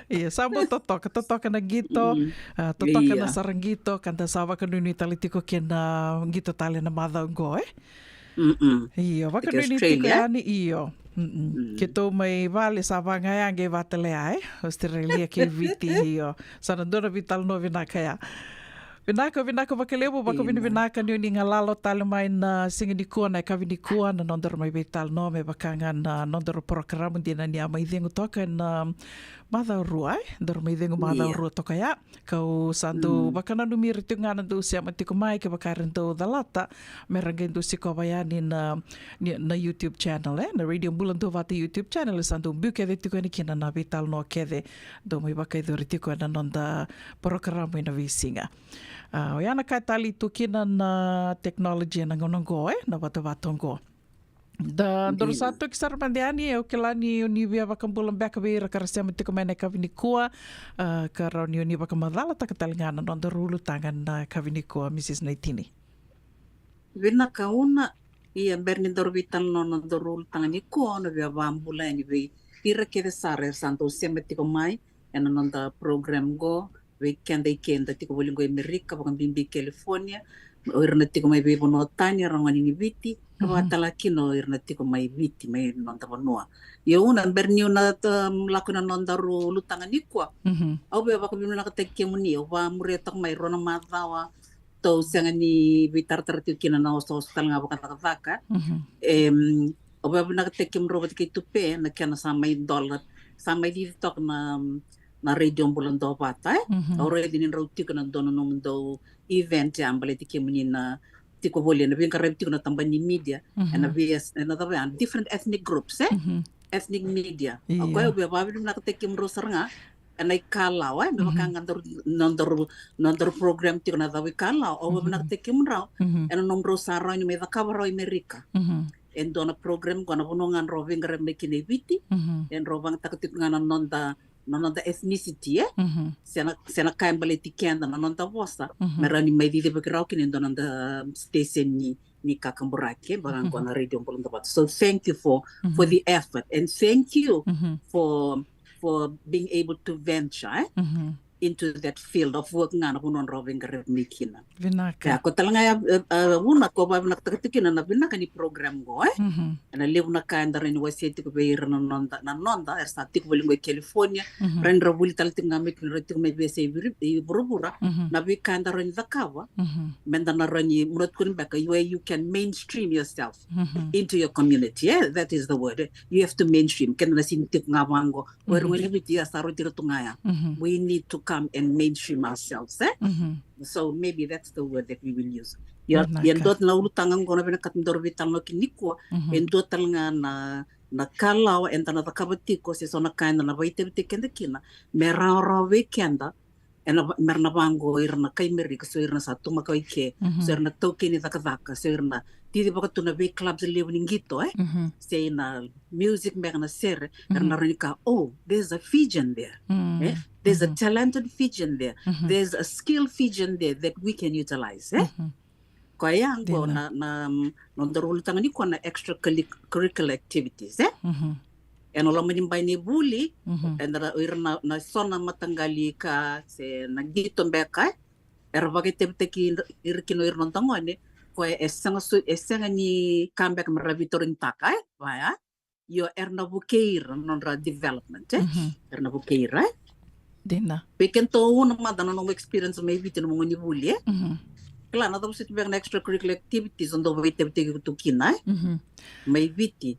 Ia, sa bau totoka, totoka na qito, mm, a, totoka na, ia, sara qito, ka da sa vakanuinui tale tiko kei na qito tale na macawa oqo, e? Mm-mm. Io, vakanuinui tiko yani, io. Mm-mm. Mm. Keitou mai vale sa vagayaqe vata lea, e? Australia kei Viti, io. Sa na dua na veitalanoa vinaka ya. Vinaka, vinaka vakalevu, vakavinavinaka ni o ni galala tale mai na siga nikua, na yakavi nikua, na nodaru mai veitalanoa me vaka ga na nodaru porokaramu dina ni a mai cegu toka ena macawa rua, e? Daru mai cegu macawa rua toka ya. Kau sa dau vakananumi ira tiko ga na dau sema tiko mai, kevaka era dau calata me ra qai dau sikova yani na, ni- na YouTube channel, e? Na Radio Bula Duavata YouTube channel, e sa dau biu kece tiko yani kina na veitalanoa kece dau mai vakayacori tiko ena noda porokaramu ena veisiga. A, oya na ka e talei tu kina na technology ena gauna oqo, e, na vatavata oqo. Da, daru sa toki sara mada yani, au kila ni o ni via vakabula beka vei ira ka ra sema tiko mai na yakavi nikua, a, ka rawa ni o ni vakamacalataka tale ga na nodaru ulutaga na yakavi nikua, Misisi Naitini. Vinaka Una. Ia, bera ni daru veitalanoa na nodaru ulutaga nikua, au na via vakabula yani vei ira kece sara era sa dau sema tiko mai ena noda program qo, vei keda i ke da tiko voli qo i Amerika, vakabibi California, o ira na tiko mai veivanua tani, ra gone ni Viti, ka vakatale ga kina o ira na tiko mai Viti, mai noda vanua. Ia Una, bera niu na, um, lako ina nodaru ulutaga nikua, au via vakavinavinakataki kemuni, au vakamuria toka mai rua na macawa tou sega ni veitaratara tiko kina na osooso tale ga vakacakacaka. Em, au via vinakataki kemudrau vata kei Tupe na kena sa mai dola, sa mai cici toka na, na Radio Bula Duavata, e? Au raica ni drau tiko ena dua na nomudou event ya baleti kemuni na tiko voli ena veiqaravi tiko na tabana ni media ena vei, ena cava ya, different ethnic groups, e? Ethnic media. Io. O koya au via vakavinavinakataki kemudrau sara ga ena ikalawa, e, me vaka ga daru, nodaru, nodaru program tiko na cava ikalawa, au via vinakataki kemudrau ena nomudrau sa rawa ni mai cakava rawa i Amerika e dua na program qo, na vanua ga drau veiqaravi mai kina i Viti, e drau vagataka tiko ga na noda, na noda ethnicity, e? Se na, se na ka e baleti keda, na noda vosa, me rawa ni mai cicivaki rawa kina e dua na noda station ni, ni kakaburaki, e, vaka qo na Radio Bula Duavata. So thank you for, for the effort, and thank you for, for being able to venture, e, into that field of work ga na vanua drau veiqaravi mai kina. Vinaka. Ia, ko tale ga ya, e, e, Una, ko vakavinakataka tiko kina na vinaka ni program qo, e? Ena levu na ka eda rawa ni wasea tiko vei ira na noda, na noda era sa tiko voli qo i California, ra ni ra vuli tale tiko ga mai kina, ra tiko mai veiyasai viri- i vuravura, na veika eda rawa ni cakava, meda na rawa ni, muna tukuni beka, where you can mainstream yourself into your community, e? That is the word, e? You have to mainstream. Keda na sega ni tiko ga vaqo, o ira gone ni Viti, ia sa rauti ira tu ga ya. We need to come and mainstream ourselves, e? So maybe that's the word that we will use. Ia, ia dua na ulutaga qo na vinakata daru veitalanoa kina nikua, e dua tale ga na, na kalawa eda na cakava tiko, se so na ka eda na vakaitavitaki keda kina, me rawarawa vei keda, ena va- mera na vaqo ira na kai Merika, so ira na sa tu makawa i ke, so ira na taukei ni cakacaka, so ira na cicivaka tu na vei clubs levu ni qito, e? Se na music beka, na sere, era na rawa ni kaya, oh, there's a Fijian there, e? There's a talented Fijian there. There's a skilled Fijian there that we can utilize, e? Koya qo na, na, mm, nodaru ulutaga nikua na extracurricular activities, e? Ena loma ni bai ni vuli, eda ra, o ira na, na so na mataqali ka, se na qito beka, e? Era vakaitavitaki ira kina o ira na noda gone, koya e sega so, e sega ni ka beka me ra veitaurigitaka, e? Vaya. Io, era na vukei ira na nodra development, e? Era na vukei ira, e? Dina. Vei kedatou na mada na nomu experience mai Viti, nomu gauna ni vuli, e? Kila, na cava soti beka na extracurricular activities o dau vakaitavitaki tu kina, e? Mai Viti.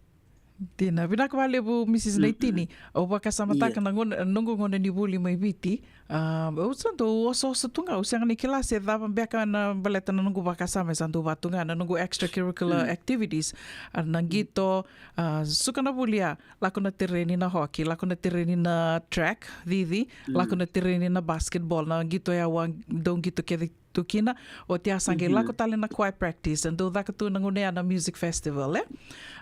Dina. Vinaka vakalevu, Mrs Naitini. Au vakasamataka na gauna, noqu gauna ni vuli mai Viti. A, au sa dau osooso tu ga, au sega ni kila se cava beka na baleta na noqu vakasama, e sa dau vaka tu ga na noqu extracurricular activities. A, na qito, a, suka na vuli, a, lako na tereni na hockey, lako na tereni na track, cici, lako na tereni na basketball, na qito ya au a dau qito kece tu kina, oti a sa qai lako tale na choir practice, e dau caka tu na gauna ya na music festival, e?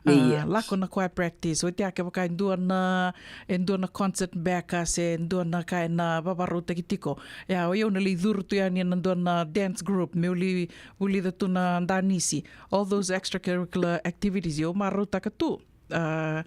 A, lako na choir practice, oti a kevaka e dua na, e dua na concert beka, se dua na ka ena vakavakarautaki tiko. Ia, o yau na lai curu tu yani ena dua na dance group, meu lai vulica tu na danisi. All those extracurricular activities, au marautaka tu. A,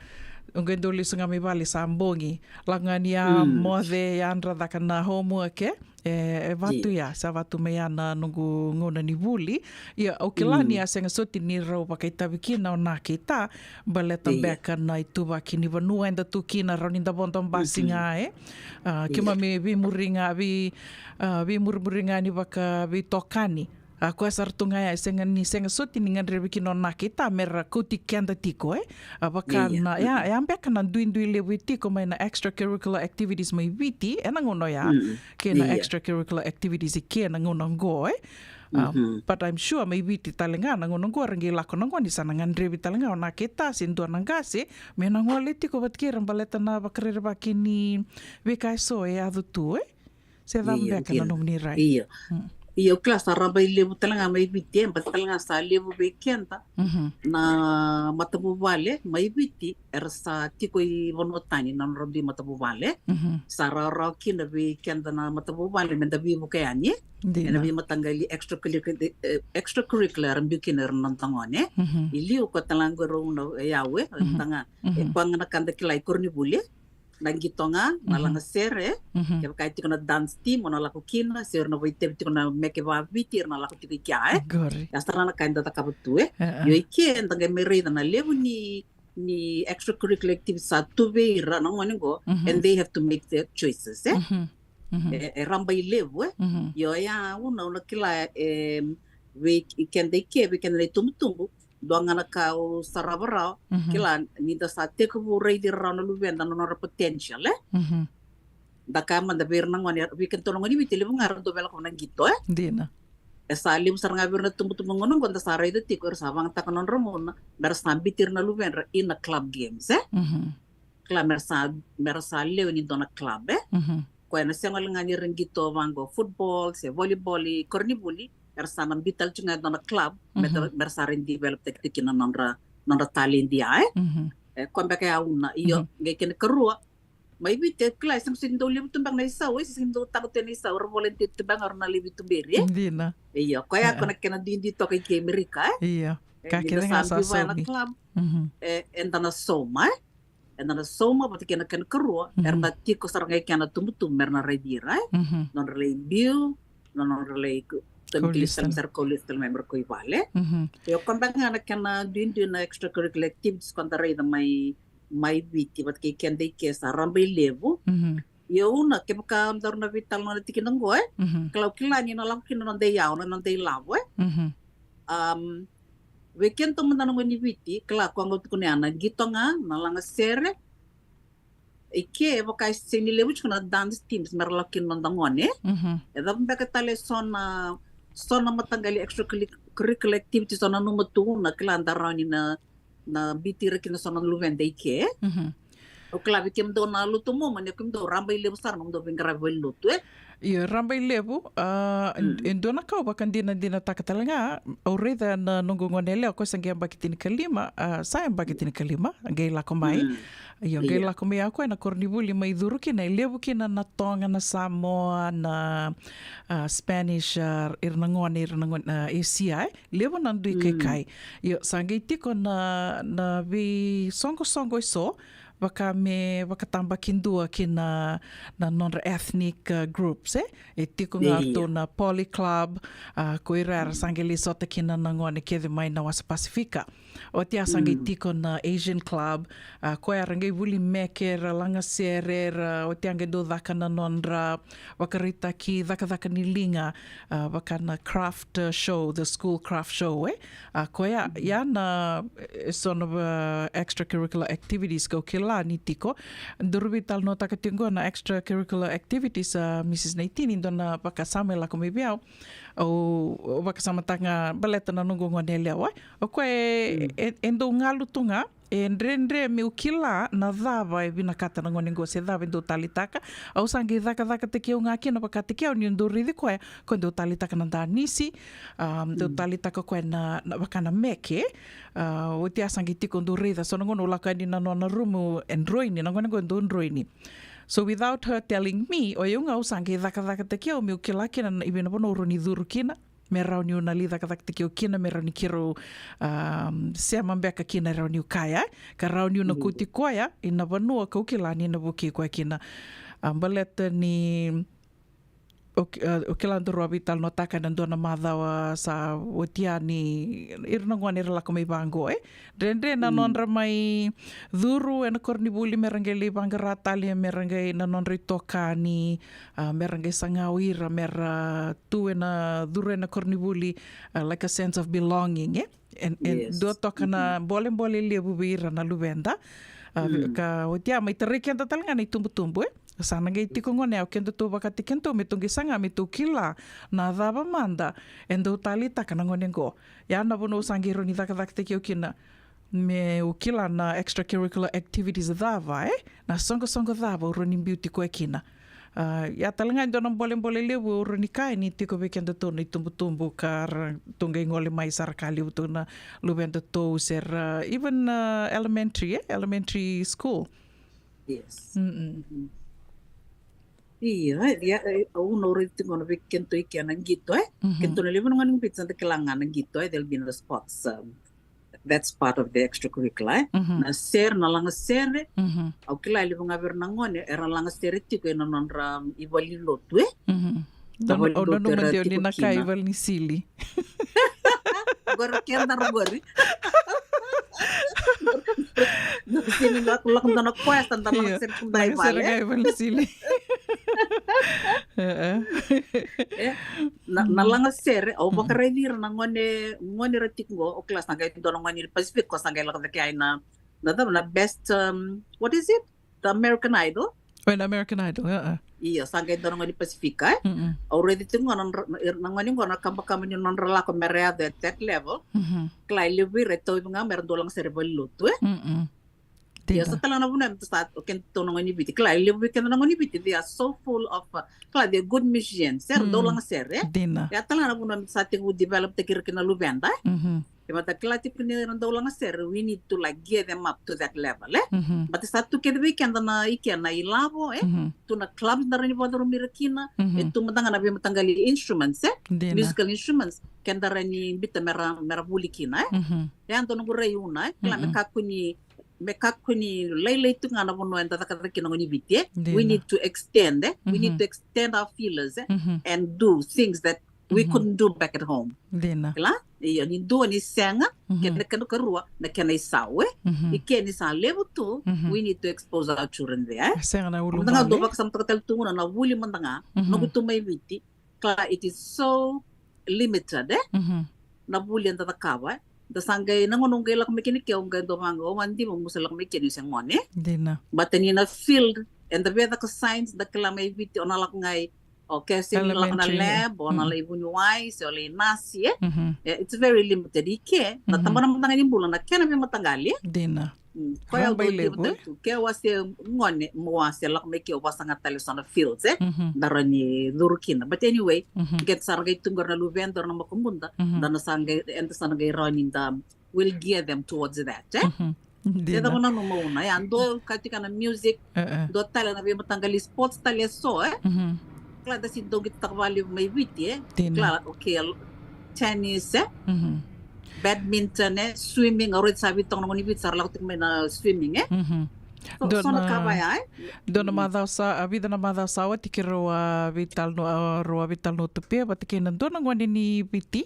au qai dau lesu ga mai vale sa bogi. Lako ga ni a moce, yadra, caka na homework, e? E, e vatu ya, sa vatu mai ya na noqu gauna ni vuli. Ia, au kila ni a sega soti ni rau vakaitavi kina o Na kei Ta, baleta beka na ituvaki ni vanua eda tu kina, rau ni da vodo basi ga, e? A, keimami veimuri ga, vei, a, veimurimuri ga ni vakaveitokani. A, koya sara tu ga ya, e sega ni, sega soti ni gadrevi kina o Na kei Ta me ra kauti keda tiko, e? A, vaka na, ya, ya beka na duidui levu e tiko mai na extracurricular activities mai Viti ena gauna oya, kei na extracurricular activities i ke ena gauna oqo, e? A, but I'm sure mai Viti tale ga na gauna oqo era qai lako na gone, sa na gadrevi tale ga o Na kei Ta se dua na qase me na gole tiko vata kei ira baleta na vakarerevaki ni veika eso e yaco tu, e? Se cava beka na nomuni rai? Io. Io, kila sa rabailevu tale ga mai Viti, e, baleta tale ga sa levu vei keda na matavuvale mai Viti era sa tiko i vanua tani na nodra dui matavuvale. Sa rawarawa kina vei keda na matavuvale me da veivuke yani ena veimataqali extracurricular, e, extracurricular era biu kina era na noda gone. I liu, koya tale ga qo e rau na, e, yau, e, da ga, e, koya ga na ka da kila i koronivuli, na qito ga, na lagasere, kevaka e tiko na dance team o na lako kina, se o ira na vakaitavi tiko na meke vaviti era na lako tiko i kea, e? Qori. Ya sara na ka eda cakava tu, e? Io, i ke eda qai mai raica na levu ni, ni extracurricular activities sa tu vei ira na gone qo, and they have to make their choices, e? E, e rabailevu, e? Io, ya, au na, au na kila, e, vei keda i ke, vei keda na itubutubu, dua ga na ka au sarava rawa, kila, ni da sa tekivu raici ira rawa na luveda na nodra potential, e? Da kaya mada vei ira na gone, vei kedatou na gone ni Viti, levu ga era dau via lako na qito, e? Dina. E sa levu sara ga vei ira na tubutubu gauna oqo da sa raica tiko, era sa vagataka na nodra gauna me ra sa biuti ira na luvedra ina club games, e? Kila, me ra sa, me ra sa lewe ni dua na club, e? Koya na sega wale ga ni ra qito vaqo football se volleyball i koronivuli, era sa na biuta tale tiko ga e dua na club me ra, me ra sa ra develop taki tiko kina na nodra, nodra taledi ya, e? E, koya beka ya una. Io, qai kena karua, mai Viti, e, kila, e sega soti ni dau levu tu beka na isau, e, sega ni dau taqo tu na isau, era volunteer tu beka ga o ira na lewe ni tuberi, e? Dina. Io, koya, e, koya na kena duidui toka i ke Amerika, e? Io. E, ka kece ga sa saumi. Club, e, eda na sauma, e? Eda na sauma vata kei na kena karua, era na tiko sara ga i kea na tubutubu me ra na raici ira, e? Nodra lai biu, na nodra lai ku-, tau ni kila sara me ra kau lesu tale mai me ra kau i vale. Io, koya beka ga na kena duidui na extracurricular activities ko da raica mai, mai Viti vata kei keda i ke sa rabailevu. Io, una, kevaka daru na veitalanoa na tikina oqo, e? Kila, au kila ni na lako kina na noda iyau, na noda ilavo, e? Am, vei kedatou mada na gone ni Viti, kila, koya ga au tukuna ya, na qito ga, na lagasere. I ke, e vaka e sega ni levu tiko na dance teams me ra lako kina na noda gone. E cava beka tale so na, so na mataqali extracurricular activities o nanuma tu, na kila, da rawa ni na, na biuti ira kina so na luveda i ke. Au kila vei kemudou na lotu Mormon, e, kemudou rabailevu sara nomudou veiqaravi valenilotu, e? Io, rabailevu, a, e dua na ka au vakadinadinataka tale ga, au raica na noqu gone yalewa, o koya sa qai yabaki tinikalima, a, sa yabaki tinikalima, qai lako mai. Io, qai lako mai o koya na koronivuli mai curu kina, e levu kina na Toga, na Samoa, na, a, Spanish, a, ira na gone, ira na gone, a, Asia, e. Levu na dui kaikai. Io, sa qai tiko na, na veisoqosoqo eso, vaka me vakatabakidua kina na nodra ethnic, uh, groups, e? E tiko ga tu na Poly Club, a, ko ira era sa qai lai sota kina na gone kece mai na wasa Pasifika. Oti ya sa qai tiko na Asian Club, a, koya era qai vuli meke, era lagasere, era, oti ya qai dau caka na nodra vakaraitaki cakacaka ni liga, a, vaka na craft, uh, show, the school craft show, e? A, koya, ya na, e, so na, uh, extracurricular activities kau kila ni tiko. Daru veitalanoataka tiko qo na extracurricular activities, a, Missus Naitini, dua na vakasama e lako mai vei au. Au, au vakasamataka ga baleta na noqu gone yalewa. O koya e, e, e dau galu tu ga, e dredre meu kila na cava e vinakata na gone qo se cava e dau taleitaka. Au sa qai cakacakataki au ga kina, vakataki au niu dau raici koya, koya dau taleitaka na danisi, a, dau taleitaka koya na, na vaka na meke, a, oti ya sa qai tiko dau raica, so na gauna au lako yani na nona rumu e droini, na gone qo e dau droini. So without her telling me, o yau ga au sa qai cakacakataki au meu kila kina na, i vei na vanua au rawa ni curu kina, me rawa niu na lai cakacakataki au kina, me rawa ni keirau, um, sema beka kina e rawa niu kaya, ka rawa niu na kauti koya ina vanua kau kila ni na vukei koya kina. A, baleta ni, o, a, o kila daru a veitalanoataka ena dua na macawa sa oti ya ni ira na gone era lako mai vaqo, e? Dredre na nodra mai curu ena koronivuli, me ra qai lai vaqara tale, me ra qai na nodra itokani, a, me ra qai saga o ira, me ra tu ena curu ena koronivuli, a, like a sense of belonging, e? E, e dua toka na bolebole levu vei ira na luveda. A, ka oti ya mai tarai keda tale ga na itubutubu, e? Sa na qai tiko gone, o kedatou vakataki kedatou me tou qai saga, me tou kila na cava mada e dau taleitaka na gone qo. Ya na vanua au sa qai rawa ni cakacakataki au kina, meu kila na extracurricular activities cava, e? Na soqosoqo cava au rawa ni biuti koya kina. A, ya tale ga e dua na bolebole levu au rawa ni kaya ni tiko vei kedatou na itubutubu ka ra, tou qai gole mai sa ra ka levu tu na luvedatou se ra, even, a, elementary, e? Elementary school. Yes. Mm-mm. Ia, e, ia, e, au na raica tiko qo na vei kedatou i kea na qito, e? Kedatou na levu na gone ni Viti sa da kila ga na qito, e? There'll be the sports, um, that's part of the extracurricular, e? Na sere, na lagasere, au kila e levu ga vei ira na gone era lagasere tiko ena nodra, um, ivalelotu, e? Au nanuma deu ni na ka ivale ni sili. Qori keda qori. Na sili lakolako dua na koya sa da lagasere tu dai vale. Lagasere ga ivale ni sili. E, na, na lagasere, au vakaraici ira na gone, gone ra tiko qo, o kila sa qai dua na gone ni Pacific, ko sa qai lako cake ai na, na cava, na best, um, what is it? The American Idol? O, na American Idol, ia. Io, sa qai dua na gone ni Pacific, e? Au raici tiko qo na, na, na gone qo na kabakaba ni nodra lako me ra yaco at that level. Kila e levu vei ira e tauvi ga me ra dau lagasere valelotu, e? Ia, sa tale ga na vanua me sa, o kedatou na gone ni Viti. Kila e levu vei keda na gone ni Viti, they are so full of, uh, kila, they're good musicians, se ra dau lagasere, e? Dina. Ia tale ga na vanua me sa tekivu develop taki ira kina na luveda, e? Ia, baleta kila tiko ni ra dau lagasere, we need to, like, gear them up to that level, e? Baleta sa tu kece vei keda na i kea na ilavo, e? Tu na clubs da rawa ni vakacurumi ira kina, e tu mada ga na veimataqali instruments, e? Dina. Musical instruments, keda rawa ni biuta me ra, me ra vuli kina, e? Ia dua noqu rai Una, e? Kila me kakua ni, me kakua ni lailai tu ga na vanua eda cakacaka kina na gone ni Viti, e? Dina. We need to extend, e? We need to extend our feelers, e? And do things that we couldn't do back at home. Dina. Kila? Io, ni dua ni sega, kena, kena karua, na kena isau, e? I ke ni sa levu tu, we need to expose our children there, e? Sega na ulubale. Mada ga dua vakasamataka tale tu Una na vuli mada ga, noqu tu mai Viti, kila, it is so limited, e? Na vuli eda cakava, e? Da sa qai, na gauna au qai lako mai kina ke, au qai dau vaqo, au a dima meu se lako mai kina niu se gone. Dina. Baleta ni na field, eda via caka science, da kila mai Viti, o na lako ga i O ke se ni lako na lab, o na lai vuniwai, se o lai nasi, e? It's very limited. I ke, na tabana mataqali ni bula, na kena veimataqali, e? Dina. Koya au dau diva tale tu. Ke au a se gone, mo a se lako mai ke au vasaga tale so na fields, e? Da rawa ni curu kina. But anyway, ke da sa ra qai tu qori na luveda, na makubuda, da na sa qai, eda sa na qai rawa ni da will gear them towards that, e? Dina. Cava na nomu mauna, e? A dua ka tiko na music, dua tale na veimataqali sports tale so, e? Kila da si dau qitaka valevu mai Viti, e? Dina. Kila, okay, tennis, e? Badminton, e? Swimming, au raica sa vei toka na gone ni Viti sa ra lako tiko mai na swimming, e? So, dua so na ka vaya, e? Dua na macawa sa, a vica na macawa sa oti keirau a veitalanoa, a, rau a veitalanoa tu pe vata kei na dua na gone ni Viti,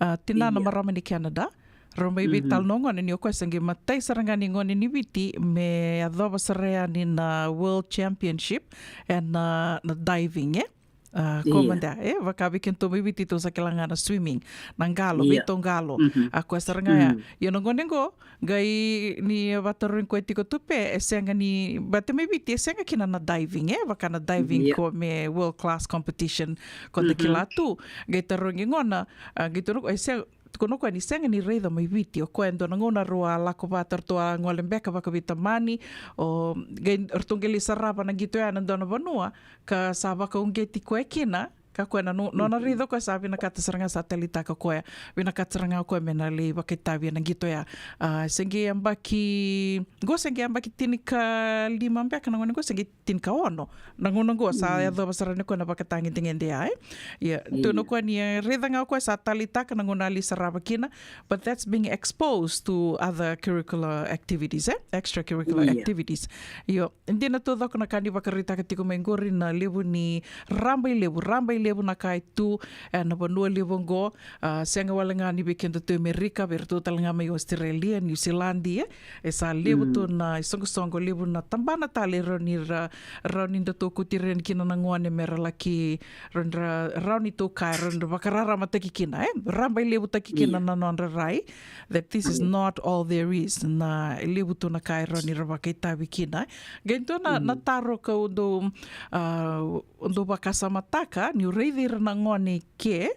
a, tina na marama ni Canada. Rau mai veitalanoa gona ni o koya se qai matai sara ga ni gone ni Viti me yacova sara yani na World Championship ena, na diving, e? A, ko mada, e? Vaka vei kedatou mai Viti tou sa kila ga na swimming, na qalo, veitou qalo. A koya sara ga ya. Ia na gone qo, qai ni vatarogi koya tiko tu pe, e sega ni, vata mai Viti, e sega kina na diving, e? Vaka na diving ko me world class competition, ko da kila tu. Qai tarogi gona, a, qai tarogi, e sega, tukuna o koya ni sega ni raica mai Viti, o koya e dua na gauna rau a lako vata, ratou a gole beka vakaveitamani, o qai ratou qai lai sarava na qito ya na dua na vanua, ka sa vakauqeti koya kina, ka koya na no-, nona raica o koya sa vinakata sara ga sa taleitaka o koya, vinakata sara ga o koya me na lai vakaitavi ena qito ya. A, se qai yabaki, qo se qai yabaki tinikalima beka na gone qo se qai tinikaono. Na gauna qo sa yacova sara ni koya na vakatagedegede ya, e? Ia, tukuna o koya ni, e, raica ga o koya sa taleitaka na gauna a lai sarava kina, but that's being exposed to other curricular activities, e? Extracurricular activities. Io, dina taucoko na ka ni vakaraitaka tiko mai qori na levu ni rabailevu, rabailevu na ka e tu ena vanua levu oqo, a, sega wale ga ni vei kedatou e Amerika, vei iratou tale ga mai Australia, New Zealand, e? E sa levu tu na isoqosoqo, levu na tabana tale e rawa ni ra, rawa ni datou kauti ira yani kina na gone me ra laki, rawa ni ra, rawa ni tou kaya, rawa ni ra vakararamataki kina, e? Rabailevutaki kina na nodra rai, that this is not all there is, na levu tu na ka e rawa ni ra vakaitavi kina. Qai dua na, na taro kau dau, a, dau vakasamataka, niu raici ira na gone ke,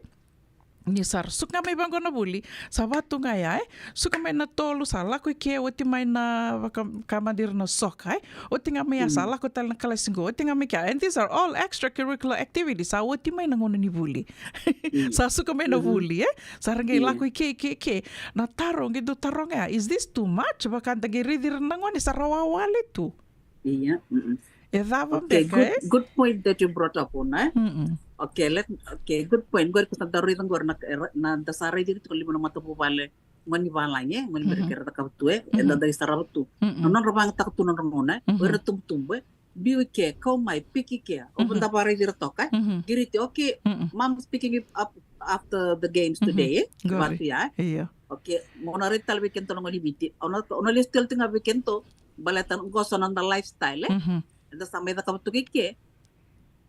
ni sa ra suka ga mai vaqo na vuli, sa va tu ga ya, e? Suka mai na tolu, sa lako i ke, oti mai na vaka, ka mada ira na soka, e? Oti ga mai ya, sa lako tale na kalasi qo, oti ga mai kea. And these are all extracurricular activities, sa oti mai na gauna ni vuli. Sa suka mai na vuli, e? Sa ra qai lako i ke, i ke, i ke. Na taro, qai dau taro ga ya, is this too much? Vaka da qai raici ira na gone, sa ra wawale tu. Ia, mm-mm. E cava beka, e? Okay, good, good point that you brought up, Una, e? Mm-mm. Okay, let, okay, good point. Qori ko sa da raica qori na, na da sa raici tiko lima na matavuvale, gone ni valagi, e? Gone ni Merika era cakava tu, e? Eda dau sarava tu. Mm-mm. Na nodra vagataka tu na nodra gauna, e? O ira tubutubu, e? Biu i ke, kau mai, piki ke. O da vakaraici ira toka, e? Qiriti, okay, mom's picking you up after the games today, e? Qori. Vatu ya, e? Ia. Okay, mo na raici tale vei kedatou na gone ni Viti. O na, o na lesu tale tiko ga vei kedatou. Baleta qo so na noda lifestyle, e? Eda sa mai cakava tu i ke.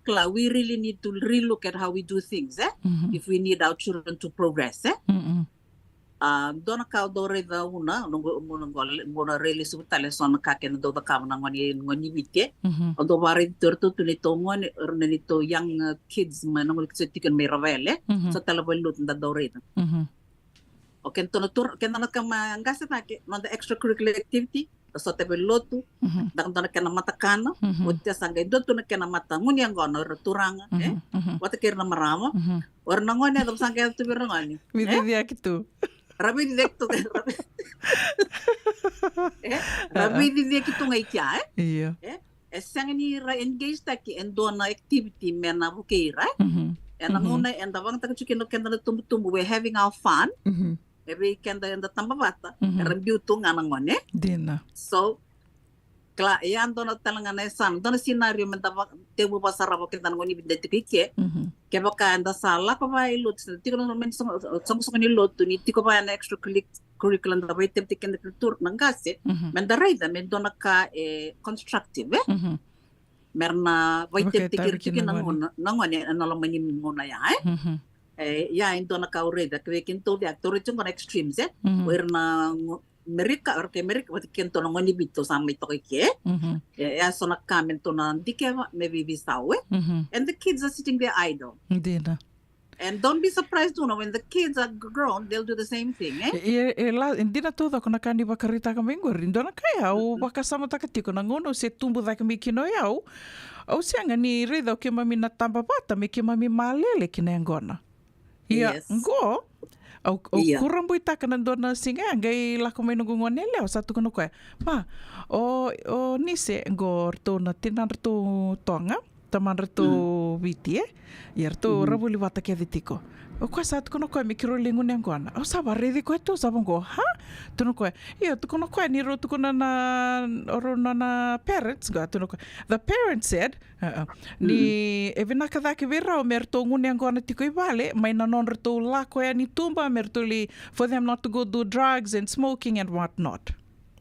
Kila, we really need to relook at how we do things, e? If we need our children to progress, e? A, dua na ka au dau raica, Una, noqu, mo na qo, mo na rai lesu tale so na ka kena dau cakava na gone, gone ni Viti, e? Au dau vakaraici tu iratou tu neitou gone, ira na neitou young, uh, kids, mai na gone kids tiko mai Ravele, so tale valenilotu da dau raica. O kedatou na turaga, keda na kama qase cake, noda extracurricular activity, da sota vei lotu, da dua na kena matakana, oti sa qai dua tu na kena matagunu yaqona o ira turaga, e? Vata kei ira na marama, o ira na gone, da sa qai tu vei ira na gone. Veiciciyaki tu. Ra veiciciyaki tu, ra vei-, e? Ra veiciciyaki tu ga i kea, e? Io. E? E sega ni ra engage taki e dua na activity me na vukei ira, e? Ena gauna eda vagataka tiko kina keda na tubutubu, we're having our fun. E vei keda eda taba vata, era biu tu ga na gone. Dina. So, kila, e a dua na tale ga na yasana, dua na scenario me da va-, tekivu vakasarava keda na gone ni Viti da tiko i ke. Kevaka eda sa lako vaya i lotu, se da tiko na mani sogo-, sogosogo ni lotu, ni tiko vaya na extracurricular, curriculum da vakaitavi keda kei na turaga na qase, me da raica me dua na ka e constructive, e? Me ra na vakaitavi kina na gone, na gone ena loma ni gauna ya, e? E, ia, e dua na ka au raica, kevaka kedatou, tou raica tiko na extremes, e? O ira na go-, Merika, okay, Merika, vata kei na tou na gone ni Viti tou sa mai toka i ke. Mhm. E, e so na ka me tou na dikeva me veiveisau, e. Mhm. And the kids are sitting there idle. Dina. And don't be surprised, you know, when the kids are grown, they'll do the same thing, e? E, e, e la, e dina taucoko na ka ni vakaraitaka mai qori. Dua na ka e au vakasamataka tiko na gauna au se tubu cake mai kina o yau. Au sega ni raica o keimami na taba vata me keimami malele ki na yaqona. Ia, yes. Qo, au, au Ia. kurabuitaka na dua na siga ya, qai lako mai noqu gone yalewa, sa tukuna o koya, "Ma, o, o Nise, qo ratou na tinadratou Toga, tamadratou Mm. Viti, e? Ia ratou Mhm. ra vuli vata kece tiko." O koya sa tukuna o koya me keirau lai gunu yaqona. Au sa vakaraici koya tu, sa vaqo, "Ha?" Tukuna o koya, "Ia, tukuna o koya ni rau tukuna na, o rau na, na parents, qo," tukuna o koya, "The parents said, uh, uh, ni e vinaka cake vei rau me ratou gunu yaqona tiko i vale, mai na nodratou lako yani tuba, me ratou li, for them not to go do drugs and smoking and what not."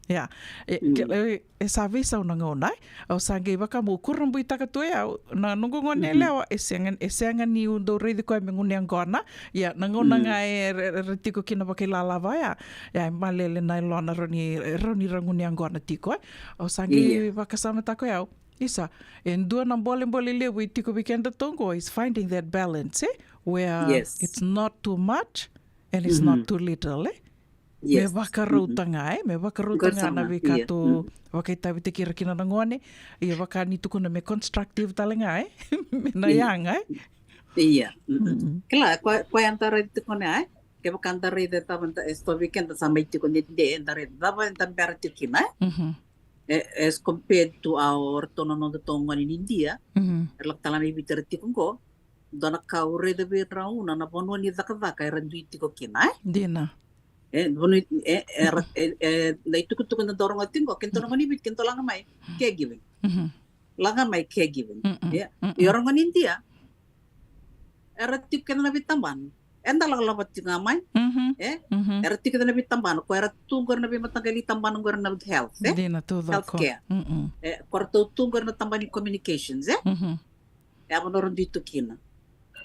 Ia, e, Mm. ke, e, e sa veisau na gauna, e? Au sa qai vaka meu kurabuitaka tu e au, na noqu gone Mhm. yalewa, e sega, e sega niu dau raici koya me gunu yaqona. Ia, na gauna Mm. ga e, e, e, ra tiko kina vakailalava ya. Ia, e malele na yalona, rawa ni, rawa ni ra gunu yaqona tiko, e. Au sa qai Ia. vakasamataka o yau. Isa, e dua na bolebole levu e tiko vei kedatou qo is finding that balance, e? Where Yes. it's not too much and it's not Mhm. too little, e? Me Yes. vakarauta Mhm. ga, e? Me vakarauta Qori ga sara na ga, veika ia. tou Mm. vakaitavitaki ira kina na gone. Ia vaka ni tukuna me constructive tale ga, e? Me na Ia. yaga, e? Ia. Mm-mm. Mm-mm. Kila, koya, koya eda raica tiko na, e? Kevaka eda raica e cava eda, e so vei keda sa mai tiko ni de, eda raica cava eda bera tiko kina, e? Mhm. E, as compared to our, ratou na nodatou gone ni Idia, Mhm. era lako tale mai Viti era tiko qo, dua na ka au raica vei rau na, na vanua ni cakacaka era dui tiko kina, e? Dina. E, vanua, e, era, e, e, na itukutuku eda dau rogoca tiko qo, kedatou na gone ni Viti, kedatou laga mai, caregiving. Mhm. Laga mai caregiving. Mm-mm. Ia, Mm-mm. ia o ira gone ni Idia, era tiko kece na veitabana. Eda lakolako tiko ga mai. Mhm. E? Mhm. Era tiko kece na veitabana. Ko era tu qori na veimataqali tabana qori na health, e? Dina, taucoko. Healthcare. Mm-mm. E, ko ratou tu qori na tabana ni communications, e? Mhm. E a vanua ra dui tu kina.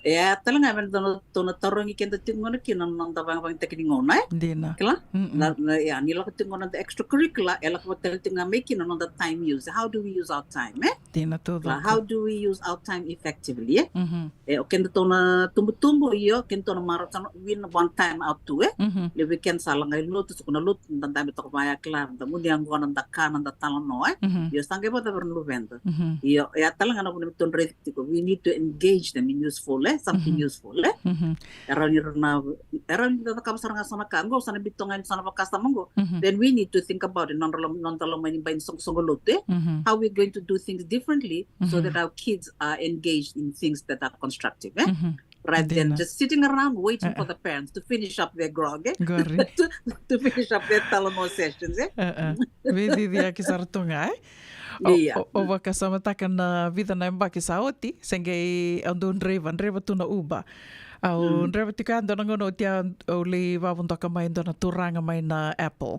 E a tale ga me na tou na tarogi keda tiko gona kina na noda vagavagitaki ni gauna, e? Dina. Kila? Mm-mm. Na, na, ia, ni lako tiko gona na extracurricular, e lako vata tale tiko ga mai kina na noda time use. How do we use our time, e? Dina, taucoko. Kila, how do we use our time effectively, e? Mhm. E, o kedatou na tubutubu, io, kedatou na marau, sa na win one time out tu, e? Mhm. Levu vei keda sa laga i lotu, suka na lotu, da dabe toka vaya, kila, da gunu yaqona, da kana, da talanoa, e? Mhm. Io, sa qai vakacava na luveda. Mhm. Io, e a tale ga na vuna me tou raica tiko, we need to engage them in useful, e? Something Mhm. useful, e? Mhm. E rawa ni ra na, e rawa ni da cakava sara ga so na ka, qo sa na biu toka ga ni so na vakasama qo. Mhm. Then we need to think about it, nodra lom-, nodra loma ni bai ni soqosoqo lotu, e? Mhm. How we going to do things differently so Mhm. that our kids are engaged in things that are constructive, e? Mhm. Rather than Dina. just sitting around waiting for Uh-uh. the parents to finish up their grog, e? Qori. To, to finish up their talanoa sessions, e? Uh-uh. Veiciciyaki sara tu ga, e? Au, Ia. au, au vakasamataka na vica na yabaki sa oti, se qai au dau draiva, draiva tu na Uber. Au Mm. draiva tiko ya dua na gauna oti ya, au lai vavodoka mai dua na turaga mai na Apple.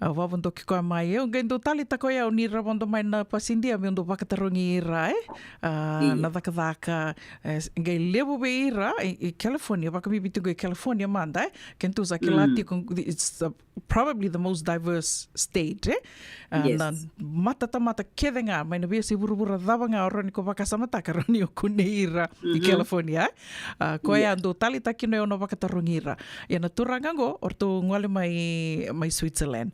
Au vavodoki koya mai, au qai dau taleitaka o yau ni ra vodo mai na pasidia meu dau vakatarogi ira, e? A, Ia. na cakacaka, e, s-, qai levu vei ira, e, e California, vakabibi tiko i California mada, e? Kedatou sa kila Mm. tiko, it's a, probably the most diverse state, e? A, Yes. na matatamata kece ga, mai na veiyasai vuravura cava ga o rawa ni ko vakasamataka, rawa ni o kunei ira i Mhm. California, e? A, koya Ia. dau taleitaka kina o yau na vakatarogi ira. Ia na turaga qo, o ratou gole mai, mai Switzerland.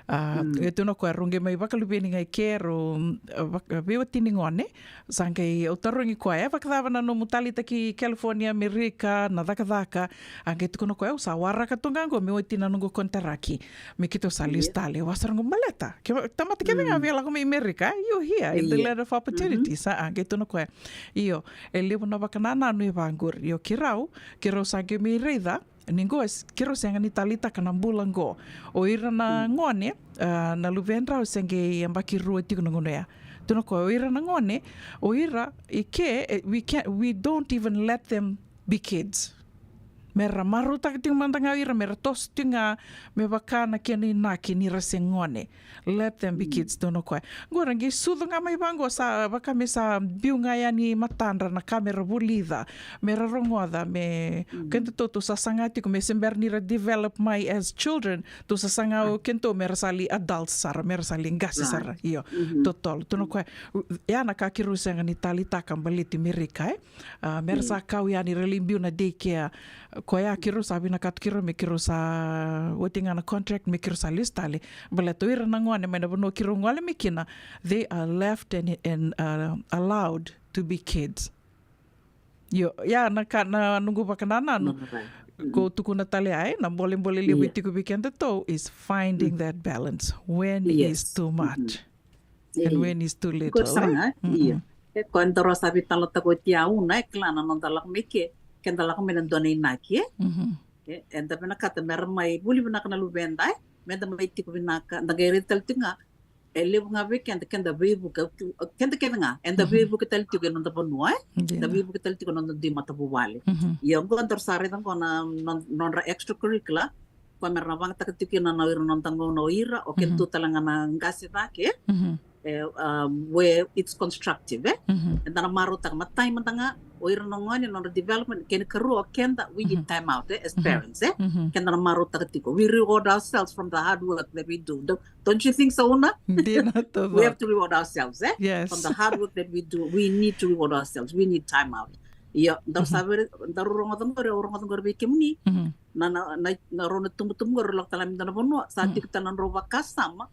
A, Mm. e tukuna o koya, rau qai mai vakaluveni ga i ke, rau, a, vak-, veiwatini gone, sa qai au tarogi koya, e vakacava na nomu taleitaki California, Amerika, na cakacaka, a qai tukuna o koya, au sa waraka tu ga qo me oti na noqu konitaraki. Me keitou sa lesu Ia. tale, au sa rogo baleta. Ke, tamata kece ga Mm. via lako mai Amerika, you here in the Ia. land of opportunities, Mhm. a, a qai tukuna o koya. Io, e levu na vakanananu e vaqori, io keirau, keirau sa qai mai raica, ni qo, s-, keirau sega ni taleitaka na bula qo. O ira na Mm. gone, a, na luvedrau se qai yabaki rua tiko na gauna ya. Tukuna o koya, o ira na gone, o ira i ke, e, we can't, we don't even let them be kids. Me ra marautaka tiko mada ga o ira, me ra toso tiko ga me vaka na kena inaki ni ra se gone. Let them be kids, donu o koya. Qo ra qai sucu ga mai vaqo, sa vaka me sa biu ga yani matadra na ka me ra vulica, me ra rogoca, me kedatou tou sa saga tiko me se bera ni ra develop mai as children, tou sa saga o kedatou me ra sa li adults sara, me ra sa li qase sara. Io, totolo, donu o koya. Ya na ka keirau sega ni taleitaka baleti Merika, e. A, me ra sa kau yani, ra lai biu na daycare. Koya keirau sa vinakata keirau me keirau sa oti ga na contract me keirau sa lesu tale. Baleta o ira na gone mai na vanua keirau gole mai kina, they are left and, and, uh, allowed to be kids. Io, ya na ka, na noqu vakanananu. Ko tukuna tale ai, na bolebole levu e tiko vei kedatou is finding that balance. When is too much? And when is too little, e? Io. E koya daru sa veitalanoataka oti, au na, e kila, na noda lako mai ke, keda lako mai na dua na inaki, e? E, eda vinakata me ra mai vuli vinaka na luveda, e? Me da mai tiko vinaka, da qai raica tale tiko ga, e levu ga vei keda, keda veivuke, keda kece ga, eda veivuke tale tiko e noda vanua, e? Da veivuke tale tiko e noda dui matavuvale. Ia oqo daru sa raica oqo na, na, nodra extracurricular, koya me ra na vagataka tiko kina na ira noda gauna o ira, o kedatou tale ga na qase cake, e, um, where it's constructive, e? Eda na marautaka, matai mada ga, o ira na gone, nodra development, kena ikarua o keda, we need time out, e, as parents, e? Keda na marautaka tiko. We reward ourselves from the hard work that we do. Don't, don't you think so, Una? Dina, we have to reward ourselves, e? Yes. From the hard work that we do, we need to reward ourselves. We need time out. Io, daru sa vei, daru rogoca qori, au rogoca qori vei kemuni. Na, na, na, na rau na tubutubu qori, lako tale mai dua na vanua, sa tiko tale na drau vakasama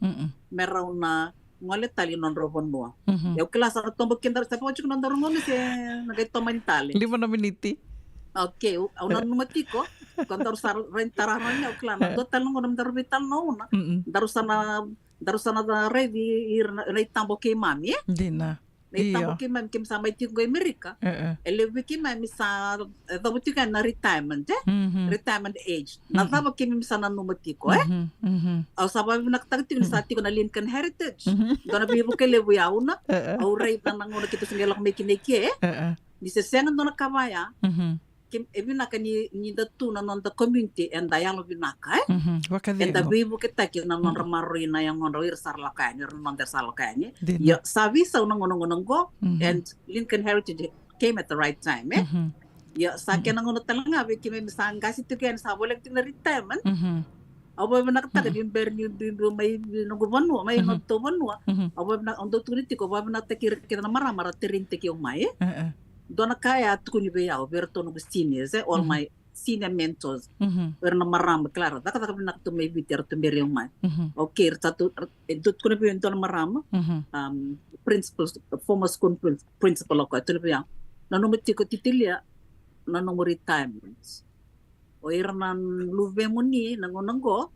me rau na gole tale i nodrau vanua. Au kila sa na tobo keda, sa vaka tiko noda rogoca se na qai tomani tale. Lima na miniti. Okay, au, au nanuma tiko, ko daru sa rai tara rau ni, au kila na dua tale na gauna me daru veitalanoa, Una. Daru sa na, daru sa na raici ira na, na itaba o keimami, e? Dina. Na itaba o keimami, keimami sa mai tiko qo i Amerika. E levu vei keimami sa, e, cava tiko na retirement, e? Retirement age. Na cava keimami sa nanuma tiko, e? Au sa vakavinakataka tiko ni sa tiko na Lincoln Heritage. Dua na veivuke levu ya, Una. Au raica na gauna keitou se qai lako mai kina i ke, e? Ni se sega dua na ka vaya. Ke, e vinaka ni, ni da tu na noda community eda yalo vinaka, e? Eda veivuketaki na nodra maroroi na yagodra o ira sa ra lako yani, ira na noda era sa lako yani. Io, sa veisau na gauna, gauna qo, and Lincoln Heritage came at the right time, e? Io, sa kena gauna tale ga vei keimami sa qase tiko yani, sa voleka tiko na retirement. Au vakavinakataka ni bera ni biubiu mai noqu vanua, mai nodatou vanua. Au vakavina-, au dau tukuna tiko, au vakavinakataki ira kece na marama ra train-taki au mai, e? Dua na ka e a tukuni vei au, vei iratou noqu seniors, e, all my senior mentors. Vei ira na marama, kila, ra cakacaka vinaka tu mai Viti, eratou beri au mai. Okay, eratou, e dau tukuna vei au e dua na marama, um, principal, former school prin-, principal o koya, tukuna vei au, nanuma tiko, Titilia, na nomu retirement. O ira na luvemuni na gauna qo,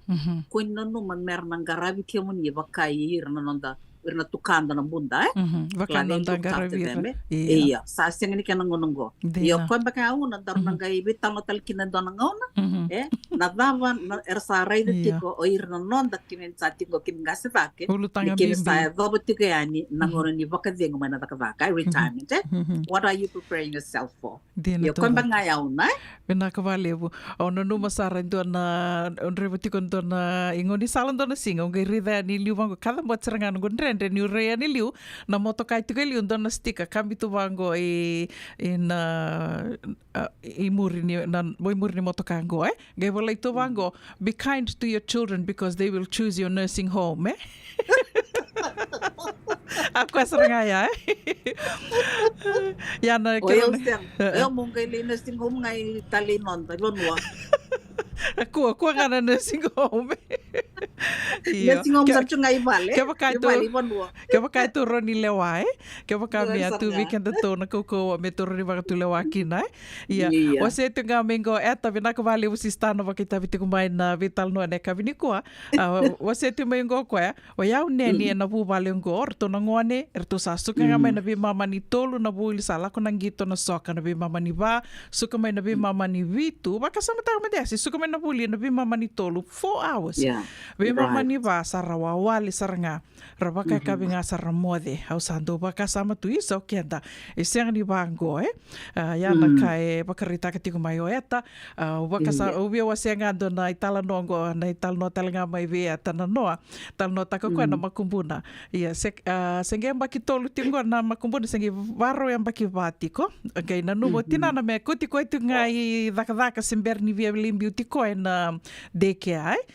kua ni nanuma me ra na qaravi kemuni vaka i ira na noda, ira na tukada na buda, e? Vaka na noda qaravi ira. Ia, sa sega ni kena gauna qo. Io, koya beka ya, Una, daru na qai veitalanoa tale kina e dua na gauna, e? Na cava na, era sa raica tiko o ira na noda, keimami sa tiko, keimami qase cake, ni keimami sa yacova tiko yani na gauna ni vakacegu mai na cakacaka, e, retirement, e? What are you preparing yourself for? Dina. Io, koya beka ga ya, Una, e? Vinaka vakalevu. Au nanuma sara e dua na, au draiva tiko e dua na igaunisala dua na siga, au qai raica yani i liu vaqo, kacabote sara ga noqu dredre niu rai yani i liu, na motoka e tiko e liu, dua na sticker, kabi tu vaqo i, i na, a, i muri ni, na, i muri ni motoka qo, e? Qai volai tu vaqo, "Be kind to your children because they will choose your nursing home," e? A koya sara ga ya, e? Ya na kira na, o yau sega. O yau meu qai lai nursing home ga i talei noda vanua. A kua, kua ga na nursing home. Io. Nursing home sara tu ga i vale. Kevaka e tu, i vale, i vanua. Kevaka e tu rawa ni lewa, e? Kevaka me a tu vei kedatou na kaukauwa me tu rawa ni vakatulewa kina, e? Ia. Ia. Wasea tu ga mai qo, Eta, vinaka vakalevu sister na vakaitavi tiko mai na veitalanoa ena yakavi nikua. A, wasea tu mai qo o koya, o yau neni ena vuvale oqo, o ratou na gone, eratou sa suka ga mai na veimama ni tolu na vuli, sa lako na qito na soka na veimama ni va, suka mai na veimama ni vitu, vakasamataka mada ya, se suka mai na vuli ena veimama ni tolu, four hours. Ia. Veimama ni va sa ra wawale sara ga, ra vakayakavi ga sa ra moce. Au sa dau vakasama tu, isa o keda e sega ni vaqo, e? A, ia na ka e vakaraitaka tiko mai o Eta. A, au vakasa, au via wasea ga dua na italanoa oqo, na italanoa tale ga mai vei Eta na noa. Talanoataka o koya na makubuna. Ia, se, a, se qai yabaki tolu tiko qo na makubuna, se qai varau yabaki va tiko. Qai nanuma o tinana me kauti koya tiko ga i cakacaka se bera ni via lai biuti koya ena daycare, e?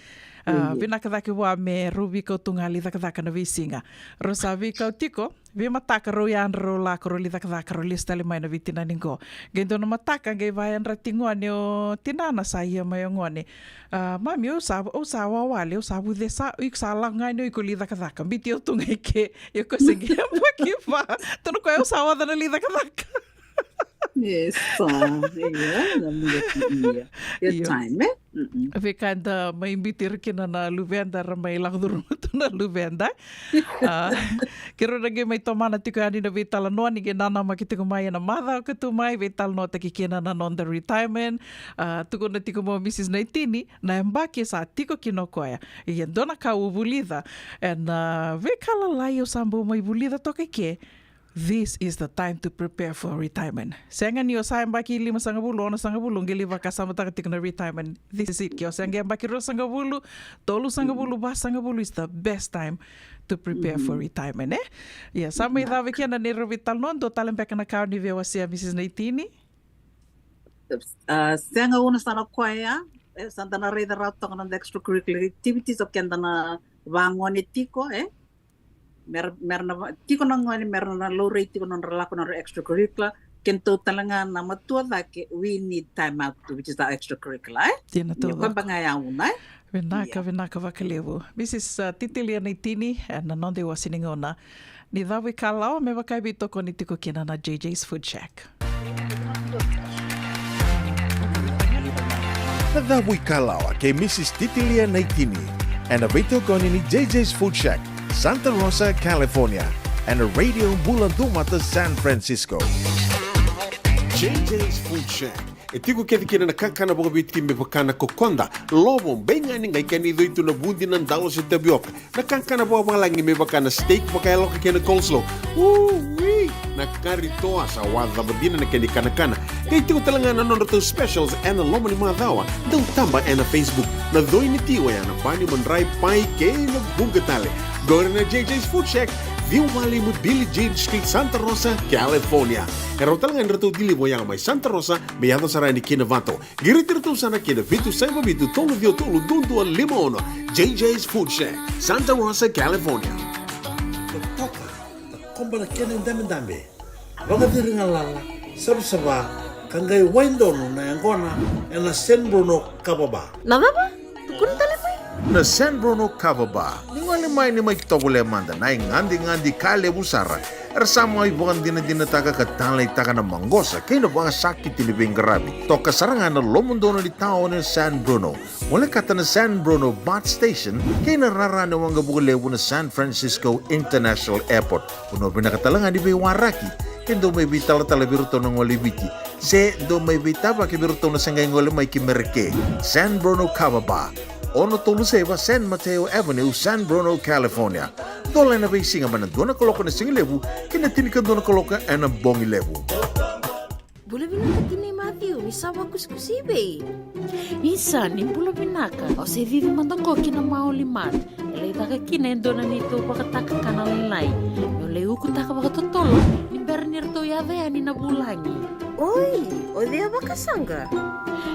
A, vinaka cake vua me rau veikau tu ga lai cakacaka na veisiga. Rau sa veikau tiko, veimataka rau yadra rau lako rau lai cakacaka, rau lesu tale mai na veitinani qo. Qai dua na mataka qai vayadrati gone o tinana, sa ia mai o gone. A, mami, au sa, au sa wawale, au sa vucesa, o iko sa lako ga yani o iko lai cakacaka. Biuti au tu ga i ke, ia o koya se qai yabaki va. Tukuna o koya au sa oca na lai cakacaka. Yes, a, ia, na muda ti ia. Ia, time, e? Mm-mm. Veika eda mai biuti ira kina na luveda, ra mai lako curuma tu na luveda. A, keirau na qai mai tomana tiko yani na veitalanoa ni qai nanamaki tiko mai ena macawa ka tu mai, veitalanoataki kina na noda retirement. A, tukuna tiko mai o Mrs Naitini na yabaki sa tiko kina o koya. Ia dua na ka au vulica, ena veika lalai au sa bau mai vulica toka i ke. This is the time to prepare for retirement. Sega ni o sa yabaki limasagavulu, onosagavulu, o qai lai vakasamataka tiko na retirement. This is it. Ke o se qai yabaki ruasagavulu, tolusagavulu, vasagavulu is the best time to prepare for retirement, e? Ia, sa mai cava kina na neirau veitalanoa, dua tale beka na ka o ni via wasea, Mrs Naitini? A, sega, una sa na koya, e, sa da na raica rawa toka na noda extracurricular activities o keda na vagone tiko, e? Mera, mera na va-, tiko na gone, mera na laurai tiko na nodra lako na nodra extracurricular, kedatou tale ga na matua cake, we need time out too, which is our extracurricular, e? Dina. Ia, taucoko. Koya beka ga ya una, e? Vinaka, ia, vinaka vakalevu. Mrs, a, Titilia Naitini, ena noda iwase ni gauna. Ni cava i kalawa me vaka e veitokoni tiko kina na J J's Food Shack? Na cava i kalawa kei Mrs Titilia Naitini, ena veitokoni ni J J's Food Shack, Santa Rosa, California, ena Radio Bula Dumata, San Francisco. J J's Food Shack. E tiko kece kina na kakana vakaviti me vaka na kokoda, lovo, beigani, qai kena icoi tu na vudi, na dalo se tavioka. Na kakana vakavalagi me vaka na steak vakayaloka kei na coleslaw. Ui! Na kari toa, sa wacava dina na kena ikanakana. Qai tiko tale ga na nodratou specials ena loma ni macawa. Dau taba ena Facebook. Na coi ni ti oya na pani, madrai, pai kei na vuqa tale. Qori na J J's Food Shack, ciwa walu lima Billie Jean Street, Santa Rosa, California. E rawa tale ga ni ratou deliver oya mai Santa Rosa me yaco sara yani ki Novato. Qiriti iratou sara ki na vitu saiva vitu tolu ciwa tolu dua dua lima ono. J J's Food Shack, Santa Rosa, California. Totoka, takoba na kena idabedabe, vakaciri galala, savasava, ka qai wai donu na yaqona ena San Bruno Kava Bar. Na cava? Tukuna tale mai. Na San Bruno Kava Bar. Ni gole mai, ni mai tovolea mada na igadigadi ka levu sara. Era sa mai vakadinadinataka ka taleitaka na maqosa kei na vakasakiti ni veiqaravi. Toka sara ga na lomodonu ni taoni o San Bruno. Volekata na San Bruno BART Station kei na rara ni waqavuka levu na San Francisco International Airport. Vanua vinaka tale ga ni veiwaraki. Ke dou mai veitalatala vei iratou na gole i Viti, se dou mai veitavaki vei iratou na se qai gole mai ki Mereke. San Bruno Kava Bar, ono tolu saiva San Mateo Avenue, San Bruno, California. Dola ena veisiga mai na dua na kaloko na sigalevu ki na tinikadua na kaloko ena bogilevu. Bula vinaka tinai Maciu, ni sa vakusikusi i vei? Isa, ni bula vinaka. Au se cici mada qo ki na Maoli Mart. E lai caka kina e dua na neitou vakatakakana lailai. Meu lai ukutaka vakatotolo ni bera ni ratou yaco yani na vulagi. Oi, o cei a vakasaqa?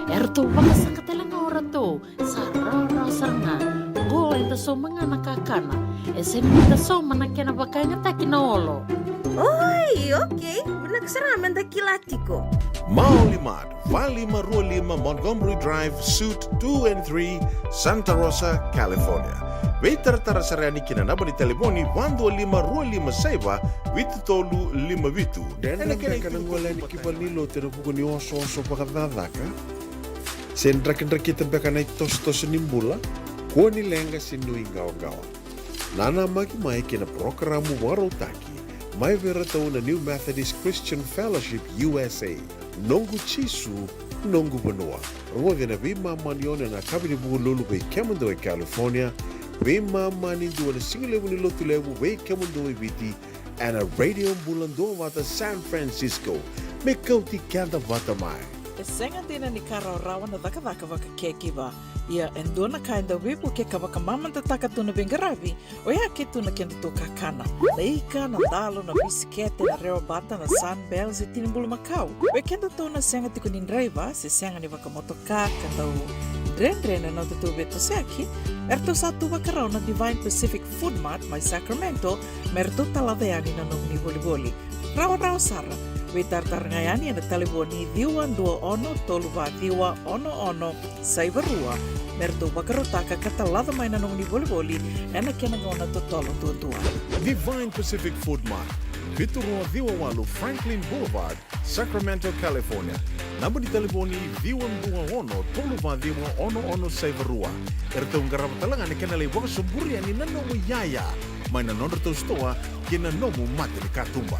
E ratou vakasaqa tale ga o ratou. Sa rawarawa sara ga. Qo eda sauma ga na kakana. E sega ni da sauma na kena vakayagataki na olo. Oi, okei. Vinaka sara ga me da kila tiko. Maoli Mart, va lima rua lima Montgomery Drive, Suite two and three, Santa Rosa, California. Veitaratara sara yani ki na naba ni talevoni va dua lima rua lima saiva vitu tolu lima vitu. Dredre beka na gole yani ki valenilotu ena vuku ni osooso vakacakacaka? Se drakidrakita beka na itosotoso ni bula? Kua ni leqa se nuiqawaqawa. Nanamaki mai ki na parokaramu vakarautaki mai vei iratou na New Methodist Christian Fellowship U S A, Noqu Jisu Noqu vanua. Rogoci na veimama ni ono ena yakavi ni Vukelulu vei kemudou e California, veimama ni dua na sigalevu ni Lotulevu vei kemudou e Viti, ena Radio Bula Duavata San Francisco. Me kauti keda vata mai. E sega dina ni ka rawarawa na cakacaka vaka caregiver. Ia e dua na ka e dau veivuketaka vakamamadataka tu na veiqaravi, oya ke tu na kedatou kakana. Na ika, na dalo, na bisikete, na rewabata, na Sunbell, se tini bulumakau. Vei kedatou na sega tiko ni draiva se sega ni vakamotoka ka dau dredre na nodatou veitosoyaki, eratou sa tu vakarau na Divine Pacific Food Mart mai Sacramento me ratou talaca yani na nomuni volivoli. Rawarawa sara, veitaratara ga yani ena talevoni ciwa dua ono tolu va ciwa ono ono saiva rua me ratou vakarautaka ka talaca mai na nomuni volivoli ena kena gauna totolo duadua. Divine Pacific Food Mart, vitu rua ciwa walu Franklin Boulevard, Sacramento, California. Naba ni talevoni ciwa dua ono tolu va ciwa ono ono saiva rua. Eratou qarava tale ga na kena lai vakasoburia ni na nomu iyaya mai na nodratou sitoa kei na nomu mata ni katuba.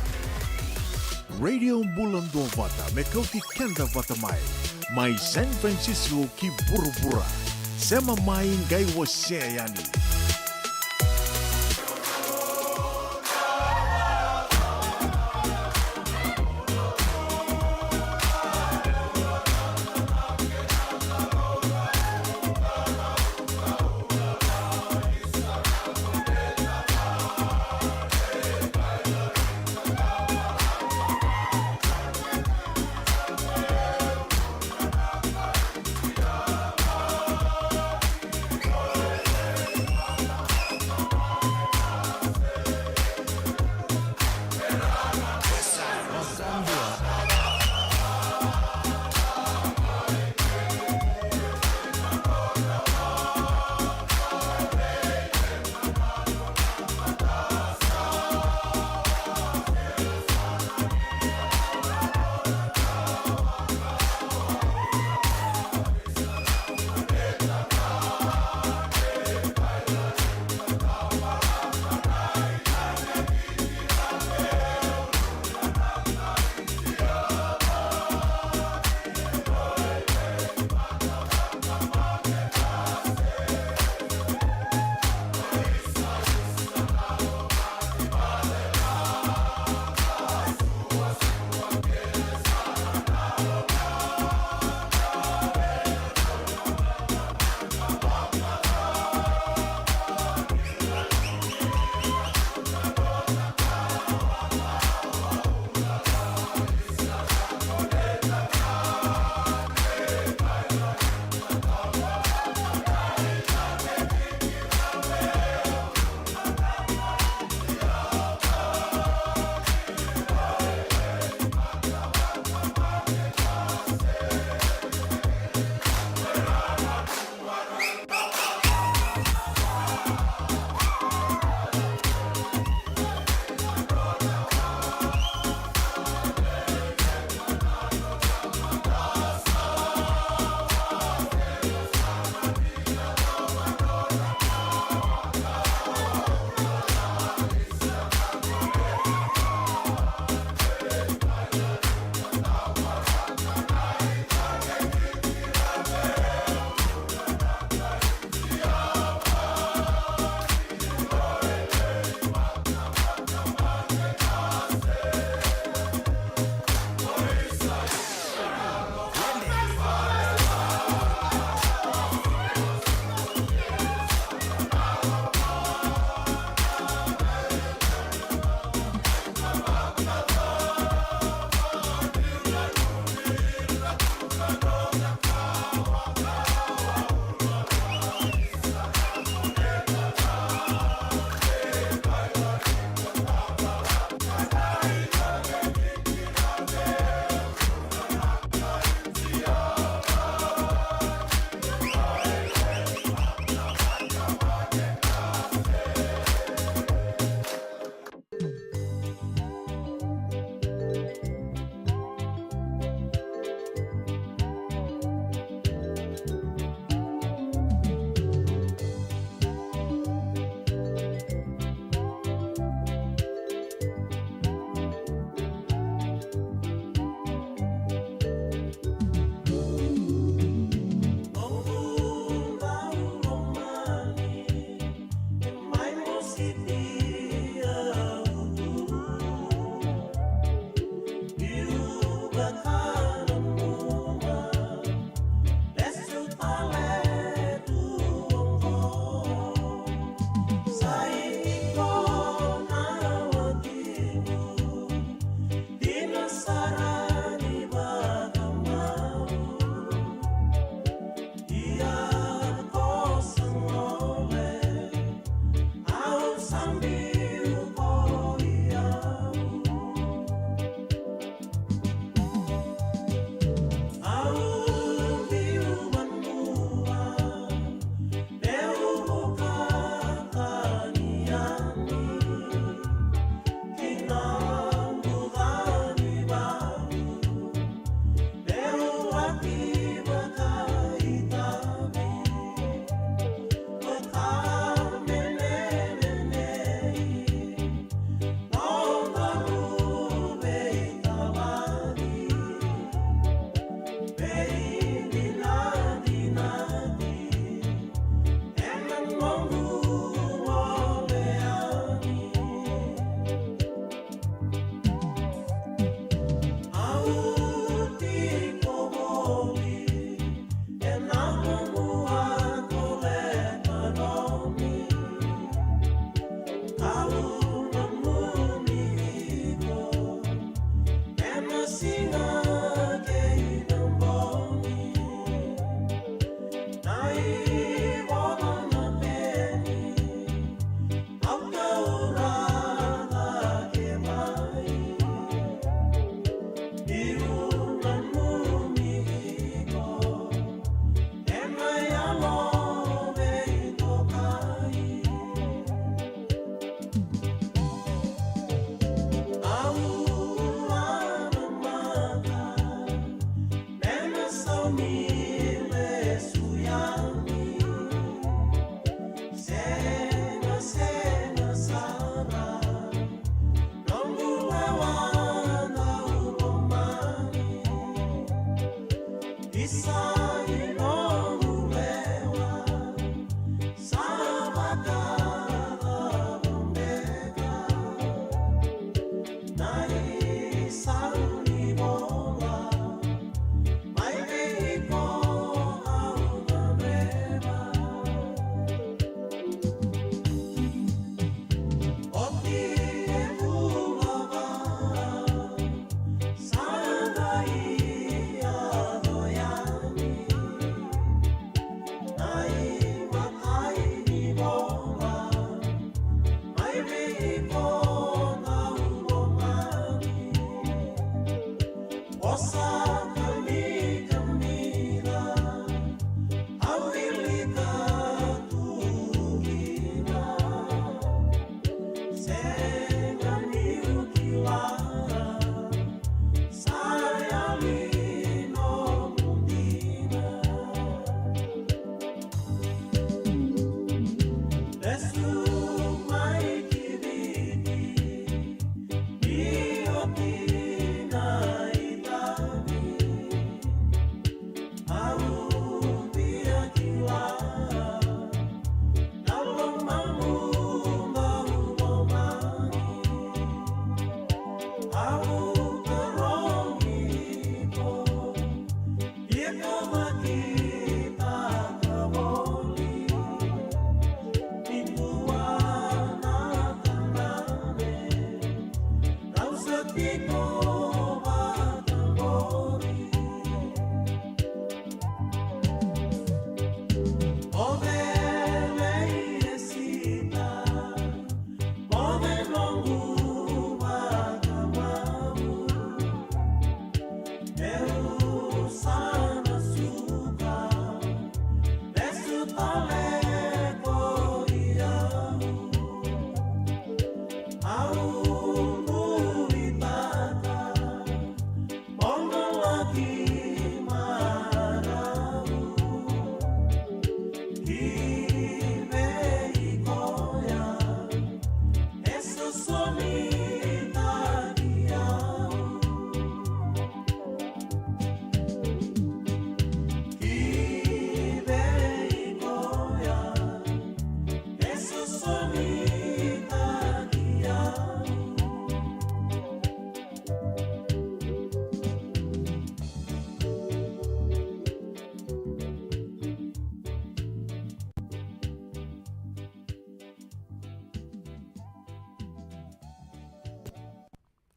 Radio Bula Duavata me kauti keda vata mai, mai San Francisco ki vuravura. Sema mai qai wasea yani.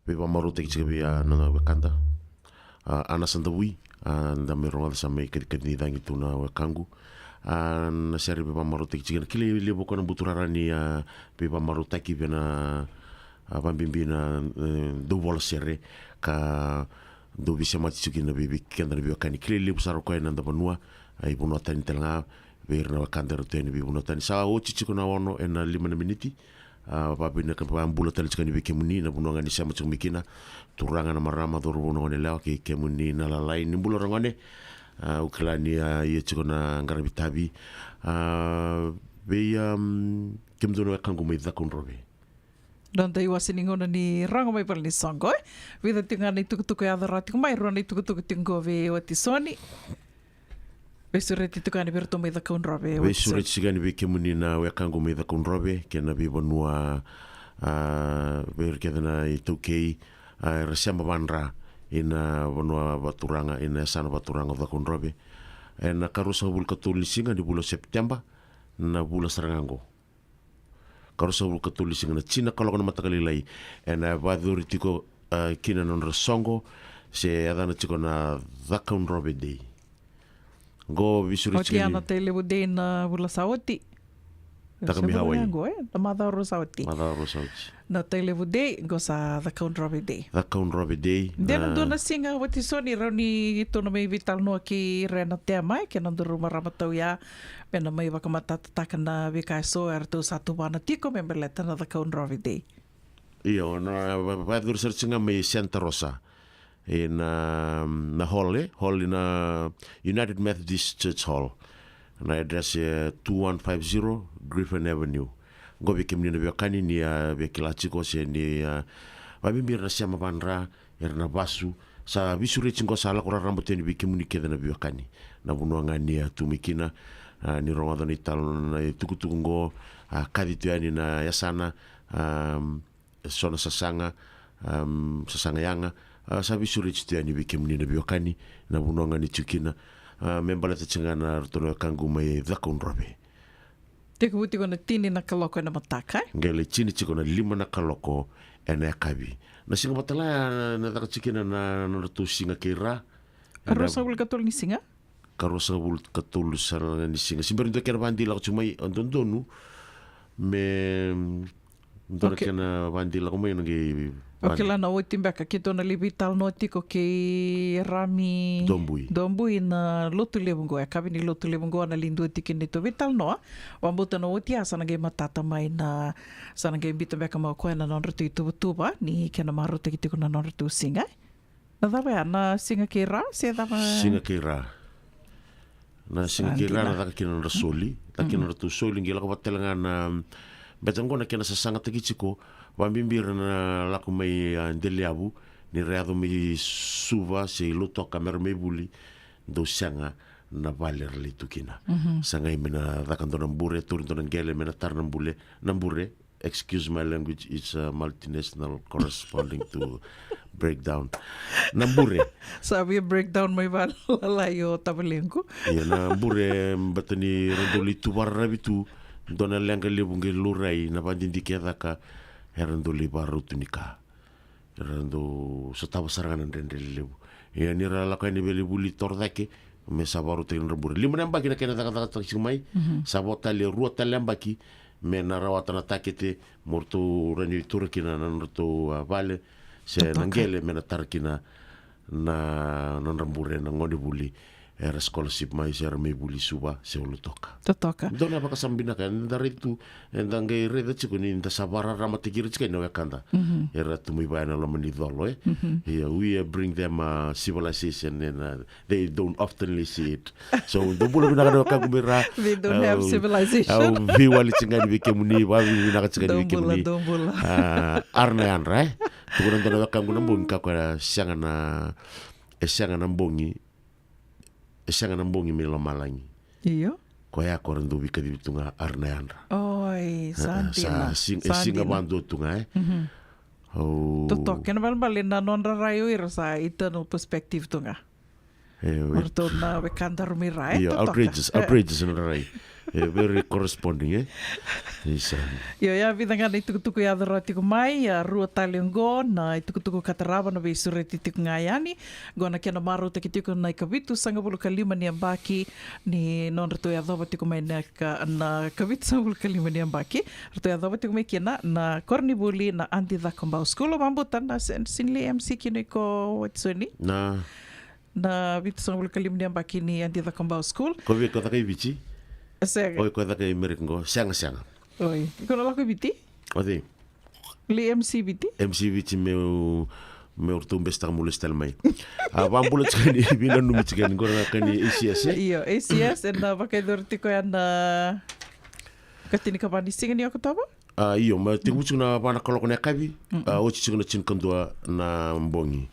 Veivakamarautaki tiko vei a noda wekada, a, Ana Sadavui, a, da mai rogoca sa mai kacikaci ni cagi tu na wekaqu. A, na sere veivakamarautaki tiko, na kilai levu ko na buturara ni, a, veivakamarautaki vei na, a, vabibi na, e, dauvola sere ka dau veisemati tiko kina vei, vei keda na veiwekani. Kilai levu sara o koya ena noda vanua, a, i vanua tani tale ga, vei ira na wekada era tu yani veivanua tani. Sa oti tiko na ono ena lima na miniti. A, vakavinaka, vakabula tale tiko yani vei kemuni na vanua ga ni sema tiko mai kina. Turaga, na marama, cauravou, na goneyalewa kei kemuni na lalai, ni bula ragone. A, au kila ni, a, ia tiko na qaravi tavi. A, vei, am, kemudou na wekaqu mai Cakaudrove. Noda iwase ni gauna ni rogo mai vale ni soqo, e. Vica tiko ga na itukutuku e yaco rawa tiko mai, rua na itukutuku tiko qo vei watisoni. Veisureti tiko yani vei iratou mai Cakaudrove, watisoni. Veisureti tiko yani vei kemuni na wekaqu mai Cakaudrove, kei na veivanua, a, vei ira kece na iTaukei, a, era sema vadra ina vanua vakaturaga, ina yasana vakaturaga o Cakaudrove. Ena ka ruasagavulu ka tolu ni siga ni vula o Sepiteba, na vula sara ga qo. Ka ruasagavulu ka tolu ni siga, na tini na kaloko na mataka lailai, ena vakayacori tiko, a, kina na nodra soqo, se yacana tiko na Cakaudrove Day. Qo veisureti tiko yani. Oti ya na Tailevu Day na vula sa oti. Taka mai Hawaii. Qo, e, na macawa rua sa oti. Macawa rua sa oti. Na Tailevu Day, qo sa Cakaudrove Day. Cakaudrove Day. De na, a, dua na siga watisoni rawa ni tou na mai veitalanoa kei ira na tema, e, kei na nodaru marama tauya, me na mai vakamatatataka na veika eso eratou sa tuvana tiko me baleta na Cakaudrove Day. Io, na va-, vakayacori sara tiko ga mai Santa Rosa. E na, na hall, e? Hall i na United Methodist Church Hall. Na address e two one five zero Griffin Avenue. Qo vei kemuni na veiwekani ni a via kila tiko se ni a vabibi ira na sema vadra, era na vasu. Sa veisureti qo sa lako raraba tu yani vei kemuni kece na veiwekani. Na vanua ga ni a tu mai kina, a, ni rogoca na italo na itukutuku qo, a, kaci tu yani na yasana, a, e so na sasaga, a, sasaga yaga, a, sa veisureti tu yani vei kemuni na veiwekani, na vanua ga ni tiko kina, a, me baleta tiko ga na ratou na wekaqu mai Cakaudrove. Tekivu tiko na tini na kaloko ena mataka, e? Qai lai tini tiko na lima na kaloko ena yakavi. Na siga Vatalaya na, na caka tiko kina na, na nodratou siga kei ra. Ena Ruasagavulu ka tolu ni siga? Ka ruasagavulu ka tolu sara ga ni siga. Se bera ni dua kena vadi lako tiko mai, a, dodonu me dua na kena vadi lako mai na qai vadi. Okei, la na oti beka keitou na lai veitalanoa tiko kei Rami Dobui. Dobui na Lotulevu qo, e, yakavi ni Lotulevu qo na lai dua tiko kina neitou veitalanoa. Vabauta na oti a sa na qai matata mai na, sa na qai biuta beka mai o koya na nodratou ituvatuva ni kena marautaki tiko na nodratou siga. Na cava ya, na siga kei ra se cava? Siga kei ra. Na siga kei ra na caka kina nodra soli, caka kina nodratou soli, qai lako vata tale ga na, beta qo na kena sasagataki tiko, vabibi ira na lako mai, a, Delayavu, ni ra yaco mai Suva se i Lautoka me ra mai vuli, dau sega na vale era lai tu kina. Sa qai me na caka dua na bure, tauri dua na qele me na tara na bule, na bure, excuse my language, it's a multinational corresponding to breakdown. Na bure. Sa via breakdown mai valalai o tavalequ. Ia na bure, beta ni ra dau lai tu vakararavi tu, dua na leqa levu qai laurai, na vadidike e caka, era dau lai vakarau tu ni ka. Era dau sotava sara ga na dredre levu. Ia ni ra lako yani vei lai vuli toro cake, me sa vakarautaki na nodra bure. Lima na yabaki na kena cakacakataki tiko mai, sa vo tale rua tale yabaki, me na rawata na takete, mo ratou rawa ni taura kina na nodratou, a, vale, se na qele, me na tara kina na nodra bure na gone vuli. Era scholarship mai se era mai vuli Suva se Lautoka. Totoka. Dua na vakasama vinaka, eda raica tu, eda qai raica tiko ni da sa vakararamataki ira tiko na wekada. Era tu mai vaya na loma ni colo, e? Ia, we, uh, bring them, uh, civilization and, uh, they don't oftenly see it. So, dou bula vinaka na wekaqu mai ra. They don't have civilization. Au veiwali tiko ga ni vei kemuni, vavinavinaka tiko ga ni vei kemuni. Dou bula, dou bula. A, ara na yadra, e? Tukuna dua na wekaqu na bogi, ka koya sega na, e sega na bogi, e sega na bogi mai lomalagi. Io. Koya ko ra dau veikacivi tu ga ara na yadra. Oi, sa dina. Sa siga, e siga vakadua tu ga, e. Totoka, kena balebale na nodra rai o ira sa eternal perspective tu ga. E, o ratou na wekada ra mai ra, e. Io, totoka. Outrageous, outrageous na nodra rai. E, very corresponding, e? Isa. Io, ia vica ga na itukutuku yaco rawa tiko mai, a rua tale oqo na itukutuku ka tarava na veisureti tiko ga yani. Oqo na kena marautaki tiko na ikavitusagavulu ka lima ni yabaki ni nodratou yacova tiko mai na ka, na ikavitusagavulu ka lima ni yabaki. Ratou yacova tiko mai kina na koronivuli na Adi Cakobau School. O Vabuta na sen-, sega ni lai M C kina iko, Watisoni? Na Na vitusagavulu ka lima ni yabaki ni Adi Cakobau School. Ko vei ko caka i Viti? Sega. Oi, ko caka i Merika qo. Sega, sega. Oi. Iko na lako i Viti? O cei? Lai M C Viti? M C Viti meu, meu ratou besitaka meu lesu tale mai. A, vabula tiko ni, vinanumi tiko ni qo na ka ni A C S, e? Io, A C S, ena vakayacori tiko ya na ka tinikava ni siga ni Okotova? A, io, ma tekivu tiko na va na kaloko na yakavi, a, oti tiko na tinikadua na bogi.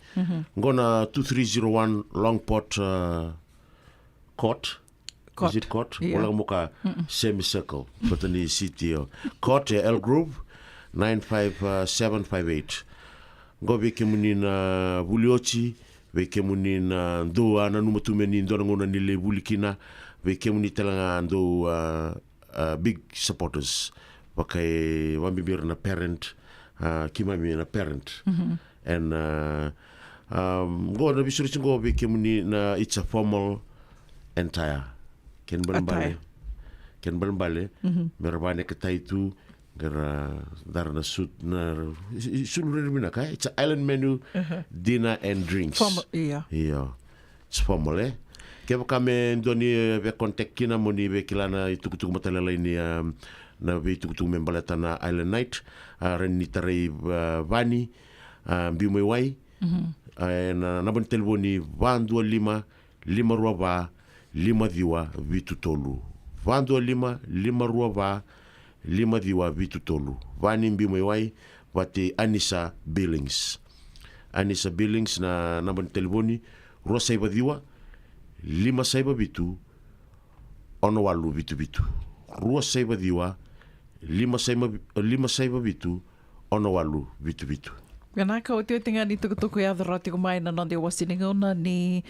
Qo na two three zero one Longport, a, Court. Is it Court? Io. Voleka mo ka semicircle. Vata ni city, io. Court e Elk Grove, nine five seven five eight. Qo vei kemuni na vuli oti, vei kemuni na dou a nanuma tu me ni dua na gauna ni lai vuli kina, vei kemuni tale ga dou, a, a, big supporters. Vaka e vabibi ira na parent, a, keimami na parent. And, a, a, qo na veisureti qo vei kemuni na, it's a formal attire. Kena balebale. Attire. Kena balebale. Me ra vaneketai tu, qai ra dara na suit, na, i, i, sulu rere vinaka, e? It's a island menu, dinner and drinks. Formal, io. Io. It's formal, e? Kevaka me dua ni, e, via contact kina mo ni via kila na itukutuku matailalai ni, a, na veitukutuku me baleta na Island Night, a, rawa ni tarai, a, Vani, a, Biu mai Wai, E, na naba ni talevoni va dua lima, lima rua va, lima ciwa vitu tolu. Va dua lima, lima rua va, lima ciwa vitu tolu. Va ni Biu mai Wai, vata kei Anisa Billings. Anisa Billings na naba ni talevoni, rua saiva ciwa, lima saiva vitu, ono walu vitu vitu. Rua saiva ciwa, lima saiva, lima saiva vitu, ono walu vitu vitu. Vinaka, otioti ga ni tukutuku yaco rawa tiko mai na noda iwasi ni gauna ni,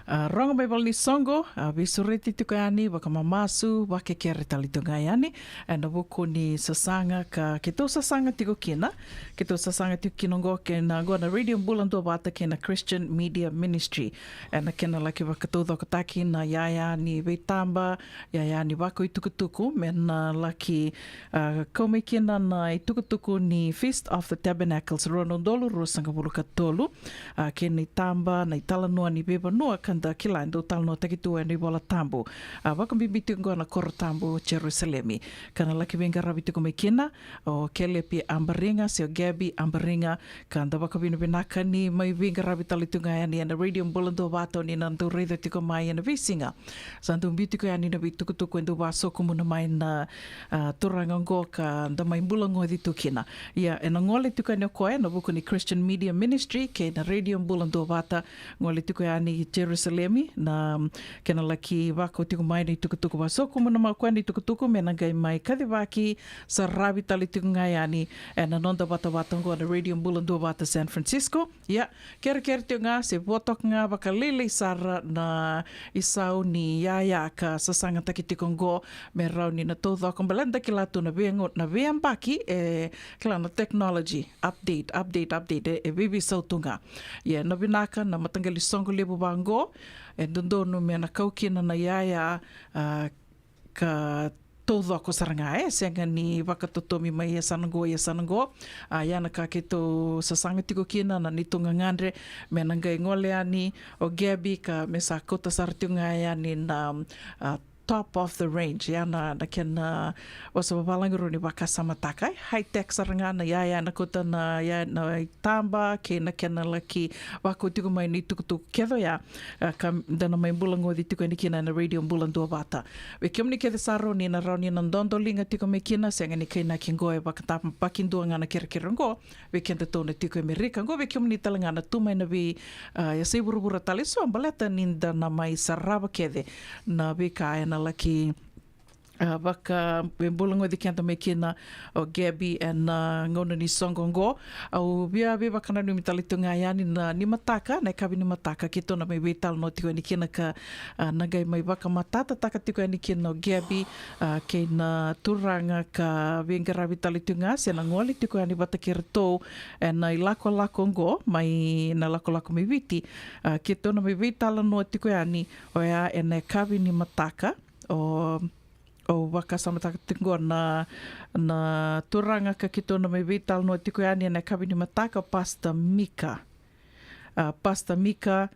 a, rogo mai valenisuqo, a, veisureti tiko yani, vakamamasu, vakekere tale tu ga yani ena vuku ni sasaga ka keitou sasaga tiko kina. Keitou sasaga tiko kina oqo kei na, oqo na Radio Bula Duavata kei na Christian Media Ministry. Ena kena laki vakataucokotaki na iyaya ni veitaba, iyaya ni vakaitukutuku, me na laki, a, kau mai kina na itukutuku ni Feast of the Tabernacles rua na udolu ruasagavulu ka tolu, a, kei na itaba, na italanoa ni veivanua ka da kila e dau talanoataki tu ena iVola Tabu, a, vakabibi tiko oqo na koro tabu Jerusalemi. Ka na laki veiqaravi tiko mai kina o Kelepi Abariga se o Gabi Abariga, ka da vakavinavinaka ni mai veiqaravi tale tu ga yani ena Radio Bula Duavata, o ni na dau raica tiko mai ena veisiga. Sa dau biu tiko yani na veitukutuku e dau vasokumuna mai na, a, turaga oqo ka da mai bula goci tu kina. Ia, ena gole tiko yani o koya ena vuku ni Christian Media Ministry kei na Radio Bula Duavata, gole tiko yani i Jerusalemi, na kena laki vakau tiko mai na itukutuku, vasokumuna mai o koya na itukutuku me na qai mai kacivaki, saravi tale tiko ga yani ena noda vatavata oqo na Radio Bula Duavata San Francisco. Ia, kerekere tiko ga se vo toka ga vakalailai sara na isau ni iyaya ka sasagataki tiko oqo, me rawa ni na taucoko, baleta da kila tu na veiyago-, na veiyabaki, e, kila na technology, update, update, update, e, e veiveisau tu ga. Ia, na vinaka na mataqali soqo levu vaqo, e dodonu me na kau kina na iyaya, a, ka taucoko sara ga, e sega ni vakatotomi mai yasana qo, yasana qo. A, ia na ka keitou sasaga tiko kina na neitou gagadre me na qai gole yani o Gabi ka me sa kauta sara tiko ga yani na, a, top of the range, ia na, na kena vosa vavalagi rau ni vakasamataka, e high tech sara ga na iyaya na kauta na, ia na itaba kei na kena laki vakau tiko mai na itukutuku kece oya, a, ka da na mai bula goci tiko yani kina na Radio Bula Duavata. Vei kemuni kece sara o ni na rawa ni na dodoliga tiko mai kina, sega ni kainaki qo e vakatabakidua ga na kerekere qo vei kedatou na tiko e Amerika. Qo vei kemuni tale ga na tu mai na vei, a, yasai vuravura tale eso, baleta ni da na mai sarava kece na veika ena laki, a, vaka, e bula goci keda mai kina o Gabi ena, a, gauna ni soqo qo. Au via veivakananumi tale tu ga yani na nimataka, na yakavi nimataka keitou na mai veitalanoa tiko yani kina ka, a, na qai mai vakamatatataka tiko yani kina o Gabi, a, kei na turaga ka veiqaravi tale tiko ga se na gole tiko yani vata kei ratou ena ilakolako oqo mai na lakolako mai Viti. A, keitou na mai veitalanoa tiko yani oya ena yakavi nimataka. O, au vakasamataka tiko qo na, na turaga ka keitou na mai veitalanoa tiko yani ena yakavi nimataka, o Pastor Mika. A, Pastor Mika,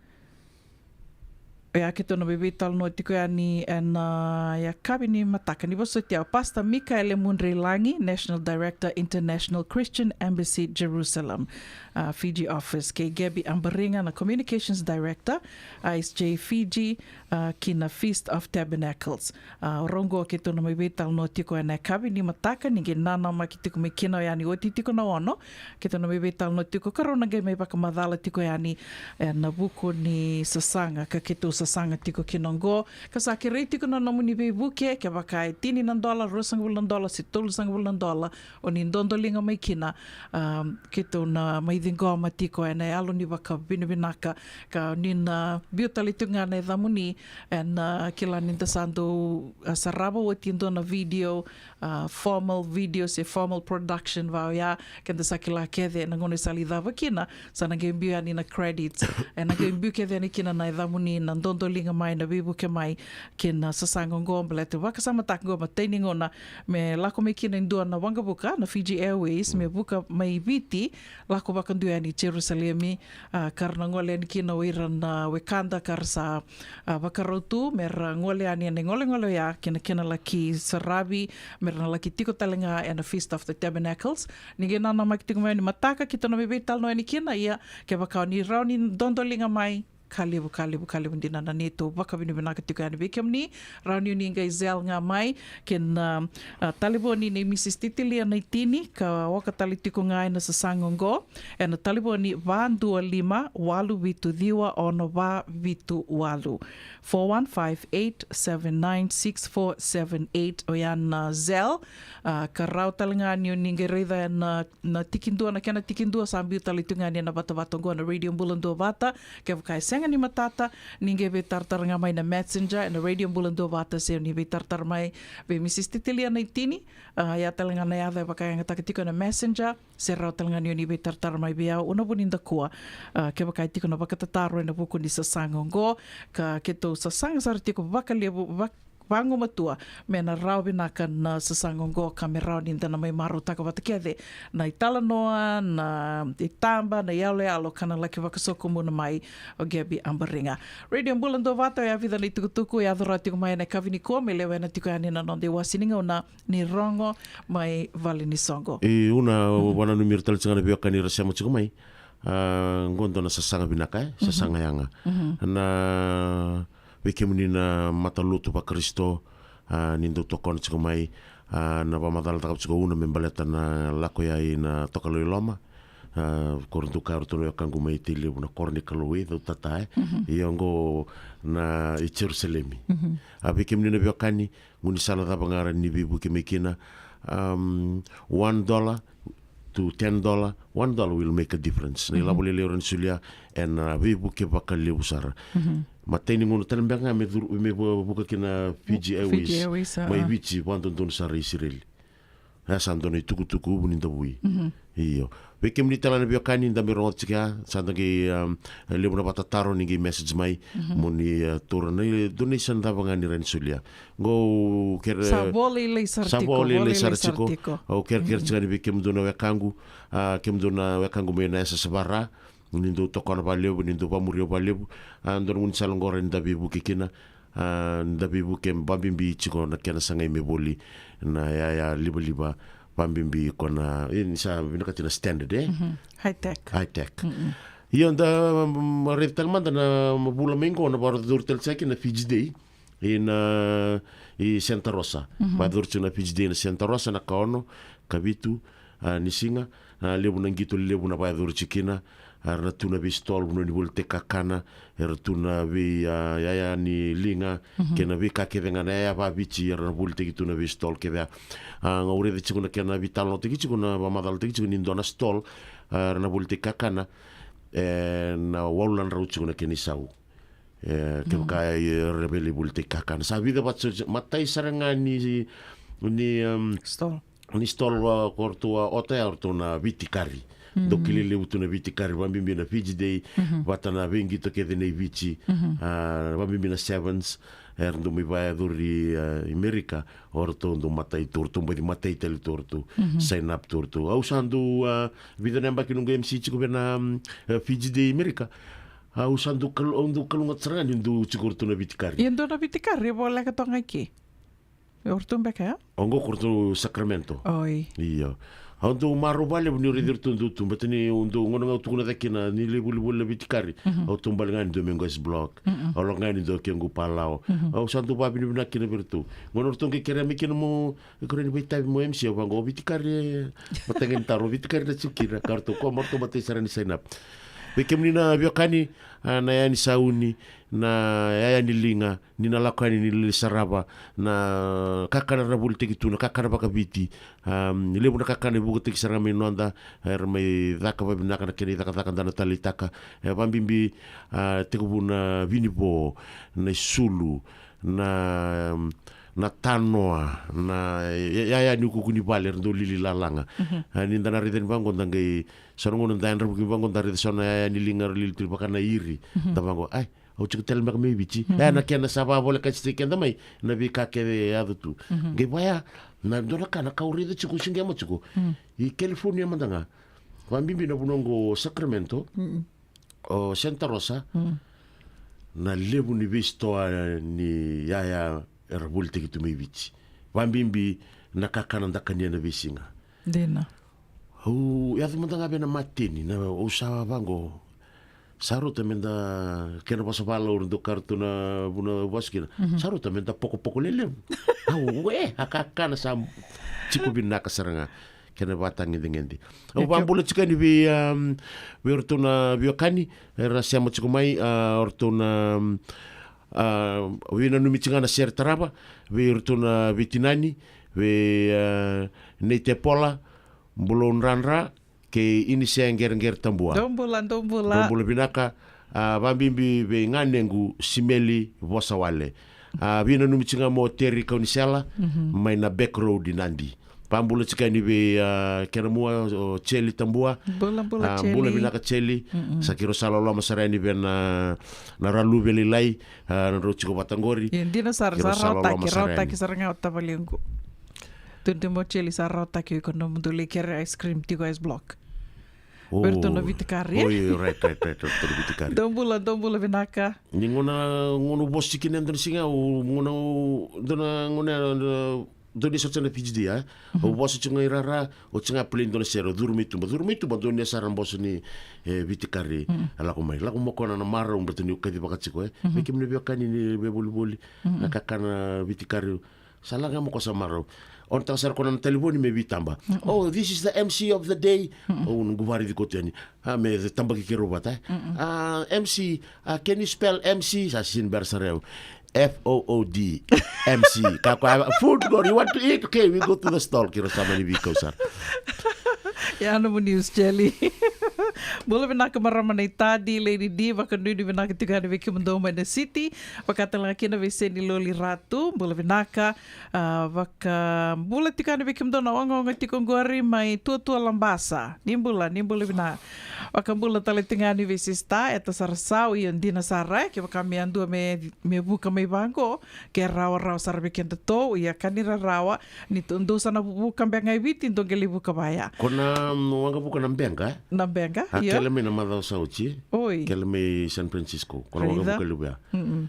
oya keitou na mai veitalanoa tiko yani ena, a, yakavi nimataka. Ni vosoti au, Pastor Mikaele Mudreilagi, National Director, International Christian Embassy Jerusalem, a, Fiji Office, kei Gabi Abariga na Communications Director, I S J Fiji, a, ki na Feast of Tabernacles. A, o rau qo keitou na mai veitalanoa tiko ena yakavi nimataka, ni qai nanamaki tiko mai kina oya ni oti tiko na ono, keitou na mai veitalanoa tiko ka rau na qai mai vakamacala tiko yani ena vuku ni sasaga ka keitou sasaga tiko kina oqo. Ka sa kerei tiko na nomuni veivuke, kevaka e tini na dola, ruasagavulu na dola se tolusagavulu na dola o ni dodoliga mai kina, a, keitou na mai ciqoma tiko ena yalo ni vakavinavinaka, ka ni na biu tale tiko ga na yacamuni, ena, a, kila ni da sa dau, a, sarava oti e dua na video, a, formal video se formal production va oya, keda sa kila kece na gauna e sa lai cava kina, sa na qai biu yani na credits, ena qai biu kece yani kina na yacamuni na dodoliga mai, na veivuke mai kei na sasaga oqo, baleta vakasamataka qo matai ni gauna me lako mai kina e dua na waqavuka, na Fiji Airways, me vuka mai Viti, lako vakadua yani Jerusalemi, a, ka ra na gole yani kina o ira na wekada ka ra sa, a, vakarau tu me ra gole yani ena igolegole oya kei na kena laki saravi, me ra na laki tiko tale ga ena Feast of the Tabernacles. Ni qai nanamaki tiko mai ni mataka keitou na mai veitalanoa yani kina, ia kevaka o ni rawa ni dodoliga mai, ka levu, ka levu, ka levu dina na neitou vakavinavinaka tiko yani vei kemuni. Rawa ni o ni qai Zelle ga mai kei na, a, talevoni nei Mrs Titilia Naitini, ka oka tale tiko ga ena sasaga oqo ena talevoni va dua lima walu vitu ciwa ono va vitu walu. Four one five, eight seven nine, six four seven eight, oya na Zelle. A, ka rawa tale ga ni o ni qai raica ena, na tikidua, na kena tikidua sa biu tale tu ga yani ena vatavata oqo na Radio Bula Duavata. Kevaka e sega ni matata, ni qai veitaratara ga mai na Messenger ena Radio Bula Duavata, se ni veitaratara mai vei Mrs Titilia Naitini. A, ia tale ga na yaca e vakayagataka tiko ena Messenger, se rawa tale ga ni o ni veitaratara mai vei au, au na vu ni dakua. A, kevaka e tiko na vakatataro ena vuku ni sasaga oqo, ka keitou sasaga sara tiko vakalevu, vak- vagumatua me na rawa vinaka na sasaga oqo, ka me rawa ni da na mai marautaka vata kece na italanoa, na itaba, na iyaloyalo ka na laki vakasokumuna mai o Gabby Abariga. Radio Bula Duavata, oya vica na itukutuku e yaco rawa tiko mai ena yakavi nikua me lewena tiko yani na noda iwasi ni gauna ni Rogo mai Vale ni Soqo. E, au na vakananumi ira tale tiko ga na veiwekani era sema tiko mai. A, qo dua na sasaga vinaka, e? Sasaga yaga. Na vei kemuni na matalotu vaKarisito, a, ni dau tokona tiko mai, a, na vakamacalataka tiko au na me baleta na lako ya i na Tokalau i Loma. A, ko ra dau kaya o ratou na wekaqu mai Tailevu na koro ni Kalou e Cautata, e? Ia oqo na i Jerusalemi. A, vei kemuni na veiwekani, gaunisala cava ga ra ni veivuke mai kina, um, one dollar to ten dollar, one dollar will make a difference. Na ilavo lailai o ra ni solia ena veivuke vakalevu sara. Matai ni gauna tale beka ga me curu, me vu-, vuka kina Fiji Airways, Fiji Airways, a, mai Viti, vadodonu sara i Isireli. E sa dua na itukutuku vu ni davui. Io. Vei kemuni tale na veiwekani da mai rogoca tiko ya, sa da qai, um, levu na vakatataro ni qai message mai, mo ni, uh, taura na donation cava ga ni ra ni solia. Qo kere sa vo lailai sara tiko, vo lailai sara tiko. Au kerekere tiko yani vei kemudou na wekaqu, a, kemudou na wekaqu mai na S S Vara, ni dau tokona vakalevu, ni dau vakamuri au vakalevu. A, dua na gaunisala qo ra ni da veivuke kina, a, da veivuke vakabibi tiko na kena sagai me voli na yaya livaliva, vakabibi ko na, e, ni sa vinakati na standard, e? High tech. High tech. Io, da, mm, raica tale mada na vula mai qo na vakayacori tale saka na Fiji Day i na, i Santa Rosa. Vakayacori tiko na Fiji Day na Santa Rosa na ka ono, ka vitu, a, ni siga, a, levu na qito levu na vakayacori tiko kina, a, era na tu na vei stall, vanua ni volitaki kakana, era tu na vei, a, yaya ni liga, kei na veika kece ga na yaya vakaviti, era na volitaki tu na vei stall kece ya. A, au raica tiko na kena veitalanoataki tiko, na vakamacalataki tiko ni dua na stall, a, era na volitaki kakana, e, na walu na drau tiko na kena isau. E, kevaka e, era via lai volitaki kakana. Sa vica vata, matai sara ga ni, ni, um, stall. Ni stall, a, ko ratou a ota ya o ratou na veitikari. Dau kilai levu tu na veitikari, vakabibi na Fiji Day, vata na veiqito kece nei Viti, a, vakabibi na Sevens, era dau mai vakayacori, a, i Merika, o ratou dau matai tu, o ratou baci matai tale tu, o ratou sign up tu, o ratou. Au sa dau, a, vica na yabaki noqu M C tiko vei na, mm, e, Fiji Day i Merika. Au sa dau kal-, au dau kalougata sara ga ni dau tiko o ratou na veitikari. Ia dua na veitikari e voleka toka ga i ke? O ratou beka ya? Oqo ko ratou Sacramento. Oi. Io. Au dau marau vakalevu niu raici ratou dau tu, baleta ni au dau, gauna ga au tukuna cake kina ni lai volivoli na veitikari, au taubale ga ni dua meu qai S-Block. Au lako ga ni dua kequ Palau. Au sa dau vakavinavinaka kina vei ratou. Gauna ratou qai kerea mai kina mo, e, kerea ni vakaitavi mo M C, au vaqo, o veitikari, e, matai ga ni taro, o veitikari na tiko kina, ka ratou kua, o ratou matai sara ni sign up. Vei kemuni na veiwekani, a, na yaya ni sauni, na yaya ni liga, ni na lako yani ni lai sarava na kakana era na volitaki tu, na kakana vakaviti. Am, levu na kakana e vukataki sara ga mai noda, era mai caka vakavinaka na kena icakacaka da na taleitaka. E, vakabibi, a, tekivu na vinivo, na isulu, na, na tanoa, na, e, yaya ni ukuuku ni vale, era dau lili lalaga. A, ni da na raica ni vaqo da qai, sa na gauna da yadra vuki vaqo da raica sa na yaya ni liga era lili tu vaka na iri. Da vaqo, ai, au tiko tale beka mai Viti. E, na kena sa vakavolekati keda mai na veika kece e yaco tu. Qai vaya, na dua na ka na ka au raica tiko, au siqema tiko. I California mada ga. Vakabibi na vanua oqo o Sacramento, o Santa Rosa. na levu ni veisitoa ni yaya era volitaki tu mai Viti. Vabibi na kakana da kania na veisiga. Dina. Au yaco mada ga vei na mateni, na au sa vaqo. Sa rauta me da kena vosa valauri dou kara tu na vuna vosa kina. Sa rauta me da pokopoko lelevu. Au e, a kakana sa tiko vinaka sara ga. Kena vatagedegede. Au vabula tiko yani vei, um, vei oratou na veiwekani era sema tiko mai, a, oratou na, um, a, veinanumi tiko ga na sere tarava vei oratou na veitinani, vei, a, Nei Tepola, Bulou Dradra kei Inise Qereqere Tabua. Dou bula, dou bula. Dou bula vinaka, a, vabibi vei ganequ Simeli Vosawale. A, veinanumi tiko ga mo Teri Kaunisela mai na Back Road i Nadi. Vabula tiko yani vei, a, kena mua o Jeli Tabua. Bula, bula, a, Jeli. Bula vinaka Jeli. Sa keirau sa loloma sara yani vei na, na Ralu Velailai, a, na drau tiko vata qori. Io, dina sara, keirau sa rawataki, rawataki sara ga o tavalequ. Dodonu mo Jeli sa rawataki o iko nomudou lai kere ice cream tiko ice block. O, vei iratou na Vitikari. O, io, right, right, right, iratou na Vitikari. Dou bula, dou bula vinaka. Ni gauna, gauna au vosa kina e dua na siga, au, gauna, dua na, gauna, dua, dua ni sara na P G D, a? Au vosa tiko ga i rara, au tiko ga play dua na sere, au curu mai tuba, curu mai tuba, dua ni sara na vosa ni, e, Vitikari, a lako mai. Lako mai o koya na marau, baleta niu kacivaka tiko, e. Vei kemuni veiwekani ni veivolivoli, na kakana Vitikari, sa laga mo ko sa marau. On taka sara ko na talivoni me vitaba. Oh, this is the M C of the day. Oh, noqu varici koto yani. A, me tabaki keirau vata, e. Ah, M C, ah, can you spell M C? Sa sini bera sara yau. F O O D, M C. Ka ko, ah, food, go, you want to eat? Okay, we go to the stall. Keirau sa mani veikau sara. Ia, nomuni news, Jeli. Bula vinaka marama na itadi, Lady D, vakanuinui vinaka tiko yani vei kemudou mai na city. Vakatalega kina vei Seni Loli Ratu, bula vinaka. A, vakabula tiko yani vei kemudou na ogaoga tiko qori mai Tuatua Labasa. Ni bula, ni bula vinaka. Vakabula tale tiko yani vei Sista Eta Sarasau, io dina sara, e, kevaka me yadua me, me vuka mai vaqo, ke rawarawa sara vei kedatou, ia ka ni rarawa, ni to-, dou sa na vuka beka ga i Viti, dou qai lai vuka vaya. Ko na, mm, waqavuka na Beqa? Na Beqa, a, io. Kele mai na macawa sa oti. Oi. Kele mai San Francisco. Ko na waqavuka levu ya. Mm-mm.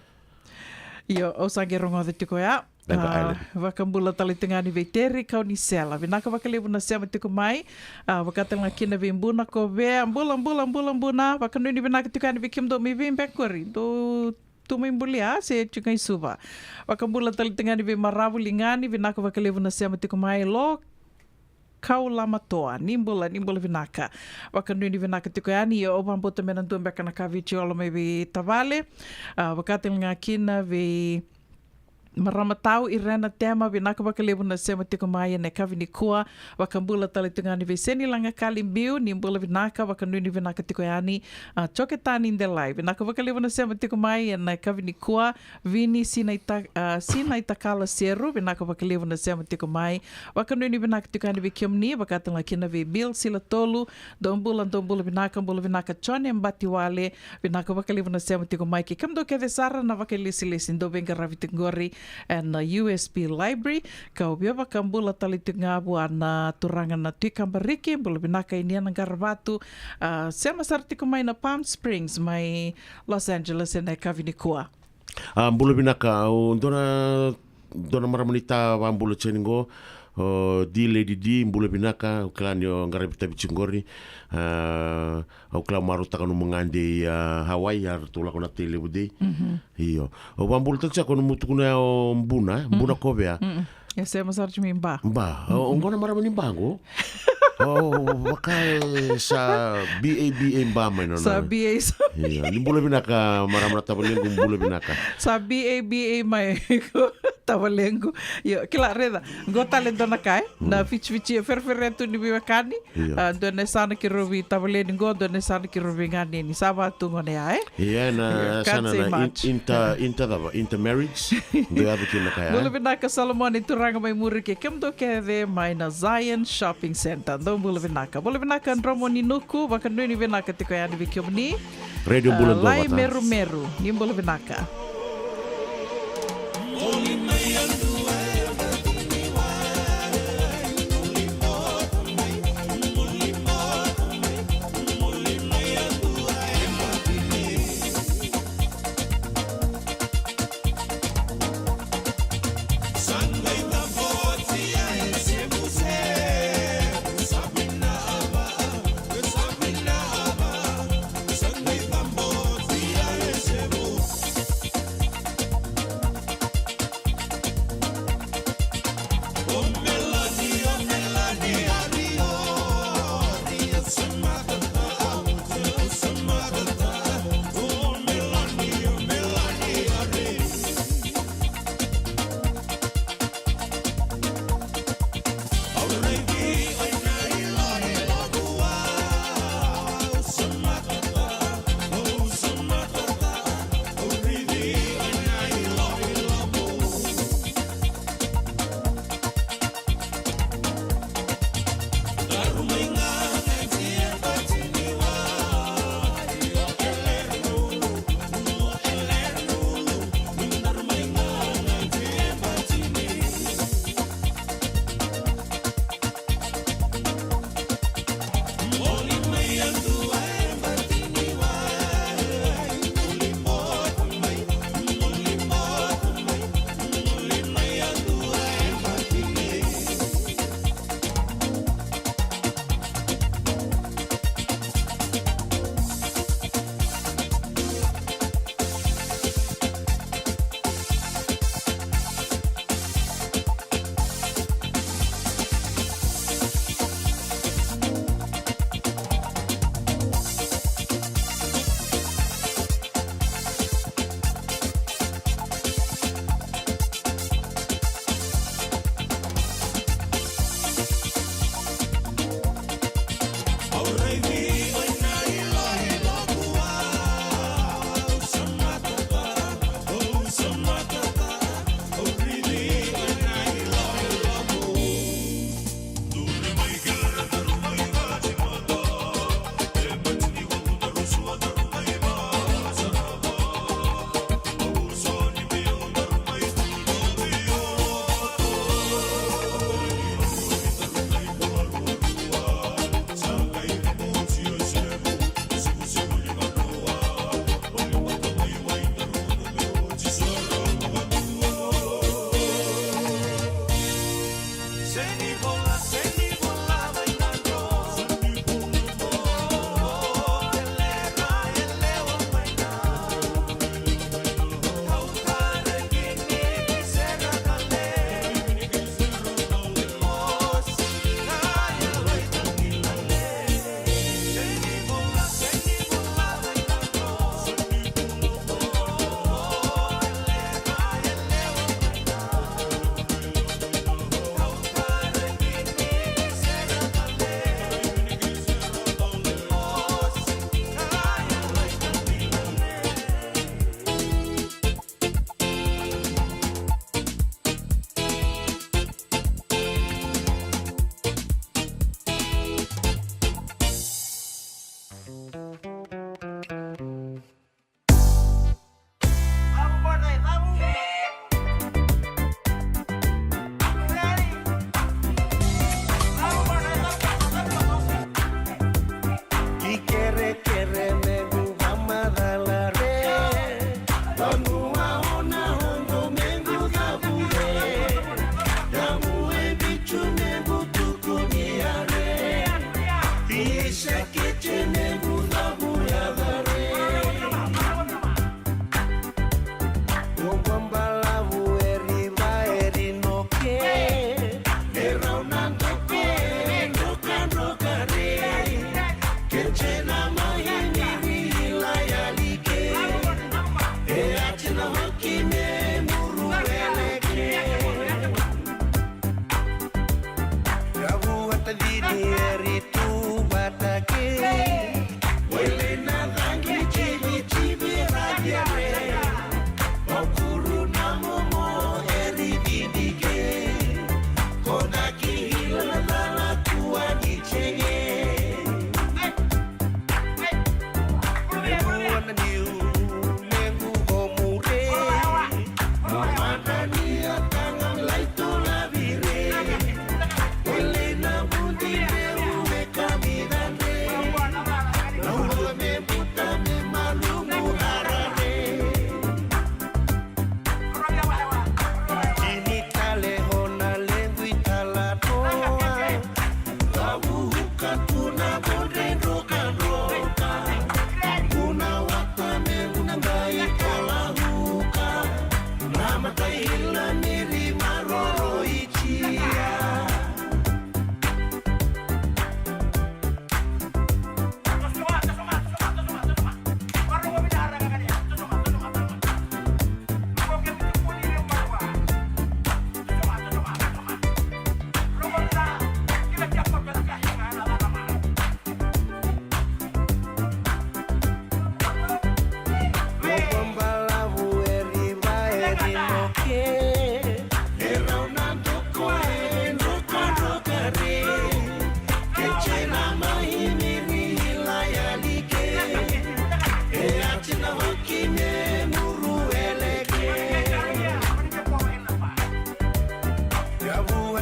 Io, au sa qai rogoca tiko ya. Beqa Island. Vakabula tale tiko ga yani vei Teri Kaunisela. Vinaka vakalevu na sema tiko mai. A, vakatalega kina vei Buna Kovea. Bula, bula, bula, Buna. Vakanuinui vinaka tiko yani vei kemudou mai vei Beqa qori. Dou tu mai Bulia, se tiko ga i Suva. Vakabula tale tiko ga yani vei Maravu Ligani, vinaka vakalevu na sema tiko mai. Lo Kaulamatoa, ni bula, ni bula vinaka. Vakanuinui vinaka tiko yani, io, au vakabauta me na dua beka na ka vei Jiolo mai vei tavale. A, vakatalega kina vei Marama Tau, Irena Tema, vinaka vakalevu na sema tiko mai ena yakavi nikua. Vakabula tale tiko ga yani vei Seni Lagakali Biu, ni bula vinaka, vakanuinui vinaka tiko yani. A, Joketani Delai, vinaka vakalevu na sema tiko mai ena yakavi nikua. Vini Sinaita-, a, Sinaitakala Seru, vinaka vakalevu na sema tiko mai. Vakanuinui vinaka tiko yani vei kemuni, vakatalega kina vei Bill Silatolu, dou bula, dou bula vinaka, bula vinaka Jone Batiwale, vinaka vakalevu na sema tiko mai. Kei kemudou kece sara na vakailesilesi dou veiqaravi tiko qori ena U S P Library. Kau via vakabula tale tiko ga vua na turaga na Tui Kabariki, bula vinaka i Nia Naqaravatu, a, sema sara tiko mai na Palm Springs mai Los Angeles ena yakavi nikua. A, bula vinaka, au dua na, dua na marama ni ta vakabula tiko yani qo, o, D Lady D, bula vinaka, au kila ni o qaravi tavi tiko qori. A, au kila marautaka nomu gade i, a, Hawaii, a ratou lako na tei levu dei. Io. Au vakabula tale tiko ko nomu tukuna ya o Buna, e, Buna Kovea. E sema sara tiko mai Ba. Ba. O, o qo na marama ni Ba qo. O, vaka e sa B A B A Ba mai na nona. Sa B A sa. Io, ni bula vinaka marama na tavalequ, bula vinaka. Sa B A B A mai ko tavalequ. Io, kila, raica. Qo tale dua na ka, e? Na fitifiti, e ferefere tu ni veiwekani. Io. A, dua na yasana keirau veitavaleni qo, dua na yasana keirau veiganeni. Sa vatu gona ya, e? Io, na yasana na in-, inter-, inter cava, intermarriage. Dua yaco kina na ka ya, e? Bula vinaka Solomoni, turaga mai muri kei kemudou kece mai na Zion Shopping Centre. Dou bula vinaka. Bula vinaka Dromo ni Nuku, vakanuinui vinaka tiko yani vei kemuni. Radio Bula, a, dou lai vata. Merumeru, ni bula vinaka.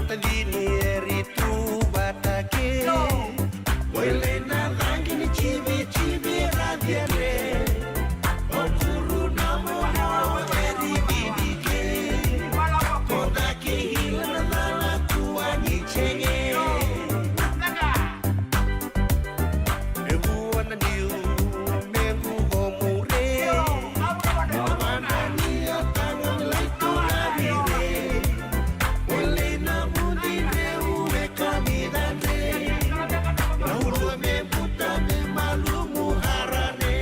Tadini eri tu vata ke. Wele na cagi ni civi civi ra diare. O kuru na mo na eri dini ke. Ko daki hila na cala tua ni cege. E vua na niu me gugo mure. Na vana ni a taga lai tu na vire. Wele na vudi dreu e kamida dre. Na ulua me buta me malumu harare.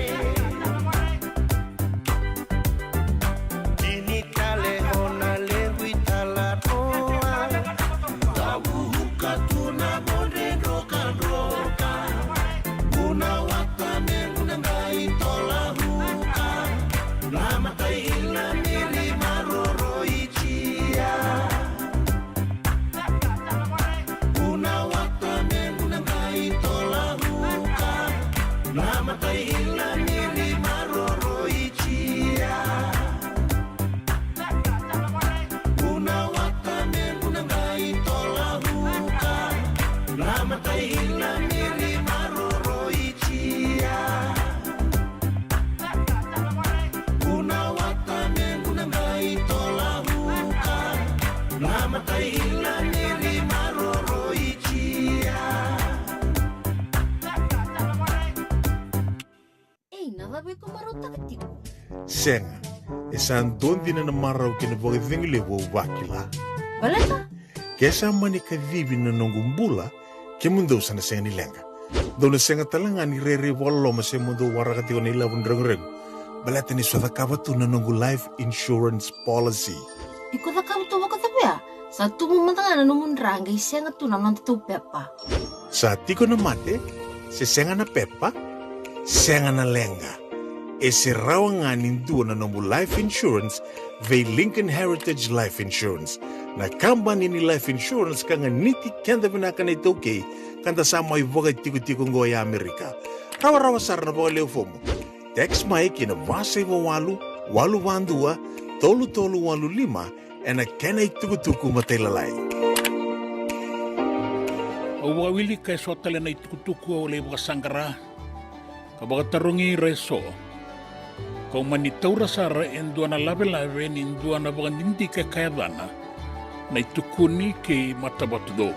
Tini tale o na levu i tala toa. Tavuhuka tu na vodre drokadroka. Guna wata me guna qai tola huka. Na matai ila miri maroro i cia. Guna wata me guna qai tola huka. Na matai ila miri maroro i cia. Guna wata me guna qai tola huka. Na matai ila miri maroro i cia. Guna wata me guna qai tola huka. Na matai ila miri maroro i cia. Ei, na cava iko marautaka tiko? Sega, e sa dua dina na marau kei na vakacegu levu au vakila. Baleta? Ke sa mani kacivi na noqu bula, kemudou sa na sega ni leqa. Dou na sega tale ga ni rairai vakaloloma se mo dou waraka tiko na ilavo ni reguregu. Baleta ni sa cakava tu na noqu life insurance policy. Iko cakava tu vakacava ya? Sa tubu mada ga na nomu dra qai sega tu na nodatou pepa. Sa tiko na mate, se sega na pepa, sega na leqa. E se rawa ga ni dua na nomu life insurance vei Lincoln Heritage Life Insurance. Na kabani ni life insurance ka ganiti keda vinaka na iTaukei, ka da sa mai vakatikotiko oqo e Amerika. Rawarawa sara na vakalewe fomu. Text mai ki na va saiva walu, walu va dua, tolu tolu walu lima, ena kena itukutuku matailalai. Au vakawilika eso tale na itukutuku au lai vakasaqara, ka vakatarogi ira eso. Kau mani taura sara e dua na lavelave ni dua na vakadidike ka yacana na iTukuni kei Matavatucou.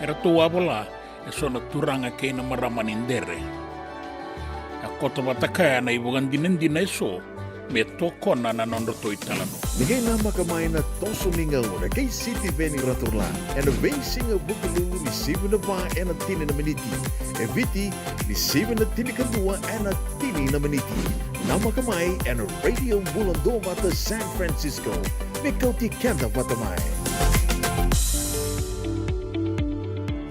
Eratou a vola eso na turaga kei na marama ni Dere. A koto vata kaya na ivakadinadina eso me tokona na nodratou italanoa. Ni qai namaka mai na toso ni gauna kei City Veni Raturla ena veisiga Vukelulu ni sivi na va ena tini na miniti. E Viti ni sivi na tinikadua ena tini na miniti. Namaka mai ena Radio Bula Duavata San Francisco. Me kauti keda vata mai.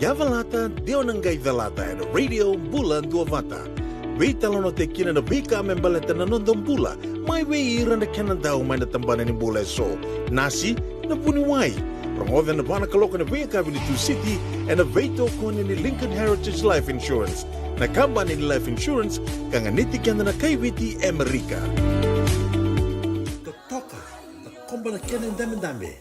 Ia calata, de o na qai calata ena Radio Bula Duavata. Veitalanoataki kina na veika me baleta na noda bula, mai vei ira na kenadau mai na tabana ni bula eso. Nasi, na vuniwai. Rogoca ena va na kaloko ena veiyakavi ni Tusiti, ena veitokoni ni Lincoln Heritage Life Insurance. Na kabani ni life insurance ka ganiti keda na kai Viti e Amerika. Totoka, takoba na kena idabedabe,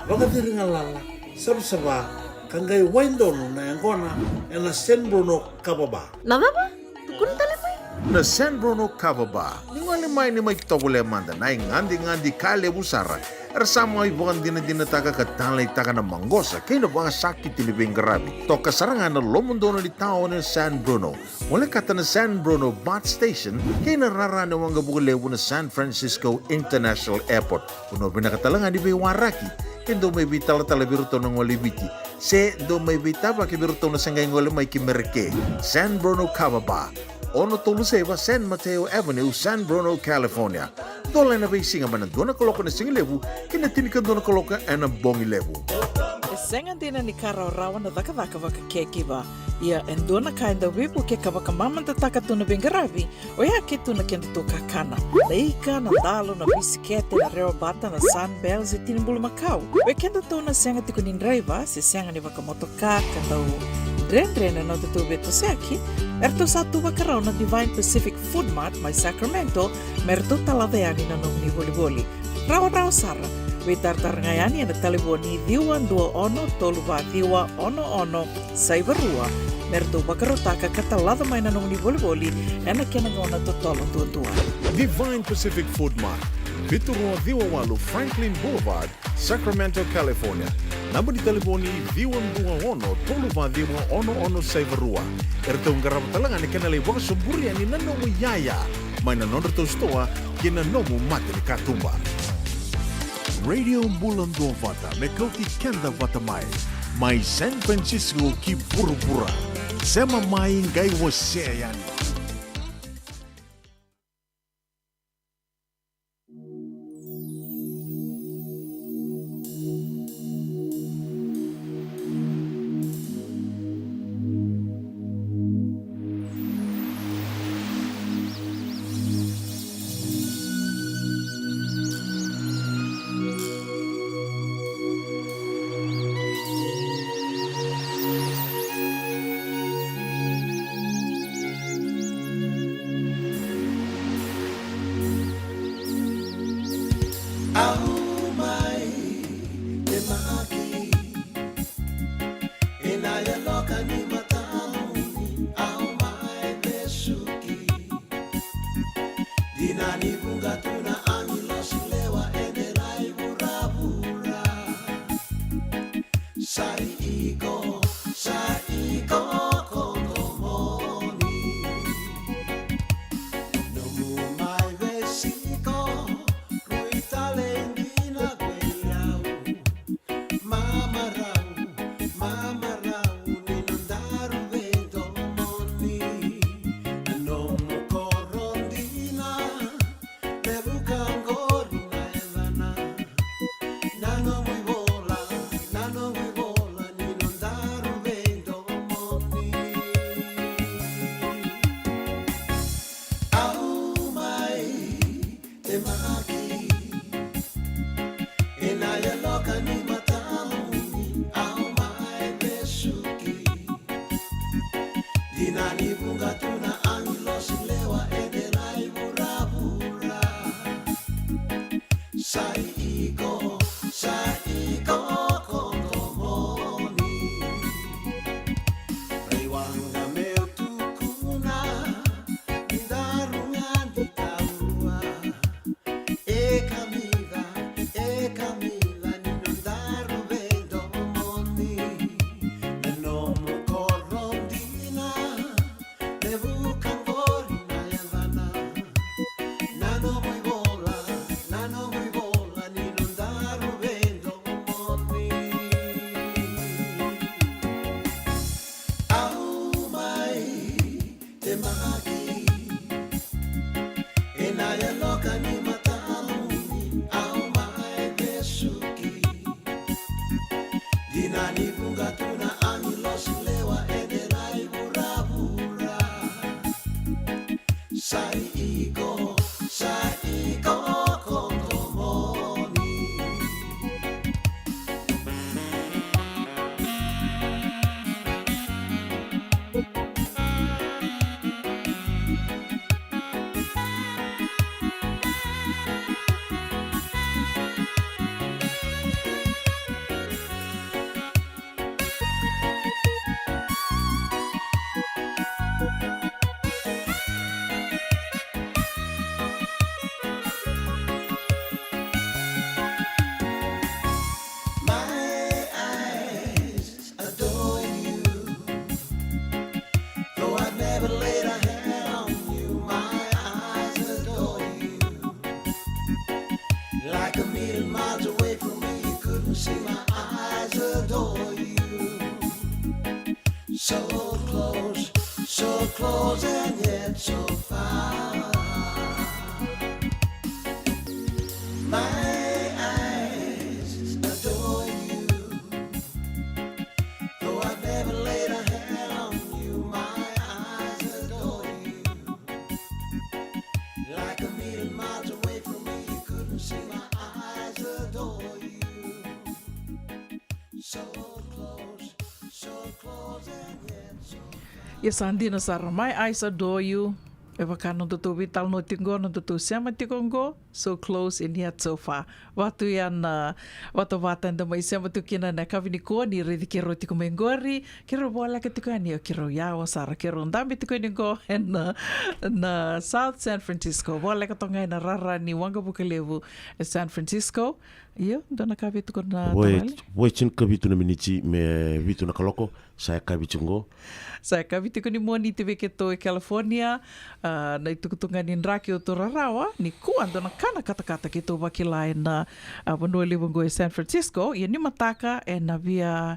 vakaciri galala, savasava, ka qai wai donu na yaqona ena San Bruno Kava Bar. Na cava? Tukuna tale mai. Na San Bruno Kava Bar. Ni gole mai ni mai tovolea mada na igadigadi ka levu sara. Era sa mai vakadinadinataka ka taleitaka na maqosa kei na vakasakiti ni veiqaravi. Toka sara ga na lomodonu ni taoni o San Bruno. Volekata na San Bruno Bus Station kei na rara ni waqavuka levu na San Francisco International Airport. Vanua vinaka tale ga ni veiwaraki, ke dou mai veitalatala vei iratou na gole i Viti, se dou mai veitavaki vei iratou na se qai gole mai ki Merika. San Bruno Kava Bar, ono tolu saiva San Mateo Avenue, San Bruno, California. Dola ena veisiga mai na dua na kaloko ena sigalevu ki na tinikadua na kaloko ena bogilevu. E sega dina ni ka rawarawa na cakacaka vakakekiva. Ia e dua na ka e dau veivuke ka vakamamadataka tu na veiqaravi, oya ke tu na kedatou kakana. Na ika, na dalo, na bisikete, na rewa bata, na Sunbell, se tini bulumakau. Vei kedatou na sega tiko ni draiva se sega ni vakamotoka ka dau dredre na nodatou veitosoyaki, eratou sa tu vakarau na Divine Pacific Food Mart mai Sacramento me ratou talaca yani na nomuni volivoli. Rawarawa sara, Veitaratara ga yani ena talevoni ciwa dua ono tolu va ciwa ono ono saiva rua me ratou vakarautaka ka talaca mai na nomuni volivoli ena kena gauna totolo duadua. Divine Pacific Food Mart, vitu rua ciwa walu Franklin Boulevard, Sacramento, California. Naba ni talevoni ciwa dua ono tolu va ciwa ono ono saiva rua. Eratou qarava tale ga na kena lai vakasoburia ni na nomu iyaya mai na nodratou sitoa kei na nomu mata ni katuba. Radio Bula Duavata me kauti keda vata mai, mai San Francisco ki vuravura. Sema mai qai wasea yani. Au mai temaki ena yaloka ni matamuni, au mai vesuki. Dina ni vuqa tu na agilosi lewa ede lai vuravura. Sa i iko, sa i iko ko domoni. Nomu mai veisiko, rui tale dina vei au. Mamarau, mamarau ni nodaru veidomoni. Na nomu koro dina, me vuka qori na yacana. Na nomu ivola, na nomu ivola ni nodaru veidomoni. Au mai temaki ena yaloka ni matamuni, au mai vesuki. Dina ni vuqa tu na agilosi lewa ede lai vuravura. Sa i iko, sa i iko ko domoni. Raiwaqa meu tukuna, ni daru gadi taurua. E kamica, e kamica ni nodaru veidomoni. Na nomu koro dina, me vuka qori na yacana. Na nomu ivola, na nomu ivola ni nodaru veidomoni. Au mai temaki ena yaloka ni matamuni, au mai vesuki. Dina ni vuqa tu na agilosi lewa ede lai vuravura. Sa i iko, sa i iko ko domoni. My eyes adore you. Though I've never laid a hand on you, my eyes adore you. Like a million miles away from me, you couldn't see, my eyes adore you. So close, so close and yet so far. My eyes adore you. Though I've never laid a hand on you, my eyes adore you. Like a million miles away from me, you couldn't see, my eyes adore you. So close, so close and yet so far. Ia sa dina sara, My Eyes Adore You. E vaka nodatou veitalanoa tiko qo, nodatou sema tiko qo, so close and yet so far. Vatu ya na vatavata eda mai sema tiko kina na yakavi nikua, ni raici keirau tiko mai qori, keirau voleka tiko yani, o keirau yawa sara, keirau dabe tiko yani qo ena, na South San Francisco, voleka toka ga ena rara ni waqavuka levu e San Francisco. Io, dua na ka vei tiko na Voi, tavale. Voi tini ka vitu na miniti me vitu na kaloko, sa yakavi tiko qo. Sa yakavi tiko ni Moniti vei keitou e California, a, na itukutuku ga ni draki o tou rarawa, nikua dua na ka na katakata keitou vakila ena, a, vanua levu qo e San Francisco, ia ni mataka ena via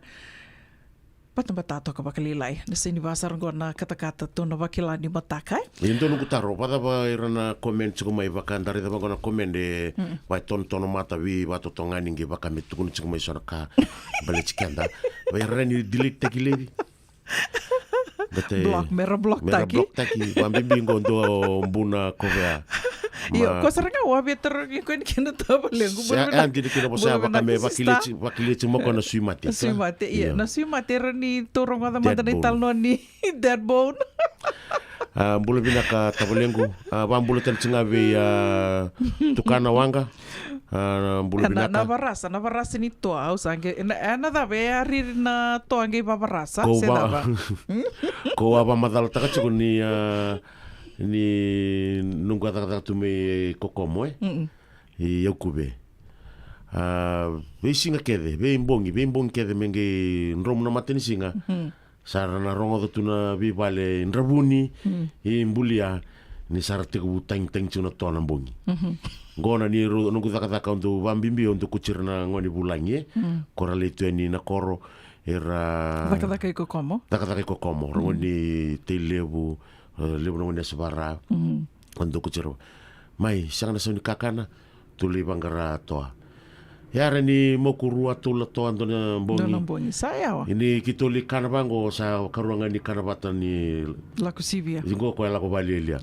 batabata toka vakalailai. Na sega ni vaka sara qo na katakata tou na vakila ni mataka, e? E dua noqu taro, vakacava ira na comment tiko mai, vaka da raica vaqo na comment e vakaitonotono mata, veivatotogani qai vaka me tukuna tiko mai so na ka baleti keda. Vei ira ni delete taki laivi. Baleta e block, mera block taki. Mera block taki, vabibi qo dua o Buna Kovea. Io, ma ko sara ga au a via tarogi koya ni kena tavalequ. Sa, bula vinaka, e, dina kina vo sa bula vaka vinaka me sister. Vakileti, vakileti mo ko na sui mate. Sui mate, ia. Io. Na sui mate era ni tou rogoca mada na italanoa ni dead bone. A, bula vinaka tavalequ. A, vabula tale tiko ga vei, a, Tukana Waqa. A, bula vinaka. Na, na varasa, na varasa ni toa, au sa qai, na, e na cava, e a riri na toa qai vavarasa, se cava? Ko a vamacalataka tiko ni, a, ni noqu a cakacaka tu mai Kokomo, e? Mm-mm. I Aukuve. A, veisiga kece, veibogi, veibogi kece me qai dromu na matanisiga. Mm. Sa ra na rogoca tu na veivale i Dravuni, i Bulia, ni sa ra tekivu tagitagi tiko na toa na bogi. Qo na ni rau, noqu cakacaka au dau vabibi, au dau kauti ira na gone vulagi, e. Ko ra lai tu yani na koro, era cakacaka i Kokomo. Cakacaka i Kokomo, ra gone ni Tailevu, e, levu na gone Yasavara. Au dau kauti ira mai, sega na sau ni kakana, tou lai vaqara toa. Ia ra ni moku rua, tou la toa dua na bogi. Dua na bogi. Sa yawa. Ni keitou lai kana vaqo, sa karua ga ni kana vata ni lako sivia. Qo koya lako valialia.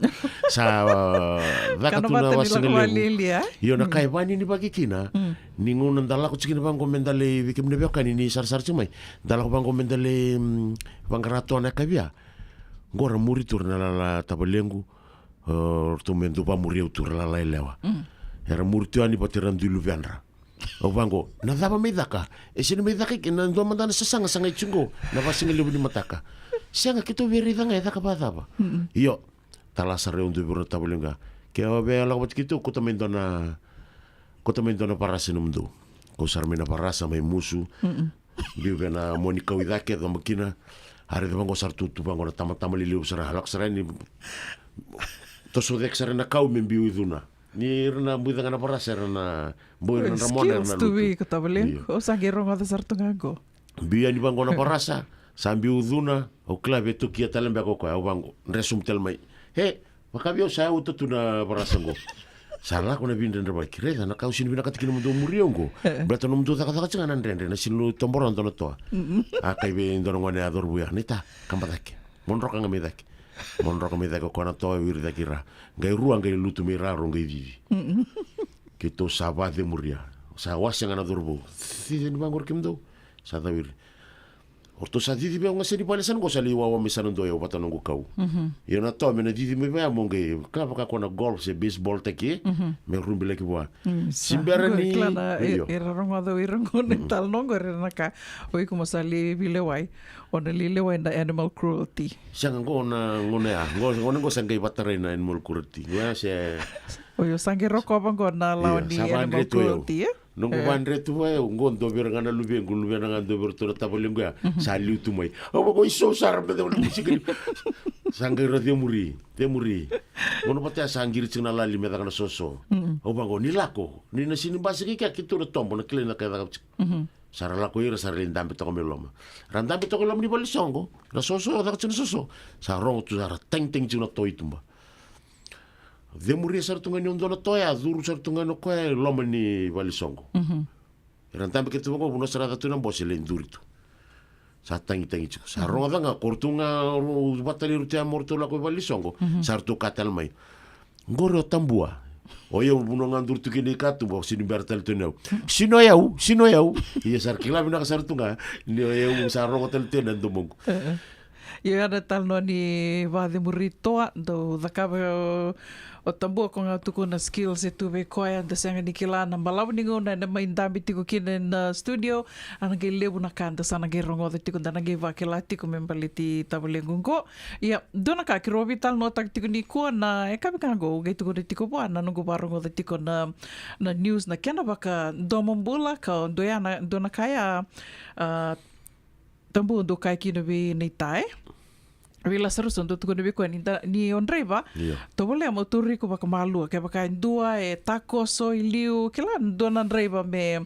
Sa, a, caka tu na wasa ga levu. Kana vata ni lako valialia, e? Io, na ka e vaninivaki kina. Mm. Ni gauna da lako tiko kina vaqo me da lai vei kemuni na veiwekani ni sarasara tiko mai. Da lako vaqo me da lai, mm, vaqara toa na yakavi ya. Qo ra muri tu ira na lala tavalequ. O, ratou me dau vamuri au tu ira lala yalewa. Mm. Era muri tu yani vata ira dui luvedra. Au vaqo, na cava mai caka? E sega ni mai caka i ke, na dua mada na sasaga sa qai tiko qo, na vasigalevu ni mataka. Sega, keitou via raica ga e caka vakacava. Mm-mm. Io, tala sara au dua vei ira na tavalequ. Ke o via lako vata keitou, kauta mai dua na, kauta mai dua na varasa i nomudou. Kau sara mai na varasa, mai musu. Mm-mm. Biu vei na moni kau i cake, coba kina. A raica vaqo sa ratou tu vaqo na tamatama lelevu sara, lako sara yani. Toso cake sara na kau me biu i cuna. Ni ra na buica ga na varasa, era na boi, era na dramona, era na lutu. Skills tu vei iko tavalequ. Io. Au sa qai rogoca sara tu ga qo. Biu yani vaqo na varasa, sa biu cuna, au kila via tokia tale beka o koya, au vaqo, dre sobu tale mai. He, vaka vei au sa uta tu na varasa qo. Sa lako na vidredrevaki, raica na ka au sega ni vinakata kina mo dou muri au qo. Baleta nomudou cakacaka tiko ga na dredre, na sega ni toboka dua na toa. Mm-mm. A kaya vei dua na gone a cauravou ya, naita, kaba cake. Mo droka ga mai cake. Mo droka mai cake o koya na toa, wiri cake i ra. Qai rua, qai lutu mai ra, rau qai cici. Mm-mm. Keitou sa vacemuria. Sa wase ga na cauravou. Cici ni vaqori kemudou. Sa cawiri. O ratou sa cici vei au ga, sega ni vale sa na qo, sa lai wawa mai sa na dua, au vata noqu kau. Mhm. Ia na toa me na cici mai vei au mo qai, kila vaka ko na golf se baseball taki, e? Mhm. Me rubilaki vua. Mm, sa. Sibera ni, kila na, e, io. Era rogoca o ira qo na italanoa qo, era na ka. O iko mo sa lai veilewai. O na lai lewai na animal cruelty. Sega qo na gauna ya. Qo, gauna qo sa qai vatarai na animal cruelty. Qo ya se. O io sa qai rokova qo na lawa ni animal cruelty, e? Io, sa vadre tu o yau. Noqu vadre tu o yau, qo dua vei ira ga na luvequ, luvena ga dua vei iratou na tavalequ ya. Mhm. Sa liu tu mai. Au vaqo, isau sara, me cau na musika ni. Sa qai ra cemuri, cemuri. Gauna vata ya sa qiri tiko na lali me caka na soso. Mm. Au vaqo, ni lako, ni na sega ni basika i kea, keitou na tobo, na kilai na ka e caka tiko. Mhm. Sa ra lako ira, sa ra lai dabe toka mai loma. Ra dabe toka i loma ni valesoqo. Ra soso, caka tiko na soso. Sa rogo tu, sa ra tagitagi tiko na toa i tuba. Cemuria sara tu ga ni o dua na toa ya, curu sara tu ga ni o koya i loma ni valesoqo. Mhm. Era dabe kece tu vaqo, vanua sara ca tu na bose, lai duri tu. Sa tagitagi tiko. Sa rogoca ga, ko ratou ga, rau vata lai ratou ya mo ratou lako i valesoqo. Mhm. Sa ratou kaya tale mai. Qori o Tabua. O yau vanua ga duri tu kina i katuba, sega ni bera tale tu o yau. Sega ni o yau, sega ni o yau. Ia sa ra kila vinaka sara tu ga ni o yau, sa rogo tale tu na domoqu. E, e. Io, ya na talanoa ni vakacemuri toa, dau cakava o, o Tabua, ko ga tukuna skills e tu vei koya, da sega ni kila na balavu ni gauna ena mai dabe tiko kina na studio, a na qai levu na ka da sa na qai rogoca tiko, da na qai vakila tiko me baleti tavalequ qo. Ia, dua na ka keirau veitalanoataka tiko nikua na, e ka vaka qo, au qai tukuna tiko vua na noqu varogoca tiko na, na news, na kena vakadomobula, ka dua ya na, dua na ka ya, a, Tabua dau kaya kina vei Naita, e? Vei Lasarusa, dau tukuna vei koya ni da, ni o draiva, Io. tovolea mo tauri iko vakamalua. Kevaka e dua e takoso i liu, kila, dua na draiva me,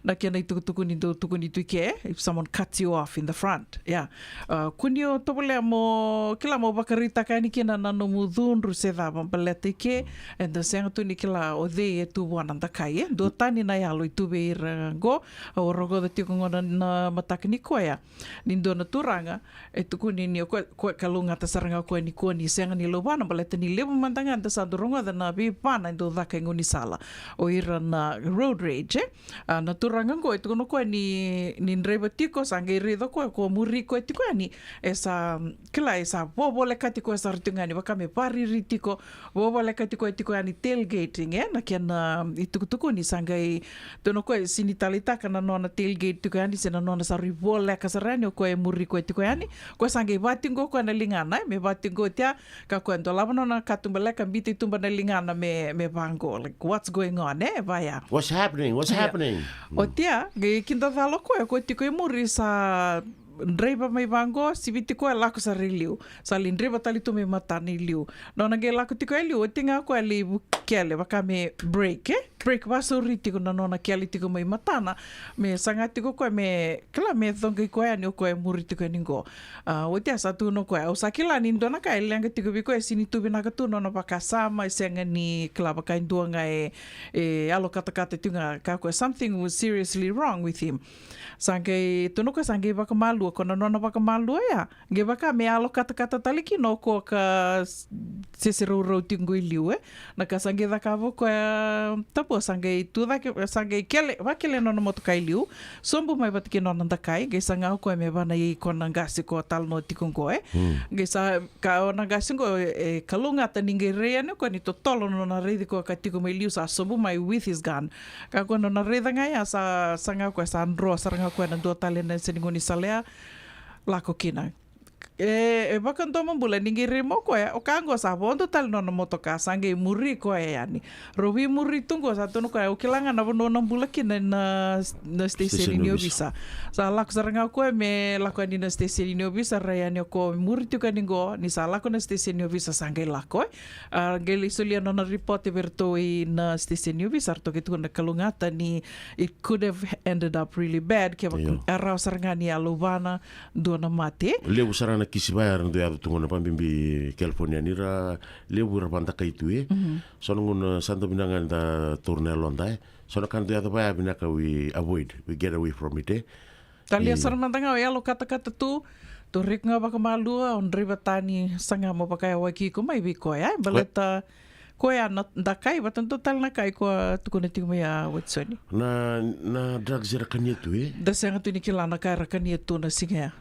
na kena itukutuku ni dau tukuni tu i ke, if someone cuts you off in the front. Ia. A, kua ni o tovolea mo, kila, mo vakaraitaka yani kina na nomu cudru se cava, baleta i ke, eda sega tu ni kila o cei e tu vua na dakai, e? Duatani na yalo e tu vei ira qo. Au rogoca tiko gona na mataka nikua ya ni dua na turaga e tukuni ni o koya, koya kalougata sara ga o koya nikua ni sega ni lauvana, baleta ni levu mada ga da sa dau rogoca na veivana e dau caka e gaunisala, o ira na road rage, e? A, na turaga qo e tukuna o koya ni, ni draiva tiko, sa qai raica o koya ko muri koya tiko yani, e sa, kila, e sa vovolekati koya sara tiko yani, vaka me vakariri tiko, vovolekati koya tiko yani, tailgating, e? Na kena itukutuku ni sa qai, tukuna o koya, sega ni taleitaka na nona tailgate tiko yani se na nona sa rui voleka sara yani o koya e muri koya tiko yani. Koya sa qai vatiqo koya na ligana, e? Me vatiqo tia, ka koya dolava nona katubaleka, biuta i tuba na ligana me, me vaqo. Like, what's going on, e? Vaya. What's happening? What's Ia. happening? Oti ya, qai kidacala o koya, koya tiko e muri sa draiva mai vaqo, siviti koya, lako sara i liu. Sa lai draiva tale tu mai matana i liu. Nona qai lako tiko e liu, oti ga o koya lai vukele, vaka me brake, e? Brake, vasauri tiko na nona kele tiko mai matana, me saga tiko o koya me, kila, me coqai koya yani o koya e muri tiko yani qo. A, oti ya sa tukuna o koya, au sa kila ni dua na ka e leqa tiko vei koya, e sega ni tu vinaka tu nona vakasama, e sega ni, kila, vaka e dua ga e, e yalo katakata tiko ga, ka koya, something was seriously wrong with him. Sa qai, tukuna o koya sa qai vakamalua, ko na nona vakamalua ya, qai vaka me yalo katakata tale kina o koya ka s-, sese raurau tiko qo i liu, e? Na ka sa qai cakava o koya, Tabua, sa qai tu cake, sa qai kele, vakele nona motoka i liu, sobu mai vata kei nona dakai, qai saga o koya me va na iko na qase ko talanoa tiko qo, e? Hmm. Qai sa, ka o na qase qo, e, kalougata ni qai rai yani o koya ni totolo nona raici koya ka tiko mai liu, sa sobu mai with his gun. Ka koya nona raica ga ya sa, saga o koya sa dro sara ga o koya na dua tale na yasa ni gaunisala ya, lako kina. E, e vakadomobula ni qai rai mai o koya, o ka qo sa vodo tale nona motoka, sa qai muri koya yani. Rau veimuri tu qo, sa tukuna o koya, au kila ga na vanua na bula kina na, na station ni ovisa. Sa lako sara ga o koya me lako yani na station ni ovisa, rai yani o koya muri tiko yani qo, ni sa lako na station ni ovisa sa qai lako, e. A, qai lai solia nona report vei ratou i na station ni ovisa, ratou qai tukuna na kalougata ni it could have ended up really bad, kevaka Io. a rawa sara ga ni a lauvana, dua na mate. Levu sara na kisi vaya era dau yaco tu gona, vakabibi California, ni ra levu era vadakai tu, e. Mhm. So na gauna sa dau vinaka ga da taura na yaloda, e. So na ka dau yaco vaya vinaka we avoid, we get away from it, e. Talia I- sara mada ga o yalo katakata tu, tauri iko ga vakamalua, o draiva tani, saga mo vakayawaki iko mai vei koya, e. Baleta koya na dakai, vata dua tale na ka i koya tukuna tiko mai ya, Watisoni. Na, na drugs era kania tu, e? Da sega tu ni kila na ka era kania tu na siga ya.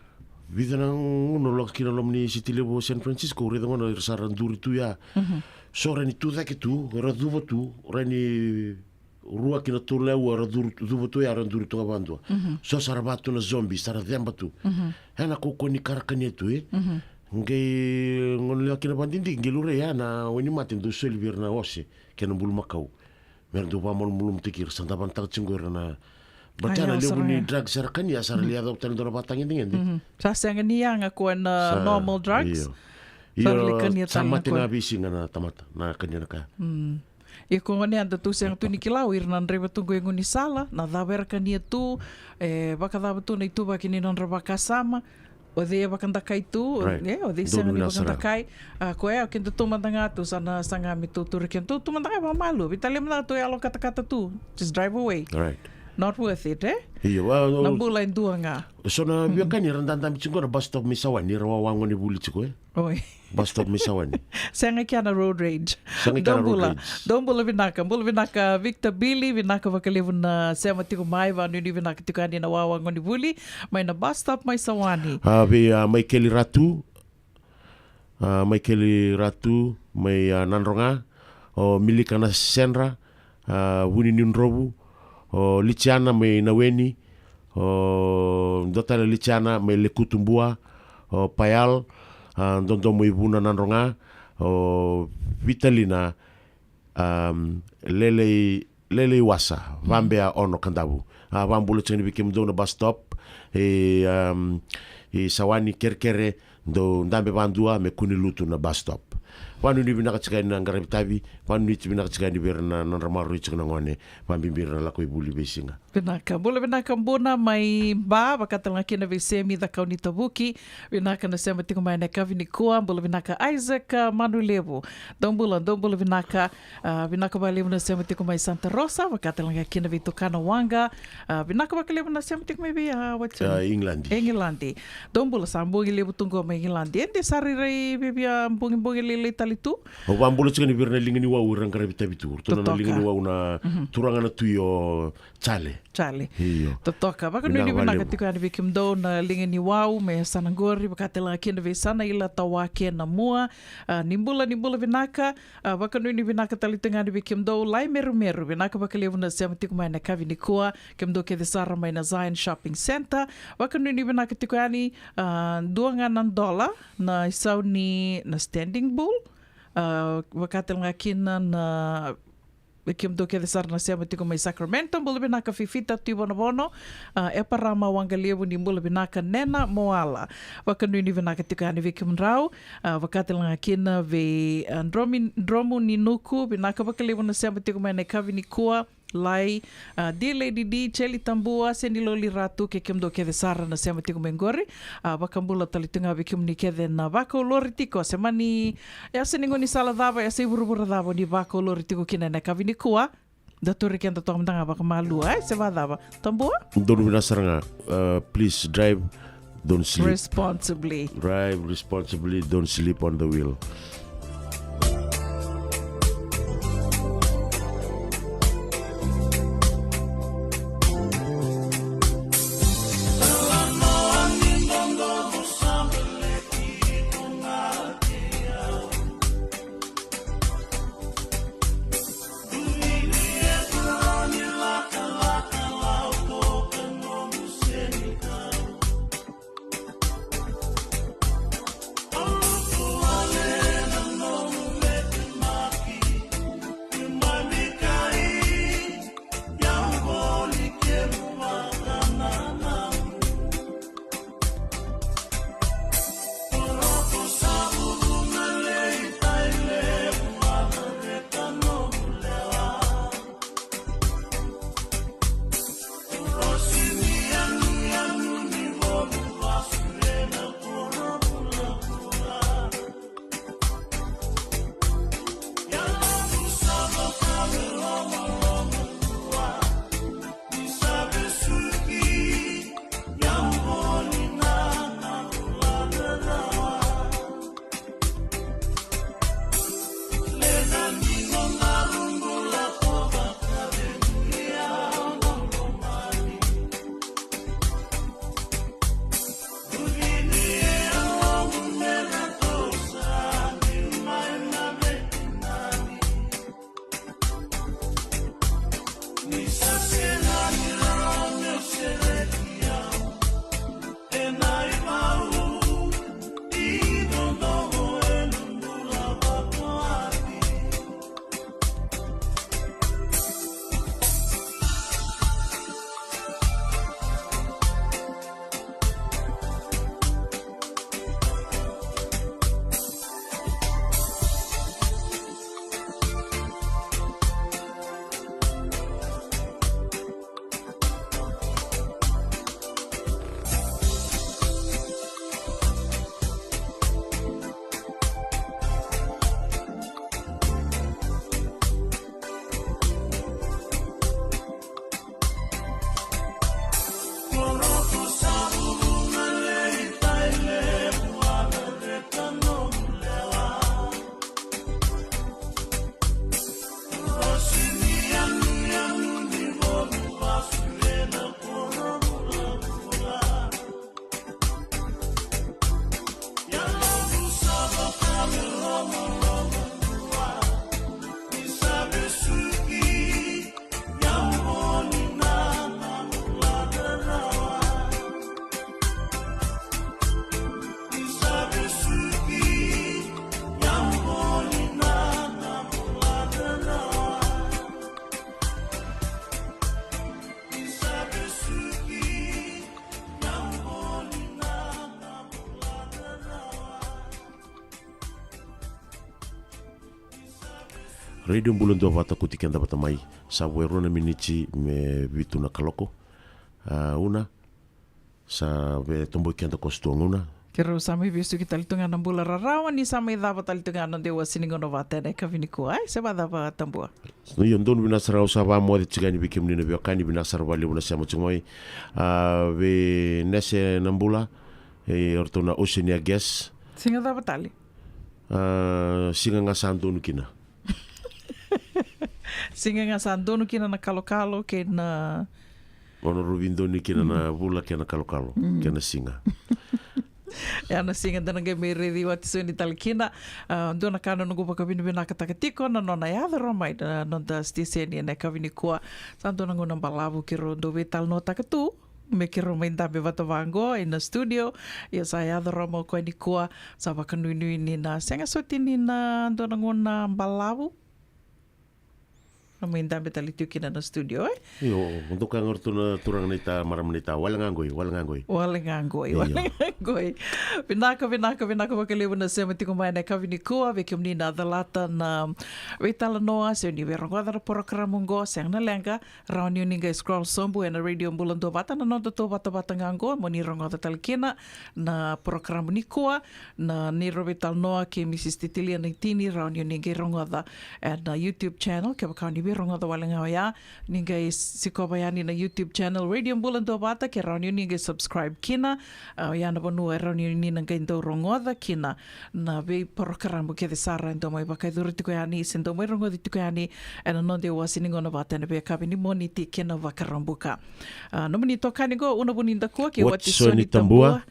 Vica na gauna au lako kina loma ni city levu o San Francisco, au raica gona era sa ra duri tu ya. Mhm. So ra ni tu cake tu, ra cuva tu, ra ni rua ki na tolu na aua, ra curu, cuva tu ya, ra duri tu ga vadua. Mhm. So sa ra va tu na zombie, sa ra ceba tu. Mhm. E na kaukaua ni ka ra kania tu, e? Mhm. Qai gauna lewa kina vadidike, qai laurai ya na wainimate dau soli vei ira na ose kei na bulumakau. Me ra dau vakamalumalumutaki ira, sa davanataka tiko qo ira na, but ya na levu ni drugs era kania, sa ra lai yaco tale dua na vakatagedegede. Mhm. Sa sega ni yaga ko na normal drugs. Io. Sa ra lai kania tale na koya. Sa mate na veisiga na tamata na kania na ka. Mm. Ia ko gona eda tu sega tu ni kila o ira na draiva tu qo e gaunisala, na cava era kania tu, e vakacava tu na ituvaki ni nodra vakasama, o cei e vakadakai tu, o, Right. e, o cei Donu sega ni vinaka sara. vakadakai. A, koya, o keda tu mada ga tu, sa na saga me tu, tu ra kena tu, tu mada ga vakamalua, veitalia mada ga tu yalo katakata tu, just drive away. Right. Not worth it, eh? Io, wa, na bula e dua ga. So na veiwekani era dadabe tiko na bus stop mai Sawani, era wawa gone vuli tiko, eh? Oi. Bus stop mai Sawani. Sega kea na road rage. Sega kea na road rage. Dou bula vinaka, bula vinaka Victor Billy, vinaka vakalevu na sema tiko mai, vanuinui vinaka tiko yani na wawa gone vuli mai na bus stop mai Sawani. A, vei a Maikeli Ratu, a, Maikeli Ratu mai, a, Nadroga, o Milika na Sedra, a, Vuni Niudrovu, o Litiana mai Naweni, o dua tale Litiana mai Lekutubua, o Payal, a, Dodo mai Vuna Nadroga, o Vitalina, a, Lelei Lelei Wasa, Vabea Ono Kadavu. A, vabula tiko yani vei kemudou na bus stop e, um, e Sawani, kerekere, dou dabe vadua me kua ni lutu na bus stop. Vanuinui vinaka tiko yani na qaravi tavi, vanuinui vinaka tiko yani vei ira na nodra maroroi tiko na gone, vabibi ira na lako i vuli veisiga. Vinaka, bula vinaka Buna mai Ba, vakatalega kina vei Semi Cakaunitavuki, vinaka na sema tiko mai na yakavi nikua, bula vinaka Isaac, a, Manulevu. Dou bula, dou bula vinaka. A, vinaka vakalevu na sema tiko mai Santa Rosa, vakatalega kina vei Tukana Waqa. A, vinaka vakalevu na sema tiko mai vei, a, what's your name? A, England. England. Dou bula, sa bogi levu tu qo mai England. E de sa rairai vei via bogibogi lailai tale tu. Au vabula tiko yani vei ira na liga ni wau era qaravi tavi tu. Ratou na, totoka, liga ni wau na, mhm, turaga na tui o Charlie. Charlie. Io. Totoka. Vakanuinui vinaka tiko yani vei kemudou na liga ni wau me yasana qori, vakatalega kina vei Sanaila Tawake Namua. A, ni bula, ni bula vinaka. A, vakanuinui vinaka tale tiko yani vei kemudou Lai Merumeru, vinaka vakalevu na sema tiko mai na yakavi nikua, kemudou kece sara mai na Zion Shopping Centre. Vakanuinui vinaka tiko yani, a, dua ga na dola na isau ni na Standing Bull. A, vakatalega kina na kemudou kece sara na sema tiko mai Sacramento, bula vinaka Fifita Tuivonovono, a, Eparama Waqalevu, ni bula vinaka Nena Moala. Vakanuinui vinaka tiko yani vei kemudrau, a, vakatalega kina vei, a, Dromi-, Dromu ni Nuku, vinaka vakalevu na sema tiko mai na yakavi nikua, Lai, a, D Lady D, Cheli Tabua, Seni Loli Ratu, kei kemudou kece sara na sema tiko mai qori. A, vakabula tale tu ga vei kemuni kece na vakaolori tiko, se mani yasa ni gaunisala cava, yasa i vuravura cava ni vakaolori tiko kina na yakavi nikua. Da turi keda toka mada ga vakamalua, e, se vacava. Tabua? Donu vinaka sara ga, uh, please drive, don't sleep. Responsibly. Drive responsibly, don't sleep on the wheel. Radio Bula Duavata, kuti keda vata mai. Sa vo e rua na miniti me vitu na kaloko. A, Una, sa via toboki keda ko Stua Gauna. Keirau sa mai vesuki tale tu ga na bula rarawa ni sa mai cava tale tu ga na noda iwasewase ni gauna vata ena yakavi nikua. Ai, se vacava Tabua? Io, donu, vinaka sara, au sa vamoce tiko yani vei kemuni na veiwekani, vinaka sara vakalevu na sema tiko mai. A, vei Nese na bula, e, o ratou na Oceania Gas. Siga cava tale? A, siga ga sa donu kina. Siga ga sa donu kina na kalokalo kei na... O na ruvi donu kina na vula kei na kalokalo, kei na siga. Ia na siga da na qai mai raici watisoni tale kina. A, dua na ka na noqu vakavinavinakataka tiko na nona yaco rawa mai na noda siteseni ena yakavi nikua. Sa dua na gauna balavu keirau dau veitalanoataka tu me keirau mai dabe vata vaqo ena studio. Ia sa yaco rawa mai o koya nikua. Sa vakanuinui ni na sega soti ni na dua na gauna balavu. Na mai dabe tale tu kina na studio, e? Io, o dau kaya ga o ratou na turaga na ita, marama na ita, wale ga qoi, wale ga qoi. Wale ga qoi, io, wale ga qoi. Vinaka, vinaka, vinaka vakalevu na sema tiko mai ena yakavi nikua, vei kemuni na calata na veitalanoa, se ni veirogoca na porokaramu qo, sega na leqa, rawa ni o ni qai scroll sobu ena Radio Bula Duavata, na noda tou vatavata ga qo, mo ni rogoca tale kina na porokaramu nikua, na neirau veitalanoa kei Mrs Titilia Naitini, rawa ni o ni qai rogoca ena YouTube channel, kevaka o ni veirogoca wale ga oya, ni qai sikova yani na YouTube channel Radio Bula Duavata, ke rawa ni o ni qai subscribe kina. A, oya na vanua e rawa ni o ni na qai dau rogoca kina na veiporokaramu kece sara e dau mai vakayacori tiko yani, se dau mai rogoci tiko yani ena noda iwasewase ni gauna vata ena veiyakavi ni Moniti kei na Vakaraubuka. A, nomuni itokani qo, Una Vunidakua kei Watisoni Tabua.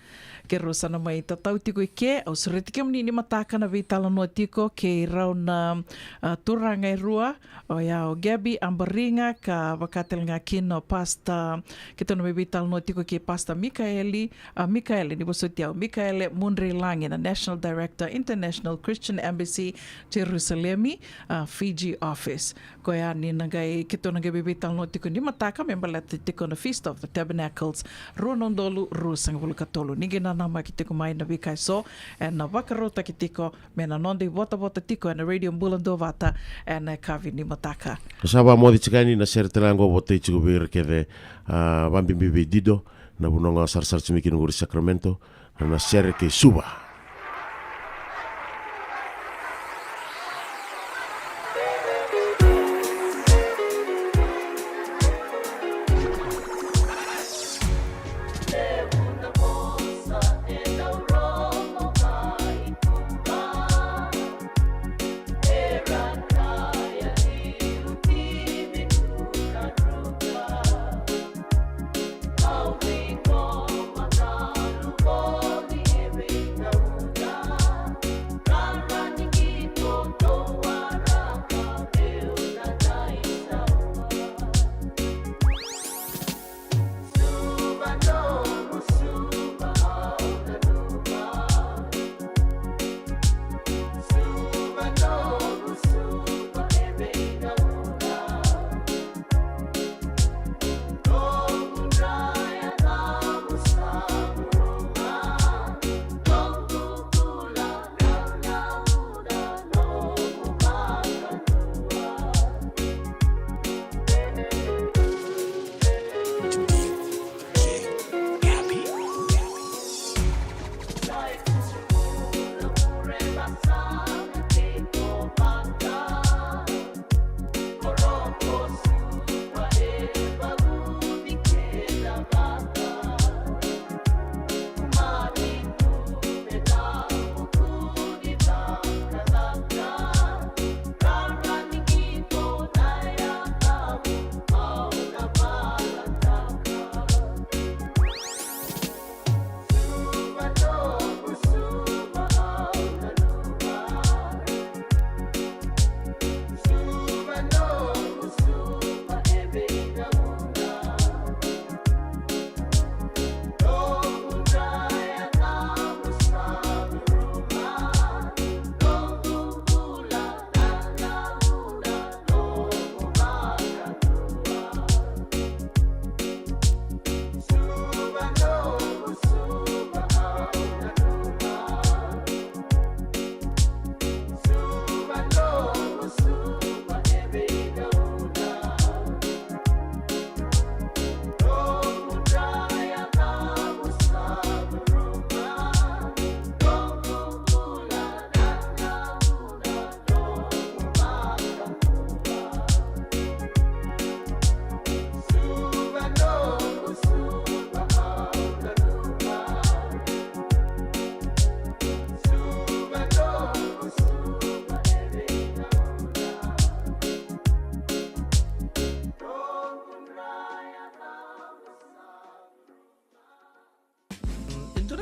Keirau sa na mai tatau tiko i ke, au sureti kemuni ni mataka na veitalanoa tiko kei rau na, a, turaga e rua, oya o Gabby Abariga, ka vaka tale ga kina o Pastor, keitou na mai veitalanoa tiko kei Pastor Mikaeli, a, Mikaele, ni vosoti au, Mikaele Mudreilagi, na National Director, International Christian Embassy, Jerusalemi, a, Fiji Office. Koya ni na qai, keitou na qai veitalanoa tiko ni mataka me baleta tiko na Feast of the Tabernacles, rua na udolu ruasagavulu ka tolu. Ni qai nanamaki tiko mai na veika eso ena vakarautaki tiko me na noda ivotavota tiko ena Radio Bula Duavata ena yakavi ni mataka. Sa vamoce tiko yani na sere tale ga qo, votai tiko vei ira kece, a, vabibi vei Dido, na vanua ga sarasara tiko mai kina qori Sacramento, na sere kei Suva.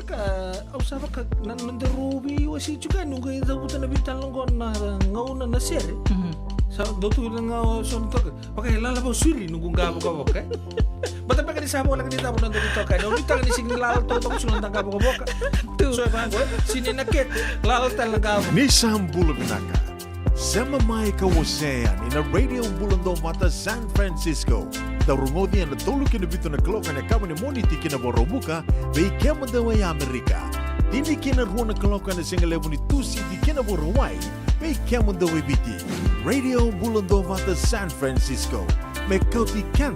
Ka au sa vaka na noda rau veiwasei tiko yani, noqu cavuta na veitalanoa qo na gauna na sere. Sa dau tu na gauna so na toka. Vaka e lala vau suri noqu qavokavoka. Bata beka ni sa voleka ni cava na dau toka yani. Au nuitaka ni sega ni lala toka suri na qavokavoka. So e vaqo, sini na kete, lala tale na qavo. Ni sa bula vinaka. Sema mai ka wasea yani na Radio Bula Dovata San Francisco. Dau rogoci ena tolu ki na vitu na kaloko ena yakavi ni Moniti ki na Vakaraubuka, vei kemudou e Amerika. Tini ki na rua na kaloko ena sigalevu ni Tusiti ki na Vakarauwai, vei kemudou e Viti. Radio Bula Dovata San Francisco. Me kauti keda